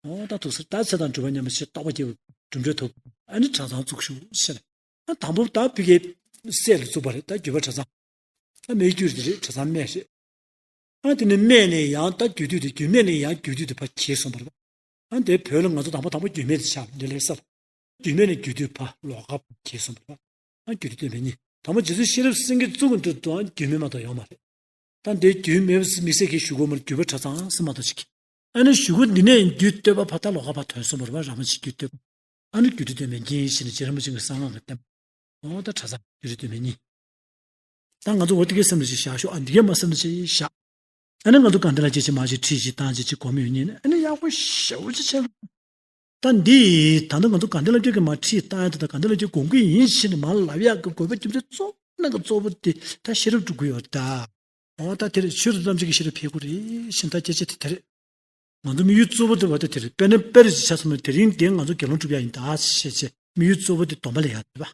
འོ་ད་ཐུགས་སུ་ད་ཚེ་དང་སྒྲུབ་པ་མཉམ་པ་ཞེས་རྟོགས་པ་སྐྱེ་བའི་གྲུབ་འབྲས་ཐོབ། ཨ་ནི་གྲྭ་ཚང་བཙུགས་ཞུ་ཞེས། ཨ་དང་པོ་ད་ཕ་གིའི་སྲས་ལ་བཙུགས་པ་རེད། ད་བརྒྱུད་པ་གྲྭ་ཚང་། ད་སྨད་རྒྱུད་དེ་རེད། གྲྭ་ཚང་སྨད་རེད། ཨ་དེ་ནས་སྨད་ནས་ཡང་ད་རྒྱུད་སྟོད་དེ་རྒྱུད་སྨད་ནས་ཡང་རྒྱུད་སྟོད་དེ་ཕར་གྱེས་སོང་བ་རེད་པ། ཨ་དེ་བོད་ལ་ང་ཚོ་དང་པོ་དང་པོ་རྒྱུད་སྨད་དེ་ཆགས་འདི་ལས་སར། རྒྱུད་སྨད་ནས་རྒྱུད་སྟོད་ཕར་ལོགས་ཀ་ཕར་གྱེས་སོང་བ་རེད་པ། ཨ་རྒྱུད་སྟོད་སྟོད་སྨད་གཉིས། དང་པོ་རྗེ་བཙུན་ཤེས་རབ་སེང་གེ་བཙུགས་འདི་དུའང་རྒྱུད་སྨད་མ་གཏོགས་ཡོད་མ་རེད། ད་འདི་རྒྱུད་སྨད་པ་དམིགས་བསལ་གྱིས་ཞུ་དགོས་མ་རེད། བརྒྱུད་པ་གྲྭ་ཚང་ཟེར་མ་གཏོགས་ཅིག་ཨ་ནི་གཞུག་གུ་འདི་ནས་རྒྱུད་སྟོད་པ་ཕར་ད་ལོགས་ཀ་ཕར་ཐོན་སོང་བ་རེད་པ། རང་མ་ཆེ་རྒྱུད་སྟོད་པ། ཨ་ནི་རྒྱུད་སྟོད་སྟོད་སྨད་གཉིས་ཞེས་ནས་རྗེ་རིན་པོ་ཆེ་གི་གསང་སྔགས་ཀྱི་བསྟན་པ། འོ་ད་གྲྭ་ཚང་རྒྱུད་སྟོད་སྨད་གཉིས། ད་ང་ཚོ་འོ་དེ་གའི་སེམས་ལ་ཅིག་བཞག་ཤོག་ཨ་འདི་གས་མ་སེམས་ལ་ཅིག་བཞག་ཨ་ནི་ང་ཚོ་དགའ་ལྡན་ལྷ་བརྒྱ་ཅིག་མ་ཅིག་ཁྲིད་ཅིག་བཏང་ཅིག་ཅིག་གོ་མི་ཡོད་ཉིན་ཨ་ནི་ཡག་པོ་ཞེ་པོ་ཅིག་བྱས། ད་འདི་ད་ལྟ་ང་ཚོ་དགའ་ལྡན་ལྷ་བརྒྱ་གི་མ་ཁྲིད་བཏང་ཡ་དེ་ད་དགའ་ལྡན་ལྷ་བརྒྱ་སྒོམ་གི་ཡིན་ཞེས་ནས་མ་ལབ་ཡག་གི་དགོས་པ་རྒྱུ་མཚན་གཙོ་བོ་ནང་གི་གཙོ་བོ་དེ་ད་ཤེས་རབ་སྒྲུབ་དགོས་ཡོད་ད། འོ་ད་དེར་ཆོས་དང་ཐམས་ཅད་ཀྱི་ཤེས་རབ་འཕེལ་དགོས་རེད་ཞེས་ད་སྐད་ཆ་དེ་དེ་རེད། ང་ཚོ་དམིགས་ཡུལ་གཙོ་བོ་དེ་བ་དེ་དེ་རེད། དཔེར་ན་དཔེར་ཅིག་ཆ་མཚོན་ན་དེ་རིང་འདིར་ང་ཚོ་དགེ་སློང་སྒྲུབ་ཡ་ཡིན་ད་ཞེས་བྱས་དམིགས་ཡུལ་གཙོ་བོ་དེ་སྡོམ་པ་ལེན་ཡ་རེད་པ།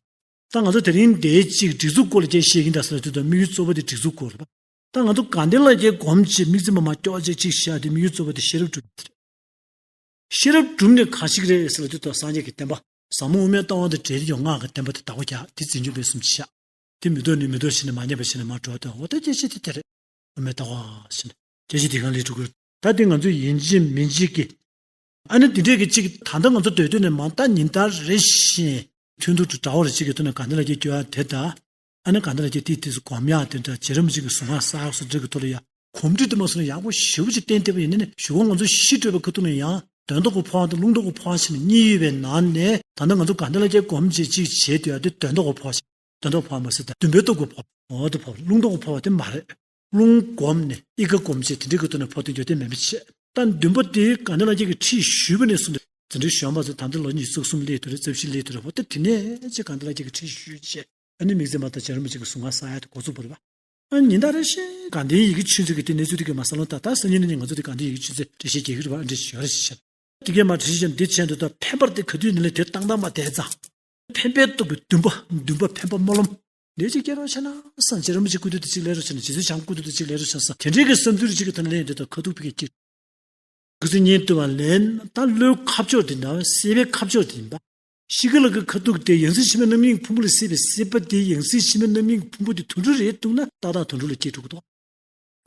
ད་ང་ཚོ་དེ་རིང་འདིར་ཅིག་སྒྲིག་འཛུགས་སྐོར་ལ་ཅིག་བཤད་ཀྱིན་ད་ཟེར་ན་དེ་དང་དམིགས་ཡུལ་གཙོ་བོ་དེ་སྒྲིག་འཛུགས་སྐོར་རེད་པ། ད་ང་ཚོ་དགའ་ལྡན་ལྷ་བརྒྱའི་སྒོམ་ཅིག་དམིགས་བརྩེ་མ་མ་སྐྱོ་ཅིག་ཅིག་བཤད་དེ་དམིགས་ཡུལ་གཙོ་བོ་དེ་ཤེས་རབ་སྒྲུབ་ཡ་དེ་རེད། ཤེས་རབ་སྒྲུབ་ནས་གང་ཞིག་རེད་ཟེར་ལ་དེ་དང་སངས་རྒྱས་ཀྱི་བསྟན་པ་ཟབ་མོ་དབུ་མའི་ལྟ་བ་དང་འབྲེལ་ཏེ་ཡང་སྔགས་ཀྱི་བསྟན་པ་དེ་བདག་པོ་རྒྱག་དེ་འཛིན་སྐྱོང་སྤེལ་གསུམ་ཅིག་བྱ། དེ་མི་ལྡོག་ནི་མི་ལྡོག་ཕྱིན་ནས་མ་ཉམས་པ་ཕྱིན་ནས་མ་འགྲོ་དང་འོ་ད་སྐད་ཆ་དེ་དེ་རེད། དབུ་མའི་ལྟ་བ་ཞེས་ནས་སྐད་ཆ་དེ་གང་ལས་གྲུབ་དགོས། ད་དེ་ང་ཚོས་ཡིན་གཅིག་མིན་གཅིག་གི། ཨ་ནི་དེ་འདྲས་ཀྱི་གཅིག་ད་ལྟ་ང་ཚོ་སྡོད་དུས་ནས་མ་ད་ཉིན་ལྟར་རེ་བཞིན་ཐུན་ཐུང་དུ་འདྲ་བོ་རེ་གཅིག་གི་ཐོག་ནས་དགའ་ལྡན་ལགས་ཀྱིས་སྐྱོ་བ་དེ་དང་། ཨ་ནི་དགའ་ལྡན་ལགས་ཀྱིས་དེ་དེ་ཚོ་སྒོམ་ཡག་དེ་འདྲ་རྗེ་རིན་པོ་ཆེ་གི་གཟུངས་སྔགས་གསར་སོགས་འདྲ་གི་ཐོག་ལ་ཡང་གོམས་འདྲིས་དུ་མ་སོང་ན་ཡག་པོ་ཞེ་པོ་ཅིག་བསྟེན་བསྡད་པ་ཡིན་ན་ནི། གཞུག་གུ་ང་ཚོ་ཤི་འགྲོ་བའི་ཁ་ཐུག་ནས་ཡང་དོན་རྟོགས་པ་ཕོ་བ་དང་རླུང་རྟོགས་པ་ཕོ་བ་བྱས་ནས་གཉིས་ཡོད་པའི་ནང་ནས། ད་ལྟ་ང་ཚོ་དགའ་ལྡན་ལགས་ཀྱིས་སྒོམ་བྱེད་ཅིག་བྱེད་དུས་ཨ་དེ་དོན་རྟོགས་པ་ཕོ་བ་ཞིག་དོན་རྟོགས་པ་ཕོ་བ་མ་ཟད་ད་འདུན་པའི་སྟོབས་ཀྱི་ཕོ་བ། འོ་དེ་ཕོ་བ། རླུང་རྟོགས་པ་ཕོ་བ་དེ་མ་རེད། རླུང་སྒོམ་ནས་ཨི་ཀ་སྒོམ་བྱེད་དེ་འདྲའི་གི་ཐོག་ནས་ཕོ་བསྟེན་སྐྱོ་སྟེན་མེད་མི་བྱེད། ད་འདུན་པ་དེ་དགའ་ལྡན་ལགས་ཀྱིས་ཁྲིད་ཞུས་པ་ནས་བཟུང་སྟེ་འཛིན་གྲྭའི་གཞོན་པ་ཚོ་ད་ལྟ་ལོ་ཉི་ཤུ་རྩ་གསུམ་སླེབས་དུས་རེད། རྩ་བཞི་སླེབས་དུས་རེད། ཕོ་དེ་དེ་ནས་ཅིག་དགའ་ལྡན་ལགས་ཀྱིས་ཁྲིད་ཞུས་བྱས། ཨ་ནི་དམིགས་བརྩེ་མ་དང་རྗེ་རིན་པོ་ཆེ་གི་གཟུངས་སྔགས་གསག་ཡག་དེ་འགོ་ཚུགས་པ་རེད་པ། ཨ་ཉིན་ལྟར་རེ་བཞིན་དགའ་ལྡན་ཡི་གེ་ཆོས་འཛིན་གྱི་དེ་གནས་ཚུལ་དེ་གའི་མ་གསལ་ལོང་ད་ད་སང་ཉིན་གནངས་ཉིན་ང་ཚོ་དེ་དགའ་ལྡན་ཡི་གེ་ཆོས་འཛིན་འགྲེལ་བཤད་རྒྱག་གི་རེད་པ། འགྲེལ་བཤད་ཡོད་རེད་ཞེས་བཤད། དེ་གའི་མ་འགྲེལ་བཤད་བྱས་འདུག་ད་འཕེན་པར་དེ་ག་དུས་ནས་ལས་དེ་བཏང་བཏང་མ་བསྡད་ཙང་། འཕེན་པའི་སྟོབས་ཀྱི་འདུན་པ། འདུན་པ་འཕེན་པ་སྨོན་ལམ་འདི་གཅིག་སྐྱེ་རོགས་བྱས་ན་བསམ། རྗེ་རིན་པོ་ཆེའི་སྐུ་དུས་དེ་གཅིག་སླེབས་རོགས་བྱས་ན། རྗེ་བཙུན་བྱམས་སྐུ་དུས་དེ་གཅིག་སླེབས་རོགས་བྱས་ན་བསམ། དེ་འདྲའི་གི་བསམ་ཚུལ་རེ་གཅིག་གི་ཐོག་ནས་སླེབས་འདུག་ད་ཁ་ཐུག་ཕ་གིར་སྐྱེས། ག་ཚོད་ཉན་ཐུབ་པ་ལེན། ད་བློའི་ཁ་ཕྱོགས་དེ་འདྲ་བ། སྲིད་པའི་ཁ་ཕྱོགས་དེ་ཡིན་པ། ཤི་ཁ་ལ་གི་ཁ་ཐུག་དེ་ཡང་སྲིད་ཕྱི་མའི་རྣམ་སྨིན་གྱི་ཕུང་པོ་ལ་སྲིད་པའི་སྲིད་པ་དེ། ཡང་སྲིད་ཕྱི་མའི་རྣམ་སྨིན་གྱི་ཕུང་པོ་དེ་དུད་འགྲོ་རེད་འདུག་ན་ཏག་ཏག་དུད་འགྲོ་ལ་སྐྱེས་འགྲོ་གི་འདུག་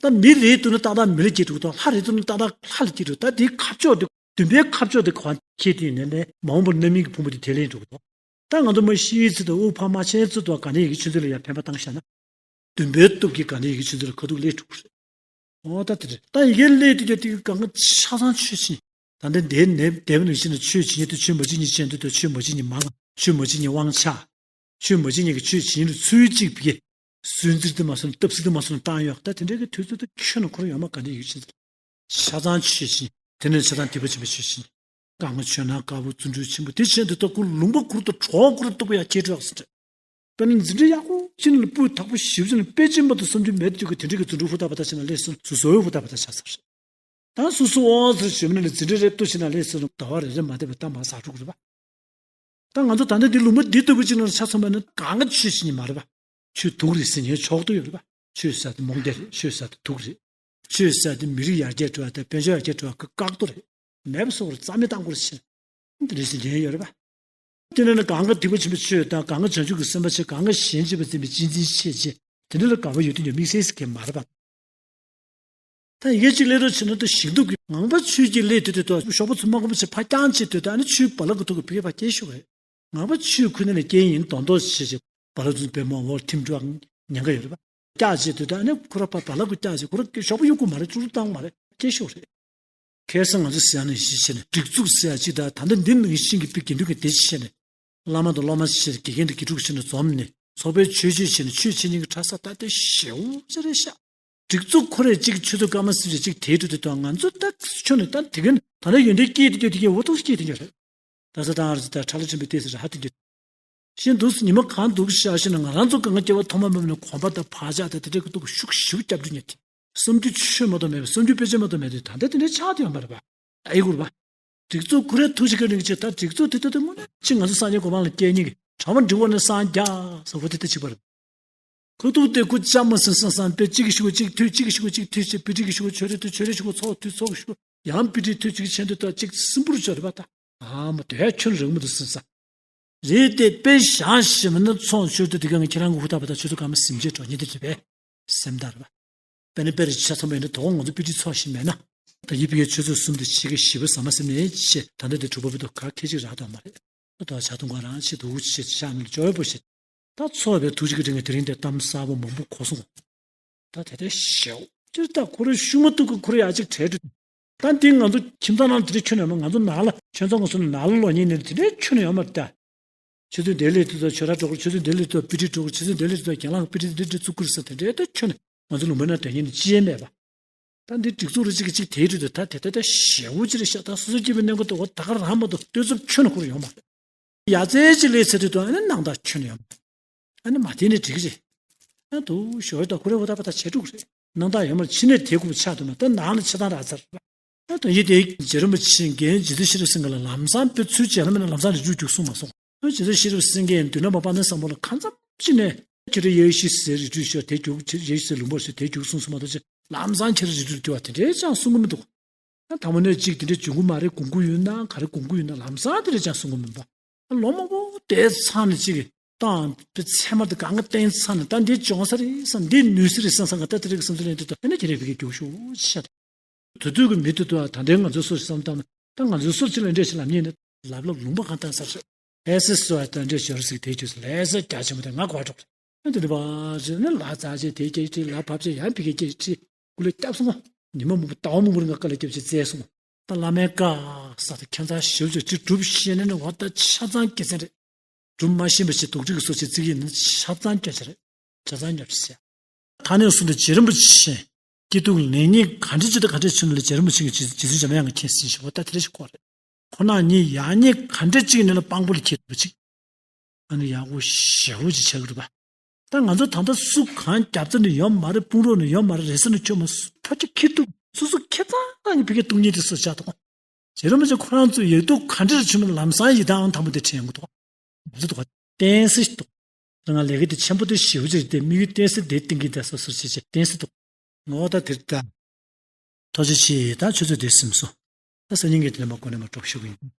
ད་མི་རེད་འདུག་ན་ཏག་ཏག་མི་ལ་སྐྱེས་འགྲོ་གི་འདུག་ལྷ་རེད་འདུག་ན་ཏག་ཏག་ལྷ་ལ་སྐྱེས་འགྲོ། ད་དེའི་ཁ་ཕྱོགས་དེ་འདུན་པའི་ཁ་ཕྱོགས་དེ་གང་ཁྱེད་དེ་ཡིན་ནའི་མ་འོངས་པར་རྣམ་སྨིན་གྱི་ཕུང་པོ་དེ་དེ་ལེན་འགྲོ་གི་འདུག་ད་ང་ཚོ་མ་ཤི་ཚེ་དང་དབུགས་འཕང་མ་ཆེན་ཚེ་དང་དགའ་ལྡན་ཡི་གེ་ཆོས་འཛིན་ལ་ཡང་འཕེན་པ་བཏང་བཞག་ན། འདུན་པའི་སྟོབས་ཀྱིས་དགའ་ལྡན་ཡི་གེ་ཆོས་འཛིན་ལ་ཁ་ཐུག་སླེབས་འགྲོ་གི་རེད། འོ་ད་དེ་རེད། ད་ཡི་གེ་སླེབས་དུས་ཀྱང་དེ་གི་གང་ག་ཆ་ཚང་ཆོས་ཅན། ད་ལྟ་འདས་ནས་འདས་པ་ནང་བཞིན་ཆོས་ཇི་སྙེད་དུ། ཆོས་མ་ཇི་སྙེད་ཅན་དུ་དང་། ཆོས་མ་ཇི་སྙེད་མང་། ཆོས་མ་ཇི་སྙེད་དབང་ཆ། ཆོས་མ་ཇི་སྙེད་ཀྱི་ཆོས་ཇི་སྙེད་དུ་ཚུལ་གཅིག་པའི་སུན་ཙིར་དུ་མ་སོང་། སྟབས་ཙིར་དུ་མ་སོང་བཏང་ཡོད། ད་དེ་འདྲའི་གི་དུས་ཚོད་དུ་ཁྱོན་ནས་འཁོར་ཡོད་མ། དགའ་ལྡན་ཡི་གེ་ཆོས་འཛིན་ཆ་ཚང་ཆོས་ཅན། དེ་ནས་ཆ་ཚང་སྡིག་པ་ཆེན་པོའི་ཆོས་ཅན། གང་ག་ཆོས་ནང་དཀར་པོ་བརྩོན་འགྲུས་ཆེན་པོ་དེ་བྱས་འདུག་ད་ཁོ་ལུང་པ་ཁུར་དང་གྲོགས་ཁུར་ལྟ་བུ་ཡང་སྐྱེས་འགྲོ་ཟེར། དཔེར་ན་འཛིན་གྲྭ་ཡག་པོ་ཅིག་ལ་སྤུས་དག་པོ་ཞེ་པོ་ཅིག་ལ་དཔེ་ཅན་མ་གཏོགས་བསམ་རྒྱུ་མེད་དུས་ཀྱི་དེ་འདྲའི་གི་རྫུ་འཕྲུལ་ཧུར་ཐག་པ་ཐག་བྱས་ན་ལས་སོ་སོ་སོའི་ཧུར་ཐག་པ་ཐག་བྱ་ཚར། ད་སོ་སོ་ཨོ་ཟེར་ཞུ་མི་ནི་འཛིན་གྲྭ་རེ་ལྟོས་བྱས་ན་ལས་སོ་ཟླ་བ་རེ་རེ་མ་བསྡད་པ་ད་མ་ཟ་འགྲོ་གི་རེད་པ། ད་ང་ཚོ་ད་ལྟ་འདི་ལུང་པ་འདི་ལྟ་བུ་ཅིག་ནང་ཆ་མཚོན་པ་ན་གང་ག་ཆོས་ཅན་ཉིད་མ་རེད་པ། ཆོས་དུག་རེད་ཟེར་ཉན་ཆོག་ཏུ་ཡོད་རེད་པ། ཆོས་ཟེར་དེ་རྨོངས་དད་རེད། ཆོས་ཟེར་དེ་དུག་རེད། ཆོས་ཟེར་དེ་མི་རིགས་ཡར་རྒྱས་འགྲོ་བ་དང་དཔལ་འབྱོར་ཡར་རྒྱས་འགྲོ་བ་གི་བཀག་རྡོ་རེད། མེད་པ་བཟོ་དགོས་རེད། རྩ་མེད་བཏང་དགོས་རེད་ཟེར། འདི་རེད་ཟེར་ཉན་ཡོད་རེད་པ། དེ་ནས་ནི་གང་ག་སྡིག་པ་ཆེན་པོ་ཆོས་དང་། གང་ག་བྱང་ཆུབ་ཀྱི་སེམས་དཔའ་ཆེ། གང་ག་གཞན་གཅེས་པར་འཛིན་པའི་གཅེས་འཛིན་ཆེ་ཆེ། དེ་འདྲ་ལ་དགའ་བ་ཡོད་དུས་ཀྱང་དམིགས་བསལ་ཟེར་མཁན་མ་རེད་པ། ད་ཡི་གེ་གཅིག་ལས་རོགས་བྱེད་ན་ད་ཞིང་དུག་གི་ངང་པ་ཆོས་ཀྱི་སླད་དུ་དེ་དོ་ཞོགས་པ་ཚོ་མ་གོམས་པ་ཆེ་ཕ་རྐྱང་བྱེད་དུས་ད་ནི་ཆོས་རྦ་རླབས་ཀྱི་ཐོག་གི་ཕི་གེ་ཕ་སྐྱེ་ཤོག་རེད། ངང་པ་ཆོས་ཁུ་ནས་ལ་སྐྱེ་ཡིན་མདོག་མདོག་བྱེད་བྱེད་རྦ་རླབས་ཚོ་པད་མ་འོག་ཐིམ་འགྲོ་ཉེན་ཁ་ཡོད་རེད་པ། སྐྱག་བྱེད་དུས་ད་ནི་ཁོ་ར་ཕ་རྦ་རླབས་ཀྱི་སྐྱག་བྱེད་ཁོ་ར་ཞོགས་པ་གཡུག་གོ་མ་རེད། ཀྲུག་ཀྲུག་བཏང་མ་རེད། སྐྱེ་ཤོག་རེད། ཁ་སང་ང་ཚོ་ཟེར་ཡ་ནི་གཞི་བྱས་ནས་སྒྲིག་འཛུགས་ཟེར་ཡ་གཅིག་དང་། ད་ལྟ་འདི་ནང་བཞིན་གྱི་དགེ་འདུན་གྱི་སྡེ་བྱས་ནས། བླ་མ་དང་སློབ་མ་བྱས་ནས་དགེ་རྒན་དང་དགེ་ཕྲུག་བྱས་ནས་འཛོམས་ནས་ཚོགས་པའི་ཆོས་སྤྱོད་བྱས་ནས་ཆོས་འཆད་ཉན་གྱི་གྲྭ་ས་ད་ལྟ་ཞེ་པོ་ཅིག་རེད་ཤག་སྒྲིག་འཛུགས་ཁོ་རས་གཅིག་ཆུ་ཚོད་སྐར་མ་སྲིད་ཅིག་དེའི་འགྲོ་དུས་དང་ང་ཚོ་ད་ཁྱོན་ནས་ད་དེ་ག་ད་ལྟ་ཡོན་ཏན་སྐྱེས་དེ་རྒྱུ་དེ་གའི་འུ་ཐུག་སྐྱེས་དེ་རྒྱུ་རེད། ད་ས་དང་ཨ་རི་ད་ཁྲ་ལ་ཆེན་པོའི་ལྟས་ཟེར་ཧ་དེ་རྒྱུ། ཤིན་ཏུ་ཉི་མ་གང་འདུག་ཤག་ཤི་ན་ང་རང་ཚོ་གང་ག་སྐྱེ་བ་ཐོག་མ་མེད་ནས་གོམ་པ་དང་བག་ཆགས་དང་དེ་འདྲའི་གི་སྟོབས་ཤུགས་ཞེ་པོ་སྐྱབས་འགྲོ་ཉེ་དེ། བསམ་རྒྱུ་ཆོས་མ་གཏོགས་མེད་པ། བསམ་རྒྱུ་དཔེ་ཆ་མ་གཏོགས་མེད་དེ། ད་ལྟ་དེ་འདྲའི་ཆགས་དེ་ཡོད་མ་རེད་པ། ཨེ་གུར་པ། སྒྲིག་འཛུགས་ཁོ་རའི་ཐུགས་རྗེ་བཀའ་དྲིན་གྱིས་ད་སྒྲིག་འཛུགས་དེ་ལྟ་དུ་དངོས་གནས་ཅིག་ང་ཚོ་སངས་རྒྱས་གོ་འཕང་ལ་སྐྱེལ་མཁན་གྱི་གྲྭ་པ་འབྲི་བ་ནས་སངས་རྒྱས་ཟེར་བ་དེ་ལྟ་གཅིག་པ་རེད། ཁོ་ཐུག་དེ་ཁོ་ལྕམ་མ་སེང་སེང་སང་དཔེ་གཅིག་གི་ཤུ་གུ་གཅིག་ཐུག་གཅིག་གི་ཤུ་གུ་གཅིག་ཐུག་བྱས་པི་ཏི་གི་ཤུ་གུ་ཚོགས་ཐུག་ཚོགས་ཤུ་གུ་ཡང་པི་ཏི་ཐུག་གཅིག་ཆེན་དུ་ད་གཅིག་སིམ་པུར་ཆོག་རེད་པ་ད། ཨ་མ་དོ་ཡ་ཁྱོད་རང་མ་དུ་སེང་ས། རེད་དེ་དཔེ་བཞག་ཞིམ་ན་ཚོང་ཆོས་དུ་དེ་ག་ང་ཁྱེད་རང་གི་ཧུ་ཐག་པ་ད་ཆོས་དུ་ག་མ་སིམ་བྱེད་གྲོགས་ཉིད་དེ་རེད་པས། སེམས་དར་བ། དཔེར་ན་དཔེ་རེ་ཆ་ཚང་མ་ཡིན་ན་དོ་ང་ཚོ་པི་ཏི་ཚོགས་ཤིག་མེད་ན། ད་ཡིན་པའི་ཆོས་ཚོགས་གསུམ་དུ་ཕྱི་གི་ཞི་བ་ཟ་མ་ཟིན་ནས་ཆེ་ད་ལྟ་དེ་གྲུབ་པ་བི་དོ་ག་ཁེ་ཅིག་རག་དོ་མ་རེད། ད་དོ་ཆ་ཐུང་ག་རང་ཆེ་དུ་ཆེ་ཆ་མི་ལ་ཅོ་བའི་པོ་ཞེ། ད་ཚོགས་པའི་ཐུགས་རྗེ་གི་དྲིན་གྱིས་དེ་རིང་དེ་གཏམ་གསར་པ་མང་པོ་གོ་སོང་། ད་དེ་ལྟར་ཞེའོ་ཅིར་ད་ཁོ་རེ་ཤུ་མ་ཐུག་གི་ཁོ་རེ་ཡ་ཅིག་བྲལ་འགྲོ། ད་འདི་ང་ཚོ་ཁྱིམ་ཚང་ནང་དེ་འདྲའི་ཁྱོན་ནས་ཡོད་མ། ང་ཚོ་ནང་ལ་ཁྱོད་ཚོ་ང་ཚོ་ནང་ལ་ལོག་ཉིན་ནས་དེ་འདྲའི་ཁྱོན་ནས་ཡོད་མ་རེད་ད། ཆུ་ཚོད་འདི་ལས་དུས་ཚོད་ཆོས་ར་འགྲོ་གི། ཆུ་ཚོད་འདི་ལས་དུས་ཚོད་རྒན་ལགས་པི་ཏི་འདི་འགྲོ། རྒན་ལགས་པི་ཏི་འདི་འདྲ་བཙུགས་ཀྱི་རེད་ཟེར་དེ་འདྲའི་ད་ཁྱོན་ནས་ང་ཚོ་ལུང་པའི་ནང་དོན་གཉེར་ནས་ཅི་ཡང་མེད་པ། ད་འདི་སྒྲིག་འཛུགས་རེ་གཅིག་གིས་གཅིག་དེའི་ཁྲོད་དུ་ད་དེ་ལྟ་ད་ཞེ་པོ་ཅི་རེད་ཤག་ད་སོ་སོ་སྐྱེས་པའི་གནས་སྐབས་དུ་བ་ད་ག་རང་མ་གཏོགས་ལྟོས་ཚབས་ཁྱོན་ནས་ཁོ་རང་ཡོང་མ་རེད། ཡ་རྩེ་ཅིག་ལས་ཚེ་དུས་དང་ཨ་ནི་སྣང་དག་ཁྱོན་ནས་ཡོང་མ་རེད། ཨ་ནི་མ་བསྟན་ནས་འགྲིག་གི་རེད། ཨ་དུ་ཞོར་དང་ཁོ་རེ་འོ་ད་པ་ད་བྱེད་འགྲོ་གི་རེད། སྣང་དག་ཡོད་མ་རེད། ཕྱི་ནས་དེ་ཁུག་ཆགས་འདུག་མ་ད་ནང་ལ་ཆགས་སྡང་རག་ཚར་རེད། ཨ་དུ་ཡིད་དེ་རྗེ་རིན་པོ་ཆེ་རྒན་རྗེ་བཙུན་ཤེས་རབ་སེང་གེ་ལ་ལམ་སང་དཔེ་ཚུལ་བྱས་ན་མིན་ན་ལམ་སང་རིགས་དྲུག་རྒྱུགས་གསུངས་མ་སོང་། རྗེ་བཙུན་ཤེས་རབ་སེང་གེ་མདུན་ན་མ་པ་ནི་བསམ་བློ་ལ་ཁ་མཚམས་ཅི་ནས་ཁྱེད་རང་ཡེ་ཤེས་ཟེར་རིགས་དྲུག་ཤོག་དེ་རྒྱུགས། ཡེ་ཤེས་ཟེར་ལུང་པ་ཟེར་དེ་རྒྱུགས་གསུངས་སོང་མ་གཏོགས་ཅི་ལམ་སང་ཁྱེད་རང་རིགས་དྲུག་རྒྱུགས་པ་དེ་འདྲའི་ཅང་གསུང་གི་མི་འདུག་ད་དང་པོ་ནས་གཅིག་དེ་འདྲའི་འབྱུང་གི་མ་རེད། གོང་གུ་ཡོད་ན་ག་རེ་གོང་གུ་ཡོད་ན་ལམ་སང་དེ་འདྲའི་ཅང་གསུང་གི་མིན་པ། ལོ་མང་པོ་དེ་ཚང་ནས་གཅིག་གི་ཏང་པའི་ཚད་མ་དེ་གང་ག་བསྟན་ཚང་ནས་ད་འདི་སྦྱོང་ས་རེད་བསམ། འདི་ནུས་ས་རེད་བསམ་བསམ་ག་ད་དེ་རིགས་བསམ་ཚུལ་ལེན་དུས་ད་ཨ་ནི་ཁྱེད་རང་བི་གའི་རྒྱུགས་ཤོག་ཤ། དུས་དུས་ཀྱི་མི་དུ་དུ་ད་ལྟའི་ང་ཚོའི་སོ་སོ་བསམ་བཏང་ན། ད་ང་ཚོའི་སོ་སོ་ཅིག་ལ་འདྲེ་ཞིག་ལབ་ཉེན་ནི་ལབ་ལ་ལུང་པ་གང་བཏང་ས་རེད། ཨེ་སི་སོ་ཨ་ད་འདྲེ་ཞོར་ཟིག་དེ་ཁྱོད་ལས་ས་རྒྱ་ཆེན་པོ་དེ་ང་གོ་གྲོགས་རེད། ཨ་དེ་འདྲ་བ་ཟེར་ནས་ལ་ཙ་ཅེ་དེ་ཀྱེ་ཅི་ལ་བབ་ཅེ་ཡང་ཕི་ཀེ་ཀྱེ་ཅི་ཀུ་ལེ་སྐྱབས་སོང་། ཉི་མ་མང་པོ་ཟླ་བ་མང་པོར་ང་དཀའ་ལས་སྐྱབས་ཅེ་བཙལ་སོང་། ད་བླ་མའི་བཀའ་ས་ད་ཁྱད་མཚར་ཞིབ་ཅེ་ཅི་སྒྲུབ་ཤེས་ནས་ནི་བ་ད་ཆ་ཚང་སྐྱེ་ཚན་རེད། སྒྲུབ་མ་ཤེས་པ་ཞིག་དུག་སྒྲིག་གི་སོ་ཞིག་བརྩི་གི་ཡིན་ན་ཆ་ཚང་སྐྱོ་ཆ་རེད། ཆ་ཚང་སྐྱོ་ཆ་ཟེར། ད་ནས་བཟུང་སྟེ་རྗེ་རིན་པོ་ཆེ་སྐྱིད་སྡུག་ལེགས་ཉེས་ག་འདྲ་ཅིག་དང་ག་འདྲ་ཕྱིན་ལ་རྗེ་རིན་པོ་ཆེ་གི་རྗེ་རྗེ་བཙུན་འཇམ་དབྱངས་ཀྱིས་མཁྱེན་ཟིན་ཞེས་པ་ད་དེ་རེ་ཞིག་གོ་རེད། ཁོ་ན་ཉིད་ཡག་ཉེས་ག་འདྲ་ཅིག་ནས་ལ་དཔང་པོ་ལ་འཁྱེར་ཐུབ་པ་ཅིག་ཨ་ནི་ཡག་པོ་ཞེ་པོ་ཅིག་ཆགས་ཀྱི་འདུག་པ། ད་ང་ཚོ་ད་ལྟ་སུ་གང་རྒྱབ་རྩ་ནས་ཡོད་མ་རེད། དཔུང་རོགས་ནས་ཡོད་མ་རེད། རེ་ས་ནས་ཁྱོད་མ་སུ་ཕ་ཁྱོད་ཁྱེད་ཐུབ་སུ་སུ་ཁྱེད་ཚང་ནང་གི་ཕ་གི་སྡུག་བསྔལ་དེ་སུ་བྱ་ཐུབ། རྗེ་རིན་པོ་ཆེ་ཁོ་རང་ཚོས་ཡག་སྡུག་ག་འདྲ་བྱུང་ན་ལམ་སང་ཡི་དྭགས་དང་དམ་པོ་དེ་དྲན་གྱི་འདུག་འདི་འདུག་བསྟན་སྲིད་འདུག་ང་ལས་ཀ་དེ་ཆེན་པོ་དེ་ཞེ་པོ་ཅིག་རེད་དེ། དམིགས་ཡུལ་བསྟན་སྲིད་དེ་བསྟན་གྱི་འདུག་སོ་སོ་ཞེས་བྱས་བསྟན་སྲིད་འདུག་ངོ་བོ་ད་དེར་ད། ཐུགས་རྗེ་ཆེ། ད་ཆུ་ཚོད་དེ་ཟིན་སོང་། ད་སང་ཉིན་གྱི་དེ་ལ་མ་གོ་ནས་མ་གྲོགས་ཞུ་གི་ཡིན།